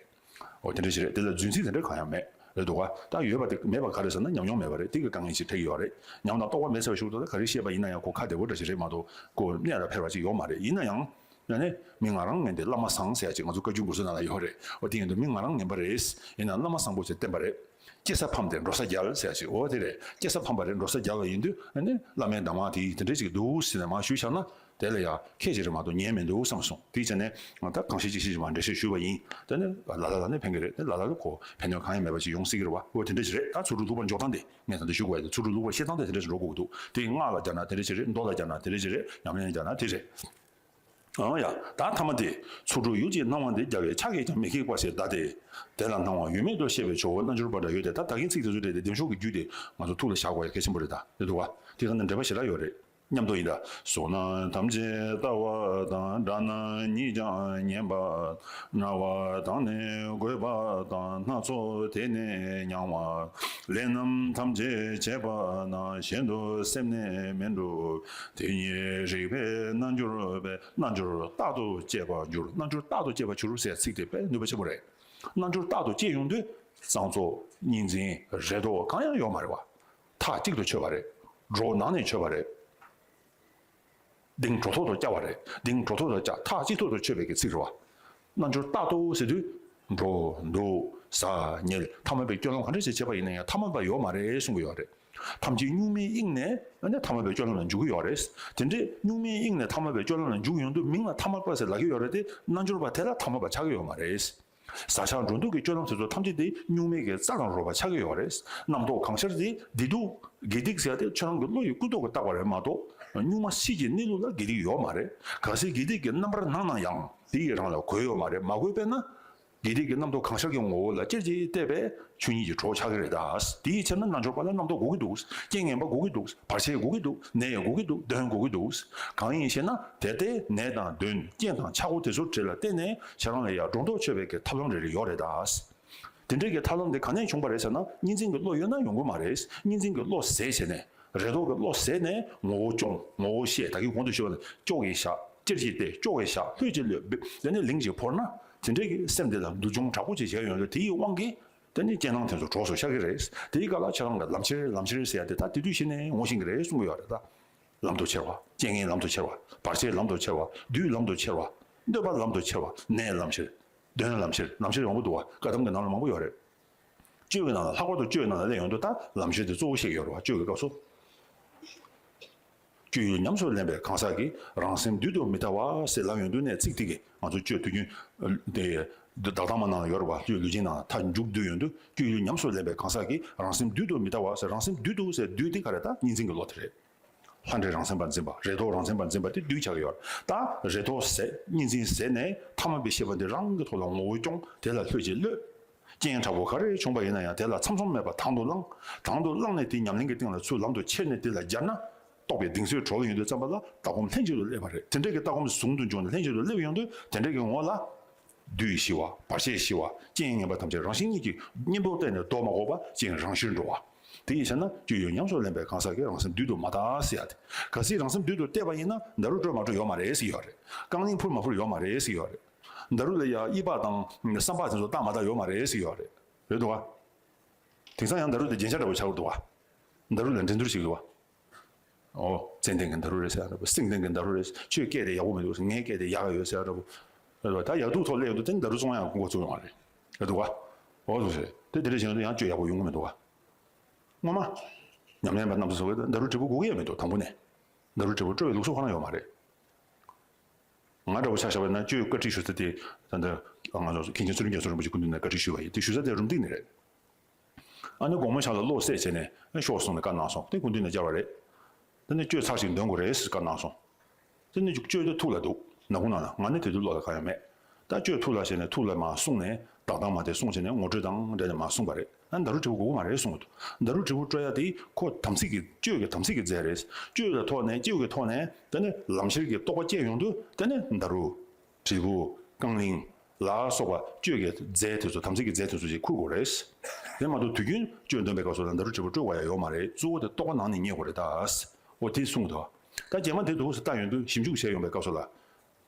འོ་དེ་འདྲ་ཞིག་རེད། དེ་ལ་རྫུན་ཚིག་དེ་འདྲ་གང་ཡང་མེད། རེད་འདུག་ག། ད་ཡོད་པ་དེ་མེད་པ་ག་རེ་ཟེར་ན་ཉམས་མྱོང་མེད་པ་རེད། དེ་གི་དཀའ་ངལ་ཞིག་འཕྲད་ཀྱི་ཡོད་རེད། ཉམས་དང་རྟོགས་པ་མེད་ཚར་བའི་གཞུག་ཏུ་ད་ག་རེ་བཤད་པ་ཡིན་ན་ཡང་གོ་ཁ་བདེ་པོ་འདྲ་ཞིག་རེད་མ་གཏོགས་གོ་གནད་ལ་འཕེར་བ་ཅིག་ཡོད་མ་རེད། ཡིན་ན་ཡང་ཡང་ནས་མི་ང་རང་ངན་ཏེ་བླ་མ་བཟང་ཟེར་ཡ་ཅིག་ང་ཚོ་བཀའ་བརྒྱུད་མགུར་ཚོ་ནང་ལ་ཡོད་རེད། འོ་དེ་ཡིན་དུས་མི་ང་རང་ངན་པ་རེད། ཡིན་ན་བླ་མ་བཟང་པོ་ཞིག་བསྟེན་པ་རེད། སྐྱེ་ས་ཕམ་སྟེ་འགྲོ་ས་རྒྱལ་ཟེར་ཡ་ཅིག་འོ་དེ་རེད། སྐྱེ་ས་ཕམ་པ་རེད། འགྲོ་ས་རྒྱལ་བ་ཡིན་དུས་ཨ་ནི་བླ་མའི་གདམས་ངག་དེ་དེ་འདྲ་ཅིག་འདུག་ཟེར་ནས་མར་ཞུས་བཞག་ན་དེ་ལ་ཡ་ཁྱད་ཅིག་རེད་མ་གཏོགས་ཉེས་མི་འདུག་བསམ་སོང་། དེ་བྱས་ནས་ང་ད་གང་ཤེས་ཅི་ཤེས་ཅིག་མར་འགྲེལ་བཤད་ཞུས་པ་ཡིན། དེ་ནི་ལ་ལ་ལ་ནི་ཕན་གི་རེད། དེ་ལ་ལ་ལ་ཁོ་ཕན་གནོད་གང་ཡང་མེད་པ་ཅིག་ཡོང་སྲིད་ཀྱི་རེད་བ། འོ་དེ་འདྲ་ཅིག་རེད། ད་ཚོགས་དྲུག་ལྷུག་པར་འཇོག་སྟངས་དེ་ངས་ད་ལྟ་ཞུ་དགོས་ཡ་དེ། ཚོགས་དྲུག་ལྷུག་པར་བཤད་སྟངས་དེ་དེ་འདྲ་ཞིག་འགྲོ་དགོས་ཀྱི་འདུག། དེ་སྔགས་ལ་སྦྱར་ན་དེ་འདྲ་ཞིག་རེད། མདོ་ལ་སྦྱར་ན་དེ་འདྲ་ཞིག་རེད། ཉམས་ལེན་ལ་སྦྱར་ན་དེ་རེད། ཨང་ཡ། ད་ཐ་མ་དེ། ཚོགས་དྲུག་ཡུལ་གྱི་སྣང་བ་འདི། རྒྱལ་བའི་ཕྱག་གིས་ཀྱང་མི་ཁེགས་པ་ཞེས་གདའ་སྟེ། དེ་ལ་སྣང་བ་ཡོད་མེད་དུ་ཤེས་པའི་ཇོ་བོ་རྣལ་འབྱོར་པ་འདྲ་ཡོད་དེ། ད་ད་གིན་ཚིག་དེ་ཚོ་རེད་དེ་བདེ་མཆོག་གི་རྒྱུད་དེ་ང་ཚོ་ཐུགས་ལ་བཞག་དགོས་ཡ་གལ་ཆེན་པོ་རེད། ད་དེ་འདུག་བ། དེ་ག་ནས་འགྲེལ་པ་ཞེ་དྲག་ཡོད་རེད། མཉམ་དུ་ཡིན་ད། གཟུགས་རྣམས་ཐམས་ཅད་ལྟ་བ་དང་། སྒྲ་རྣམས་ཉིད་ཀྱང་ཉན་པ། རྣ་བ་དང་ནི་དགོད་པ་དང་། སྣ་ཚོགས་དེ་ནི་མྱང་བ། ལས་རྣམས་ཐམས་ཅད་བྱས་པ་ན། གཞན་དུ་སེམས་ནི་མི་འགྲུབ། དེ་ཉིད་རིག་པའི་རྣལ་འབྱོར་པས། རྣལ་འབྱོར་རྟག་ཏུ་སྤྱད་པར་འགྱུར། རྣལ་འབྱོར་རྟག་ཏུ་སྤྱད་པར་འགྱུར་ཟེར་ཚིག་དེ་དཔེ་ནུས་པ་ཆེན་པོ་རེད། རྣལ་འབྱོར་རྟག་ཏུ་སྤྱད་ཡོང་དུས་གསང་རྫོགས་གཉིས་འཛིན་རེ་དོགས་གང་ཡང་ཡོད་མ་རེད་བ། མཐའ་གཅིག་ཏུ་ཆོད་པ་རེད། གྲོགས་ནང་ནས་ཆོད་པ་རེད། གདེང་གྲོགས་ཐོག་ཏུ་བཅའ་བ་རེད། གདེང་གྲོགས་ཐོག་ཏུ་བཅའ། མཐའ་གཅིག་ཐོག་ཏུ་ཆོད་པའི་གི་ཚིག་རེད་བ། རྣལ་འབྱོར་རྟག་ཏུ་ཟེར་དུས། འགྲོ་འདུག་ཟ་ཉལ་ཐ་མལ་པའི་སྤྱོད་ལམ་ག་འདྲ་ཞིག་བྱེད་པ་ཡིན་ན་ཡང་ཐ་མལ་པ་ཡོད་མ་རེད་གསུང་གི་ཡོད་རེད། ཐམས་ཅད་གཉུག་མའི་དབྱིངས་ནས་ཨ་ནི་ཐ་མལ་པའི་སྤྱོད་ལམ་ལ་འཇུག་གི་ཡོད་རེད། དེ་འདྲའི་གཉུག་མའི་དབྱིངས་ནས་ཐ་མལ་པའི་སྤྱོད་ལམ་ལ་འཇུག་ཡོང་དུས་མིང་ལ་ཐ་མལ་པ་ཟེར་ལབ་ཀྱི་ཡོད་རེད་དེ། རྣལ་འབྱོར་པ་དེ་ལ་ཐ་མལ་པ་ཆགས་ཀྱི་ཡོད་མ་རེད། བཟའ་བཅའ་འགྲོ་འདུག་གི་སྤྱོད་ལམ་དེ་ཚོ་ཐམས་ཅད་དེ་གཉུག་མའི་གི་རྩྭ་དང་རོ་བ་ཆགས་ཀྱི་ཡོད་རེད། རྣམ་རྟོག་གང་ཤར་དེ་བདེ་སྡུག་དགེ་སྡིག་ཟེར་ཡ་དེ་ཁྱོད་རང་གི་བློ་ཡི་ཀུན་རྟོག་གིས་བཏགས་པ་རེད་མ་གཏོགས། གཉུག་མ་གཤིས་ཀྱི་གནས་ལུགས་ལ་དགེ་སྡིག་ཡོད་མ་རེད། གལ་སྲིད་དགེ་སྡིག་གི་རྣམ་པར་སྣང་ན་ཡང་དེ་ཡི་རང་ལ་གོས་ཡོད་མ་རེད། མ་གོས་པས་ན། དགེ་སྡིག་གི་རྣམ་རྟོག་གང་ཤར་གྱི་ངོ་བོ་ལ་ཅེར་གྱིས་བལྟས་པས་ཆོས་ཉིད་ཀྱི་གྲོགས་ཆགས་ཀྱི་རེད་ད། དེའི་ཕྱིར་ན་རྣལ་འབྱོར་པ་ལ་རྣམ་རྟོག་དགོས་ཀྱི་འདུག། རྐྱེན་ངན་པ་དགོས་ཀྱི་འདུག། བར་ཆད་དགོས་ཀྱི་འདུག། ནད་དགོས་ཀྱི་འདུག། གདོན་དགོས་ཀྱི་འདུག། གང་ཡིན་ཞེ་ན་དེ་ལྟའི་ནད་དང་གདོན་རྐྱེན་དང་ཆག་སྒོ་དེ་ཚོ་དེ་ལ་བརྟེན་ནས་ཁྱེད་རང་ལ་ཡང་སྒྲོ་འདོགས་ཆོད་པའི་གི་ཐབས་ལམ་རེ་རེ་ཡོད་རེད་ད། དེ་འདྲའི་གི་ཐབས་ལམ་དེ་ག་ནས་བྱུང་བ་རེད་ཟེར་ན། གཉིས་འཛིན་གྱི་བློ་ཡོད་ན་ཡོང་གི་མ་རེད། གཉིས་འཛིན་གྱི་བློ་ཟད་བྱས་ནས། རེ་དོགས་ཀྱི་བློ་ཟད་ནས་ངོ་བོ་སྐྱོང་། ངོ་བོ་ཤེས། ད་གིན་གོང་དུ་ཞུས་པ་ནང་བཅོ་བརྒྱད་བཞག། ཅེར་གྱིས་བལྟས། བཅོ་བརྒྱད་བཞག། ལྷོད་ཀྱིས་གློད། དེ་ནས་ལིང་གཅིག་ཕོར་ན། དེ་འདྲའི་གི་སེམས་དེ་ལ་འདུ་སྦྱོང་དྲག་པོ་ཅིག་བྱས་ཡོང་དུས་དེའི་དབང་གིས་དེ་ནི་རྐྱེན་རང་དེ་ཚོ་གྲོགས་སུ་ཤར་གྱི་རེད། དེའི་སྐབས་ལ་ཁྱེད་རང་གི་ལམ་ཁྱེར་ལམ་ཁྱེར་ཟེར་ཡ་དེ་ད་དེ་དུས་གཞི་ནས་ངོ་ཤེས་ཀྱི་རེད་གསུང་གི་ཡོད་རེད་ད། ལམ་དུ་ཁྱེར་བ། རྐྱེན་ངན་ལམ་དུ་ཁྱེར་བ། བར་ཆད་ལམ་དུ་ཁྱེར་བ། བདུད་ལམ་དུ་ཁྱེར་བ། གནོད་པ་ལམ་དུ་ཁྱེར་བ། ནད་ལམ་ཁྱེར། གདོན་ལམ་ཁྱེར། ལམ་ཁྱེར་མང་པོ་འདུག་བ། བཀའ་གདམས་ཀྱི་ནང་ལ་མང་པོ་ཡོད་རེད། གཅོད་ཀྱི་ནང་ལ། ལྷག་པར་དུ་གཅོད་ཀྱི་ནང་ལ་སླེབས་ཡོང་དུས་ད་ལམ་ཁྱེར་དེ་གཙོ་བོ་བཤད་ཀྱི་ཡོད་རེད་བ། གཅོད་ཀྱི་སྐབས་སུ། གཅོད་ཡུལ་ཉམས་སུ་ལེན་པའི་གང་ཟག་གིས་རང་སེམས་བདུད་དུ་མི་ལྟ་བ་ཟེར་ལབ་ཡོང་དུས་ནས་ཚིག་དེ་གིས་ང་ཚོ་གཅོད་དུས་རྒྱུན་དེ་བདག་ལྟ་མ་ནང་ལ་ཡོད་རེད་བ། གཅོད་ལུས་ཅན་ནང་ལ་མཐའ་མཇུག་བསྡུས་ཡོང་དུས། གཅོད་ཡུལ་ཉམས་སུ་ལེན་པའི་གང་ཟག་གིས་རང་སེམས་བདུད་དུ་མི་ལྟ་བ་ཟེར། རང་སེམས་བདུད་དུ་ཟེར། བདུད་དེ་ག་རེ། ད་གཉིས་འཛིན་གྱི་བློ་དེ་རེད། ལྷ་འདྲེ་རང་སེམས་པར་འཛིན་པ། རེ་དོགས་རང་སེམས་པར་འཛིན་པ་དེ་བདུད་ཆགས་ཀྱི་ཡོད་རེད། ད་རེ་དོགས་ཟད། གཉིས་འཛིན་ཟད་ནས་ཐ་མལ་པའི་ཤེས་པ་འདི་རང་གི་ཐོག་ལ་ངོ་བོ་སྐྱོང་། དེ་ལ་ལྷོད་ཀྱིས་གློད། རྐྱེན་དྲག་པོ་ག་རེ་བྱུང་པ་ཡིན་ན་ཡང་དེ་ལ་མཚམས་མཚམས་མེད་པར་དང་དུ་བླངས། དང་དུ་བླངས་ནས་དེ་ཉམས་ལེན་གྱི་སྟེང་ལ་ཚུར་ལམ་དུ་ཁྱེར་ནས་དེ་ལ་སྦྱར་ན། རྟོགས་པའི་གདེང་ཚོད་གྲོལ་ཡོང་དུས་ཙམ་པ་ལ་ལྟ་སྒོམ་ལྷན་ཅིག་ཏུ་སླེབས་པ་རེད། དེ་འདྲའི་གི་ལྟ་སྒོམ་ཟུང་དུ་འཇུག་ནས་ལྷན་ཅིག་ཏུ་སླེབས་ཡོང་དུས་དེ་འདྲའི་གི་ངོ་ལ། བདུད་ཞི་བ། བར་ཆད་ཞི་བ། རྐྱེན་ངན་པ་ཐམས་ཅད་རང་བཞིན་ཉིད་ཀྱིས་གཉེན་པོ་བསྟེན་ནས་ལྡོག་མ་དགོས་པ་ཅིག་རང་ཞིར་འགྲོ་བ། དེ་ཡི་ཕྱིར་ན་གཅོད་ཡུལ་ཉམས་སུ་ལེན་པའི་གང་ཟག་གིས་རང་སེམས་བདུད་དུ་མ་ལྟ་ཟེར་ཡ་དེ། གལ་སྲིད་རང་སེམས་བདུད་དུ་བལྟས་པ་ཡིན་ན་ཌཱ་རུ་དཀྲོལ་མ་དཀྲོལ་ཡོད་མ་རེད་ཟེར་ཡོད་རེད། རྐང་གླིང་འཕུར་མ་འཕུར་ཡོད་མ་རེད་ཟེར་ཡོད་རེད། ཌཱ་རུ་ལ་ཡ་གཡས་པ་དང་སྲམ་པ་དེ་ཚོ་བཏགས་མ་བཏགས་ཡོད་མ་རེད་ཟེར་ཡོད་རེད། རེད་འདུག་ག། དེང་སང་ཡང་ཌཱ་རུ་དེ་རྒྱན་ཆ་འདྲ་པོ་ཆགས་འདུག་ག། ཌཱ་རུ་ལ་འགྲན་བསྡུར་ཞིག་འདུག་ག། ཨོ། ཙན་དན་གྱི་ཌཱ་རུ་རེད་ཟེར་ཡ་འདྲ་པོ། སེང་ལྡེང་གི་ཌཱ་རུ་རེད། ཁྱོད་སྐད་དེ་ཡག་པོ་མི་འདུག་ངའི་སྐད་དེ་ཡག་ཡོད་ཟེར་ཡ་འདྲ་པོ། རེད་པ། ད་ཡག་སྡུག་ཐོག་སླེབས་ཡོང་དུས་དེ་ནི་ཌཱ་རུ་བཙོང་ཡག་འགོ་བཙུགས་ཡོང་བ་རེད། རེད་འདུག་ག་ཨོ་འདུག་ཟེར། དེ་དེ་འདྲ་བྱས་ཡོང་དུས་ཡང་གཅོད་ཡག་པོ་ཡོང་གི་མི་འདུག་ག་ངོ་མ། ཉམས་ལེན་པ་རྣམ་ཚོ་ཚོ་གིས་ཌཱ་རུ་བྲིས་པོ་དགོས་ཀྱི་ཡོད་མི་འདུག་དང་པོ་ནས། ཌཱ་རུ་བྲིས་པོ་སྤྲོད་པའི་ལུགས་སྲོལ་ཁོ་རང་ཡོད་མ་རེད། ང་འདྲ་པོ་ཆ་བཞག་པ་ཡིན་ན་གཅོད་བཀའ་ཁྲིད་ཞུ་ས་དེ་ད་ལྟ་ང་ཚོ་མཁན་ཆེན་ཚུལ་ཁྲིམས་རྒྱ་མཚོ་རིན་པོ་ཆེ་སྐུ་མདུན་ནས་བཀའ་ཁྲིད་ཞུས་པ་ཡིན། དེ་ཞུ་ས་དེ་རུམ་བཏེགས་ནས་རེད། ཨ་ནི་དགོང་མོ་ཞག་ལ་བློ་གསལ་བྱས་ནས་ཨ་ཤོག་གསུངས་ནས་བཀའ་གནང་སོང་། དེ་སྐུ་མདུན་ནས་བཅར་བ་རེད། དེ་ནས་གཅོད་ཚར་ཞིག་འདོན་དགོས་རེད་ཟེར་བཀའ་གནང་སོང་། དེ་ནས་གཅོད་དེ་ཐུགས་ལ་འདུག་ནག་ཁུང་ནང་ལ། ང་ནི་དེ་དུས་བློ་ལ་གང་ཡང་མེད། ད་གཅོད་ཐུགས་ལ་བཞག་ནས་ཐུགས་ལ་མར་གསུངས་ནས་བདག་དང་མ་དེ་གསུངས་བྱས་ནས་ངོ་སྤྲོད་དང་འབྲེལ་ནས་མར་གསུངས་པ་རེད། ཨ་ནི་ཌཱ་རུ་བྲིས་པོ་དགོས་ཀྱི་མ་རེད་གསུངས་འདུག་ཌཱ་རུ་བྲིས་པོ་སྤྲོད་ཡ་དེ་ཁོ་དམ་ཚིག་གི་གཅོད་ཀྱི་དམ་ཚིག་གི་རྫས་རེད། གཅོད་ལ་ཐོག་ནས་གཅོད་ཀྱི་ཐོག་ནས་དེ་ནས་ལམ་ཤེར་གྱི་རྟོགས་པ་སྐྱེ་ཡོང་དུས་དེ་ནས་ཌཱ་རུ་བྲིས་པོ་རྐང་གླིང་ལ་སོགས་པ་གཅོད་ཀྱི་རྫས་དེ་ཚོ་དམ་ཚིག་གི་རྫས་དེ་ཚོ་ཞིག་ཁུར་དགོས་རེད། དེ་མ་གཏོགས་དུས་རྒྱུན་གཅོད་འདོན་པའི་སྐབས་སུ་ལ་ཌཱ་རུ་བྲིས་པོ་སྤྲོད་དགོས་ཡ་ཡོད་མ་རེད། གཙོ་བོ་དེ་རྟོགས་པ་ནང་ནས་རྙེད་དགོས་རེད་ད། འོ་དེ་གསུངས་འདུག་ད་རྗེས་མ་དེ་འདུག་སེ་ལྟ་ཡོང་དུས་ཞིབ་འཇུག་བྱས་ཡོང་པའི་སྐབས་སུ་ལ།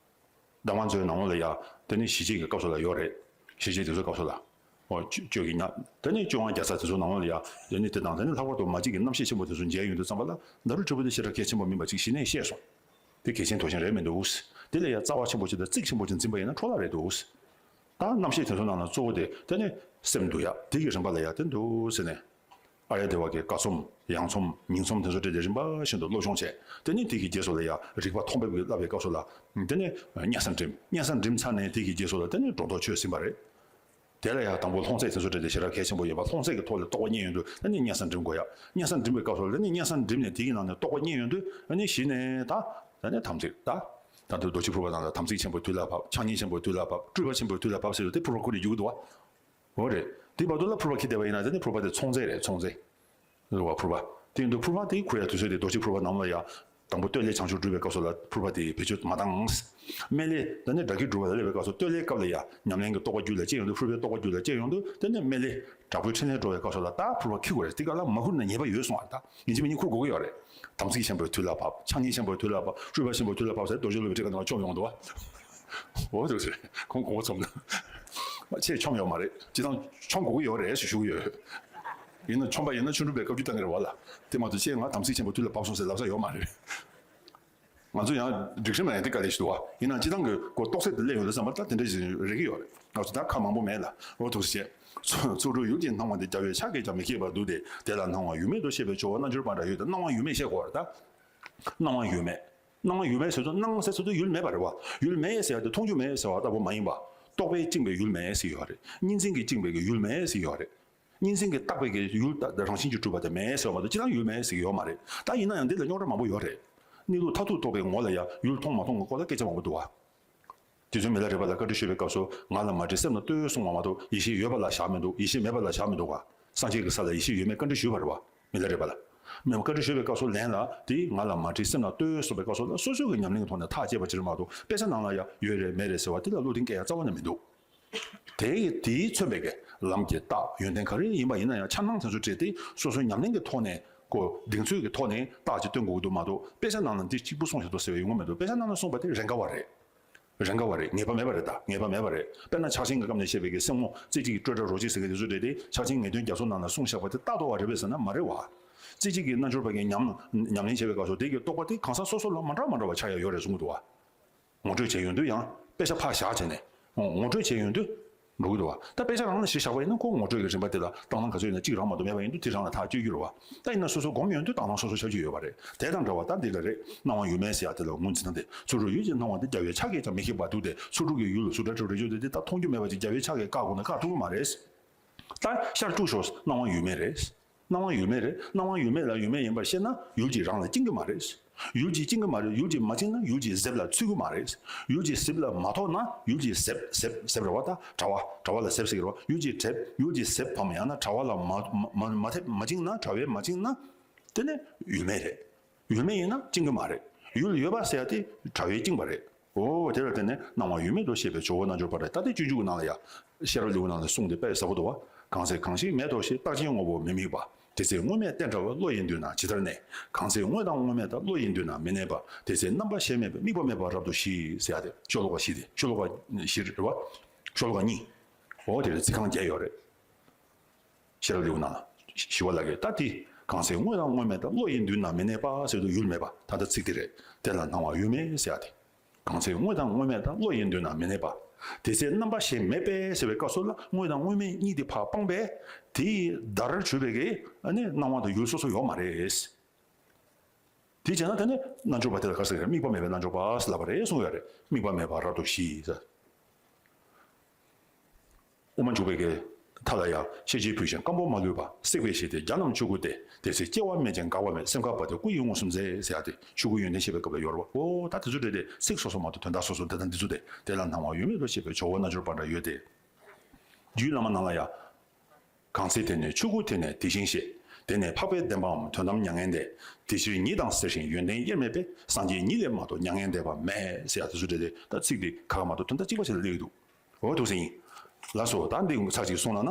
གདམས་ངག་མཛོད་ནང་ལོགས་ལ་ཡ། དེ་ནི་ཞི་བྱེད་ཀྱི་སྐབས་སུ་ལ་ཡོད་རེད། ཞི་བྱེད་དེ་ཚོའི་སྐབས་སུ་ལ། འོ་གཅོད་ཀྱི་ཉ། དེ་ནི་གཅོད་དབང་རྒྱ་ཚ་དེ་ཚོའི་ནང་ལོགས་ལ་ཡ། དེ་ནི་དེ་དང་དེ་ནི་ལྷག་པར་དུ་མ་གཅིག་གི་རྣམ་བཤད་ཆེན་པོ་དེ་ཚོ་མཇལ་ཡོང་དུས་ཙམ་པ་ལ་ཌཱ་རུ་བྲིས་པོ་དེ་ཞེ་དྲག་གལ་ཆེན་པོ་མིན་པ་ཅིག་གཞི་ནས་ཤེས་སོང་། དེ་གལ་ཆེན་དོ་ཞེན་རེད་མི་འདུག་དེ་ལས་ཡ་རྩ་བ་ཆེན་པོ་ཅིག་དང་གཙིགས་ཆེན་པོ་ཅིག་འཛིན་པ་ཡིན་ན་འཕྲོ་བརླག་རེད་འདུག་ད་རྣམ་བཤད་དེ་ཚོ་ནང་ལ་གཙོ་བོ་དེ་དེ་ནི་སེམས་འདུལ་ཡ་དེ་གི་རིམ་པ་ལ་ཡ་དེ་འདུག་ཟེར་ནས། ཨཱརྱ་དེ་བ་གི་ཀ་ཚོམ། ཡང་ཚོམ། ཉིང་ཚོམ་དེ་ཚོ་སྤྲད་དེ་རིམ་པ་བཞིན་དུ་སློབ་སྦྱོང་བྱས། དེ་ནས་དེ་གི་རྗེས་སུ་ལ་ཡ་རིགས་པ་མཐོང་འབེབས་ཀྱི་བསླབ་པའི་སྐབས་སུ་ལ། དེ་ནས་སྙན་སེང་འགྲིམ། སྙན་སེང་འགྲིམ་ཚར་ནས་དེ་གི་རྗེས་སུ་ལ་དེ་ནས་སྒྲོ་འདོགས་ཆོད་ཟིན་པ་རེད། དེ་ལ་ཡ་དང་པོ་ལྷུང་བཟེད་དེ་ཚོ་སྤྲད་དེ་ཞེ་དྲག་གལ་ཆེན་པོ་ཡིན་པ། ལྷུང་བཟེད་ཀྱི་ཐོག་ལ་རྟོགས་པ་རྙེད་ཡོང་དུས་དེ་ནས་སྙན་སེང་འགྲིམ་དགོས་ཡ། སྙན་སེང་འགྲིམ་པའི་སྐབས་སུ་ལ་དེ་ནས་སྙན་སེང་འགྲིམ་ནས་དེ་གི་ནང་ནས་རྟོགས་པ་རྙེད་ཡོང་དུས་དེ་ནས་གཞི་ནས་ད། དེ་ནས་དམ་ཚིག་ད། ད་དུང་རྡོ་རྗེ་ཕུར་པ་ནང་ལ་དམ་ཚིག་ཆེན་པོའི་དུས་ལ་བབ། ཕྱག་གཉིས་ཆེན་པོའི་དུས་ལ་བབ། སྤྲུལ་པ་ཆེན་པོའི་དུས་ལ་བབ་ཟེར་དུས་དེ་ཕུར་པ་ཁུར་ནས་རྒྱུག་གི་འདུག་བ། འོ་རེད། དེ་བར་དུ་ལ་ཕུར་པ་འཁྱེར་བསྡད་པ་ཡིན་ན་དེ་ནི་ཕུར་པ་དེ་ཚོང་རྫས་རེད། ཚོང་རྫས། རེད་བ། ཕུར་པ། དེ་ཡིན་དུས་ཕུར་པ་དེ་ཁུར་ཡ་དུས་ཚོད་དེ་རྡོ་རྗེ་ཕུར་པ་ནང་ལ་ཡ། དང་པོ་སྟོད་ལས་བྱང་ཆུབ་སྒྲུབ་པའི་སྐབས་སུ་ལ་ཕུར་པ་དེ་བེད་སྤྱོད་མ་བཏང་། སྨད་ལས་དེ་ནི་དགྲ་བགེགས་སྒྲུབ་པ་ལ་སླེབས་པའི་སྐབས་སུ་སྟོད་ལས་སྐབས་ལ་ཡ་ཉམས་ལེན་གྱི་རྟོགས་པ་རྒྱུད་ལ་སྐྱེ་ཡོང་དུས། ཕུར་པའི་རྟོགས་པ་རྒྱུད་ལ་སྐྱེ་ཡོང་དུས་དེ་ནི་སྨད་ལས་དྲག་པོའི་ཕྲིན་ལས་འགྲོ་བའི་སྐབས་སུ་ལ་ད་ཕུར་པ་འཁྱེར་དགོས་རེད། དེ་ག་ལ་མ་ཁུར་ན་ཉེས་པ་ཡོད་གསུངས་པ་རེད། ད་ཡིན་གཅིག་མིན་གཉིས་ཁུར་དགོས་ཀྱི་ཡོད་རེད། དམ་ཚིག་ཆེན་པོའི་དུས་ལ་བབ། ཕྱག་གཉིས་ཆེན་པོའི་དུས་ལ་བབ། སྤྲུལ་པ་ཆེན་པོའི་དུས་ལ་བབ་ཟེར་རྡོ་རྗེ་སློབ་དཔོན་ཁྲིད་ཀ་ནང་ལ་བཅོམ་ཡོང་འདུག་བ། འོ་དེ་ཟེར་ཁོང་གོང་བ་ཚོམ་ན། ཁྱེད་ཆོམ་ཡོད་མ་རེད། སྤྱིར་བཏང་ཆོམ་དགོས་ཀྱི་ཡོད་རེད་ཞུ་ཞུ་གི་ཡོད། ཡིན་ན་ཆོམ་པ་ཡིན་ན་ཆོ་འཕྲུལ་པའི་བཀའ་བརྒྱུད་བཏང་གི་རེད་བ་ལ། དེ་མ་གཏོགས་ཁྱེད་ང་དམ་ཚིག་ཆེན་པོ་དུས་ལ་བབ་སོང་ཟེར་ལབ་ས་ཡོད་མ་རེད། ང་ཚོ་ཡང་སྒྲིག་ཁྲིམས་ལ་ཡང་དེ་དཀའ་ལས་ཞིག་འདུག་བ། ཡིན་ན་སྤྱིར་བཏང་གི་ཁོ་རྟོགས་ཚད་དེ་སླེབས་ཡོང་དུས་ཙམ་པ་ད་དེ་འདྲ་ཞིག་རེག་གི་ཡོད་རེད། ང་ཚོ་ད་ཁ་མང་པོ་མེད་ལ། འོ་ཐུགས་རྗེ་ཆེ། ཚོགས་དྲུག་ཡུལ་གྱི་སྣང་བ་འདི། རྒྱལ་བའི་ཕྱག་གིས་ཀྱང་མི་ཁེགས་པར་འདུག་སྟེ། དེ་ལ་སྣང་བ་ཡུལ་མེད་དུ་ཤེས་པའི་སྦྱོར་བ་རྣལ་འབྱོར་པ་འདྲ་ཡོད་དེ། སྣང་བ་ཡུལ་མེད་ཤེས་དགོས་པ་རེད་ད། སྣང་བ་ཡུལ་མེད། སྣང་བ་ཡུལ་མེད་ཟེར་དུས་སྣང་ཟེར་དུས་ཡུལ་མེད་ཟེར་ཡ་དེ་མཐོང་རྒྱུ་མེད་ཟེར་བ་ལྟ་བུ་མ་ཡིན་པ། རྟོག་པས་བཅིངས་པའི་ཡུལ་མེད་ཟེར་ཡོད་རེད། གཉིས་འཛིན་གྱིས་བཅིངས་པའི་གི་ཡུལ་མེད་ཟེར་ཡོད་རེད། གཉིས་འཛིན་གྱིས་བཏགས་པའི་གི་ཡུལ་ད་རང་བཞིན་གྱིས་གྲུབ་པ་དེ་མེད་ཟེར་བ་མ་གཏོགས་སྤྱིར་བཏང་ཡུལ་མེད་ཟེར་གི་ཡོད་མ་རེད། ད་ཡིན་ན་ཡང་འདི་ལ་རྙོག་དྲ་མང་པོ་ཡོད་རེད། གནས་ལུགས་མཐར་ཐུག་རྟོགས་པའི་ངོ་ལ་ཡང་ཡུལ་མཐོང་མ་མཐོང་གི་སྐོར་ལ་སྐད་ཆ་མང་པོ་འདུག་བ། རྗེ་བཙུན་མི་ལ་རས་པ་ལ་བཀའ་འདྲི་ཞུས་པའི་སྐབས་སུ། ང་ལ་མ་དྲིས་སེམས་ལ་ལྟོས་གསུངས་པ་མ་གཏོགས་ཡེ་ཤེས་ཡོད་པ་ལ་བཞག་མི་འདུག་ཡེ་ཤེས་མེད་པ་ལ་བཞག་མི་འདུག་ག་སངས་རྒྱས་ཀྱི་ས་ལ་ཡེ་ཤེས་ཡོད་མེད་བཀའ་འདྲི་ཞུས་པ་རེད་བ། མི་ལ་རས་པ་ལ། མི་ལ་བཀའ་འདྲི་ཞུས་པའི་སྐབས་སུ་ལན་ལ་དེ་ང་ལ་མ་དྲིས་སེམས་ལ་ལྟོས་གསུངས་པའི་སྐབས་སུ་ལ་སོ་སོ་གི་ཉམས་ལེན་གྱི་ཐོག་ནས་ཐག་བཅད་པ་ཅིག་རེད་མ་གཏོགས། དཔེ་ཆ་ནང་ལ་ཡང་ཡོད་རེད་མེད་རེད་ཟེར་བ་དེ་ལ་བློ་གདེང་སྐྱེ་ཡ་རྩ་བ་ནས་མི་འདུག་དེ་ཡི་དེས་མཚོན་པའི་གི་ལམ་གྱི་རྟགས་ཡོན་ཏན་ག་རེ་ཡིན་པ་ཡིན་ན་ཡང་འཆར་སྣང་དེ་ཚོ་བྲིས་ཏེ་སོ་སོའི་ཉམས་ལེན་གྱི་ཐོག་ནས་ཁོ་གདེང་ཚོད་ཀྱི་ཐོག་ནས་རྟགས་ཅིག་སྟོན་དགོས་ཀྱི་འདུག་མ་གཏོགས། དཔེ་ཆ་ནང་ལ་འདི་གཅིག་པུ་གསུངས་བཞག་འདུག་ཟེར་བའི་ཡོང་གི་མི་འདུག་དཔེ་ཆ་ནང་ལ་གསུངས་པ་དེ་རེས་འགའ་བ་རེད། རེས་འགའ་བ་རེད། ངེས་པ་མེད་པ་རེད། ད་ངེས་པ་མེད་པ་རེད། དཔེར་ན་ཕྱག་ཆེན་གྱི་སྐབས་ནས་བཤད་པའི་གི་སེམས་ངོ་རྩེ་གཅིག་གི་སྤྲོས་བྲལ་རོ་གཅིག་ཟེར་གི་དེ་ཚོ་བྲིས་ཏེ། ཕྱག་ཆེན་ངེས་དོན་རྒྱ་མཚོ་ནང་ལ་གསུངས་བཞག་པ་དེ་རྟག་ཏུ་བ་རེད་པས་ཟེར་ན་མ་རེད་བ། རྩེ་གཅིག་གི་རྣལ་འབྱོར་པ་གི་ཉམས་ཉམས་ལེན་བྱེད་པའི་སྐབས་སུ་དེ་གི་རྟོགས་པ་དེ་གང་ཟག་སོ་སོ་ལ་མ་འདྲ་མ་འདྲ་བ་ཆགས་ཡ་ཡོད་རེད་གསུང་གི་འདུག་བ། ངོ་སྤྲོད་བྱས་ཡོང་དུས་ཡང་དཔེ་ཆ་ཕར་བཞག་བྱས་ནས། ངོ་སྤྲོད་བྱས་ཡོང་དུས་འགྲོ་གི་འདུག་བ། ད་དཔེ་ཆ་རང་ལ་གཞི་བཞག་པ་ཡིན་ན་ཁོ་ངོ་སྤྲོད་ཀྱི་རིམ་པ་དེ་ལ་སྟངས་སྟངས་ག་ཚོད་ཡིན་ན་གཅིག་རང་མ་གཏོགས་མེད་པ་ཡིན་དུས་དེ་རང་ལ་ཐག་གཅོད་རྒྱུ་རེད་བ། ད་ཡིན་ན་སོ་སོ་སྒོམ་ཡོང་དུས་སྟངས་སྟངས་སོ་སོ་ཆགས་ཀྱི་ཡོད་པ་རེད། དེ་དང་འདྲ་བ་ད་འདི་ལ་རེད། སྣང་བ་ཡུལ་མེད་ཟེར་ཡ་དེ་ལ་ངོས་འཛིན་སྟངས་དེ། ཚོགས་དྲུག་ཡུལ་གྱི་སྣང་བ་འདི། རྒྱལ་བའི་ཕྱག་གིས་ཀྱང་མི་ཁེགས་པར་འདུག་སྟེ། ཚོགས་དྲུག་གི་ཡུལ་སུ་འདྲ་ཚོགས་རེ་བརྗོད་དེ་འདི་ལྟར་མཐོང་རྒྱུ་མེད་པ་ཅིག་རྒྱལ་བའི་ཕྱག་གིས་བཀག་དགོས་ན་བཀག་ཐུབ་ཀྱི་མ་རེད། ད་ཤར་དཀྲུག་ཤོག་སྣང་བ་ཡུལ་མེད་རེད། སྣང་བ་ཡུལ་མེད་རེད། སྣང་བ་ཡུལ་མེད་ལ་ཡུལ་མེད་ཡིན་པར་ཤེས་ན་ཡུལ་གྱིས་རང་ལ་བཅིངས་ཀྱི་མ་རེད། ཡུལ་གྱིས་བཅིངས་ཀྱི་མ་རེད། ཡུལ་གྱིས་མ་བཅིངས་ན་ཡུལ་གྱི་གཟེབ་ལ་ཚུད་ཀྱི་མ་རེད། ཡུལ་གྱི་གཟེབ་ལ་མ་ཐོགས་ན་ཡུལ་གྱི་གཟེབ་གཟེབ་གཟེབ་རེད་བ། ད་དྲ་བ་དྲ་བ་ལ་གཟེབ་ཟེར་གྱི་རེད་བ། ཡུལ་གྱི་གཟེབ་ཡུལ་གྱི་གཟེབ་བམ་ཡང་ན་དྲ་བ་ལ་མ་མ་མ་ཐེབས་མ་བཅིངས་ན། དྲ་བས་མ་བཅིངས་ན་དེ་ནི་ཡུལ་མེད་རེད། ཡུལ་མེད་ཡིན་ན་བཅིངས་ཀྱི་མ་རེད། ཡུལ་ཡོད་པ་ཟེར་ཡ་དེ་དྲ་བས་བཅིངས་པ་རེད། འོ་དེ་ལ་བརྟེན་ནས་སྣང་བ་ཡུལ་མེད་དུ་ཤེས་པའི་སྦྱོར་བ་རྣལ་འབྱོར་པ་རེད། ད་དེ་སྤྱོད་འཇུག་གི་ནང་ལ་ཡ། ཤེས་རབ་ལེའུ་ནང་ལ་གསུངས་ཏེ་དཔེ་ཟབ་པོ་འདུག་བ། གང་ཚེ་གང་ཞིག་མེད་དོ་ཞེས། རྟག་ཆེན་དངོས་པོ་མི་དམིགས་པ། དེ་ཚེ་དངོས་མེད་བསྟན་དྲ་བ། བློ་ཡིས་མདུན་ན་ཇི་ལྟར་གནས། གང་ཚེ་དངོས་དང་དངོས་མེད་དང་། བློ་ཡིས་མདུན་ན་མི་གནས་པ། དེ་ཚེ་རྣམ་པ་གཞན་མེད་པའི། དམིགས་པ་མེད་པར་རབ་ཏུ་ཞི་ཟེར་ཡ་དེ་ཤོ་ལོ་ཀ་བཞི་དེ། ཤོ་ལོ་ཀ་བཞི་རེད་བ། ཤོ་ལོ་ཀ་གཉིས། འོ་དེ་ལ་ཚིག་རྐང་བརྒྱད་ཡོད་རེད། ཤེས་རབ་ལེའུ་ནང་ལ་ཞི་བ་ལྷ་གིས་ད་དེ་ གང་ཚེ་དངོས་དང་དངོས་མེད་དང་། བློ་ཡི་མདུན་ན་མི་གནས་པ་ཟེར་དུས་ཡུལ་མེད་པ། ད་ལྟ་ཚིག་དེ་རེད། དེ་ལ་སྣང་བ་ཡུལ་མེད་ཟེར་ཡ་དེ། གང་ཚེ་དངོས་དང་དངོས་མེད་དང་། བློ་ཡི་མདུན་ན་མི་གནས་པ། དེ་ཚེ་རྣམ་པ་གཞན་མེད་པས་ཟེར་བའི་སྐབས་སུ་ལ་དངོས་དང་དངོས་མེད་གཉིས་དེ་ཕར་སྤངས་པས། དེའི་བརྡར་གྱུར་པའི་གི་ཨ་ནི་སྣང་བ་དང་ཡུལ་སོ་སོ་ཡོད་མ་རེད། དེ་བྱས་ན་དེ་ནི་རྣལ་འབྱོར་པ་དེ་ལ་ག་རེ་ཟེར་གི་རེད། དམིགས་པ་མེད་པའི་རྣལ་འབྱོར་པ་ཟེར་ལབ་པ་རེད་གསུངས་ཡོད་རེད། དམིགས་པ་མེད་པ་རབ་ཏུ་ཞི་ཟེར། དབུ་མ་འཇུག་པའི་གི་མཐའ་ལ་ཡང་། ཤེས་བྱའི་བུད་ཤིང་སྐམ་པོ་མ་ལུས་པ། བསྲེགས་པའི་གཞི་དེ་བརྒྱ་རྣམས་ཆོས་སྐུ་སྟེ། དེ་ཚེ་སྐྱེ་བ་མེད་ཅིང་འགག་པ་མེད། སེམས་ཁ་བ་དེ་སྐུ་ཡི་མངོན་སུམ་མཛད་ཟེར་ཡ་དེ་ཆོས་སྐུའི་ཡོན་ཏན་བཤད་པའི་སྐབས་ལ་ཡོད་རེད་པ། འོ་ད་དེ་ཚོ་རེད་དེ། ཚིག་སོ་སོ་མ་གཏོགས་དོན་དག་སོ་སོ་དེ་དང་འདི་ཚོ་དེ། དེ་ལ་སྣང་བ་ཡུལ་མེད་དོ་ཞེས་པའི་ཇོ་བོ་རྣལ་འབྱོར་པ་འདྲ་ཡོད་དེ། རྒྱུད་བླ་མ་ནང་ལ་ཡང་། གང་ཚེ་དེ་ནས་ཆོས་སྐུ་དེ་ནས་དེ་བཞིན་གཤེགས། དེ་ནས་འཕགས་པའི་བདེན་པའམ་དོན་དམ་མྱ་ངན་འདས། དེ་ཕྱིར་ཉིད་དང་གསེར་བཞིན་ཡོན་ཏན་དབྱེར་མེད་པས། སངས་རྒྱས་ཉིད་ལས་མ་གཏོགས་མྱ་ངན་འདས་པ་མེད་ཟེར་ཡ་དེ་ཚོ་རེད་དེ། ད་ཚིག་དེ་ག་ག་མ་གཏོགས་དོན་དག་གཅིག་པ་ཞིག་ལ་སླེབས་ཀྱི་འདུག་འོ་འདུག་སེ་ཡིན། ལགས་སོ། ད་འདི་ཚར་གཅིག་གསུངས་ལ་ན།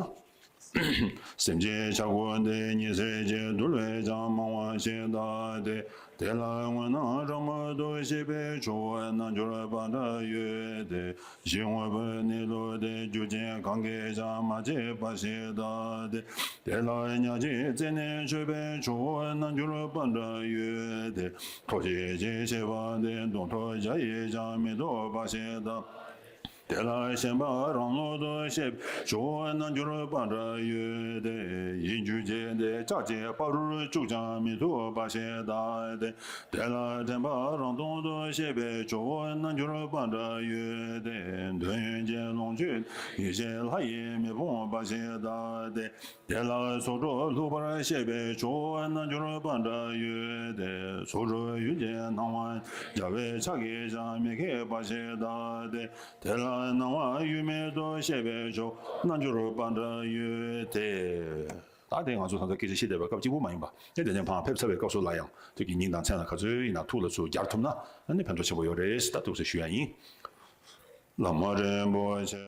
སེམས་ཅན་ཆགས་སྒོ་འདི་ཉི་ཚེ་གཅིག་འདུལ་བས་ཀྱང་མང་བ་ཞིག་གདའ་སྟེ། དེ་ལ་དངོས་སྣང་རང་མོས་སུ་གཤེགས་པའི་ཇོ་བོ་རྣལ་འབྱོར་པ་འདྲ་ཡོད་དེ། གཞི་དངོས་པོའི་གནས་ལུགས་དེ་རྒྱུ་རྐྱེན་གང་གིས་ཀྱང་མ་བྱས་པ་ཞིག་གདའ་སྟེ། དེ་ལ་ཉག་གཅིག་རྩད་ནས་ཆོད་པའི་ཇོ་བོ་རྣལ་འབྱོར་པ་འདྲ་ཡོད་དེ། ཐོག་གཅིག་གིས་བྱས་པ་དེ་འདོམས་ཐོ་བརྒྱ་ཡིས་ཀྱང་མི་ཐོབ་པ་ཞིག་གདའ། དེ་ལ་ཞེན་པ་རང་ལུགས་སུ་གཤེགས་པའི་ཇོ་བོ་རྣལ་འབྱོར་པ་འདྲ་ཡོད་དེ། ཡིད་འགྱུ་བྱེད་དེ་ལྕགས་ཀྱི་ཕ་རོལ་བཅུག་ཀྱང་མི་ཐུབ་པ་ཞིག་གདའ་སྟེ། དེ་ལ་དྲན་པ་རང་སྟོང་དུ་གཤེགས་པའི་ཇོ་བོ་རྣལ་འབྱོར་པ་འདྲ་ཡོད་དེ། འདོད་ཡོན་གྱི་ལོངས་སྤྱོད་ཡེ་ཤེས་ལྷ་ཡིས་མི་ཕོངས་པ་ཞིག་གདའ་སྟེ། དེ་ལ་ཚོགས་དྲུག་ལྷུག་པར་གཤེགས་པའི་ཇོ་བོ་རྣལ་འབྱོར་པ་འདྲ་ཡོད་དེ། ཚོགས་དྲུག་ཡུལ་གྱི་སྣང་བ་རྒྱལ་བའི་ཕྱག་གིས་ཀྱང་མི་ཁེགས་པ་ཞིག་གདའ་སྟེ། དེ་ལ་སྣང་བ་ཡུལ་མེད་དུ་གཤེགས་པའི་ཇོ་བོ་རྣལ་འབྱོར་པ་འདྲ་ཡོད་དེ། ད་དེ་ང་ཚོ་ད་ལྟ་སྐད་ཆ་བཤད་བསྡད་པའི་སྐབས་གཅིག་པུ་མ་ཡིན་པ། དེ་དེ་ནས་ཕར་ཕེབས་ཚར་བའི་སྐབས་སུ་ལ་ཡང་དེ་གི་མིང་དང་མཚན་ལ་ག་ཚོད་ཡིན་ན་ཐུགས་ལ་ཚུར་སྦྱར་ཐུབ་ན་ཨ་ནི་ཕན་ཐོགས་ཆེན་པོ་ཡོད་རེད་ཟེར་ད་འདུག་སེ་ཞུ་ཡ་ཡིན། བླ་མ་རིན་པོ་ཆེ།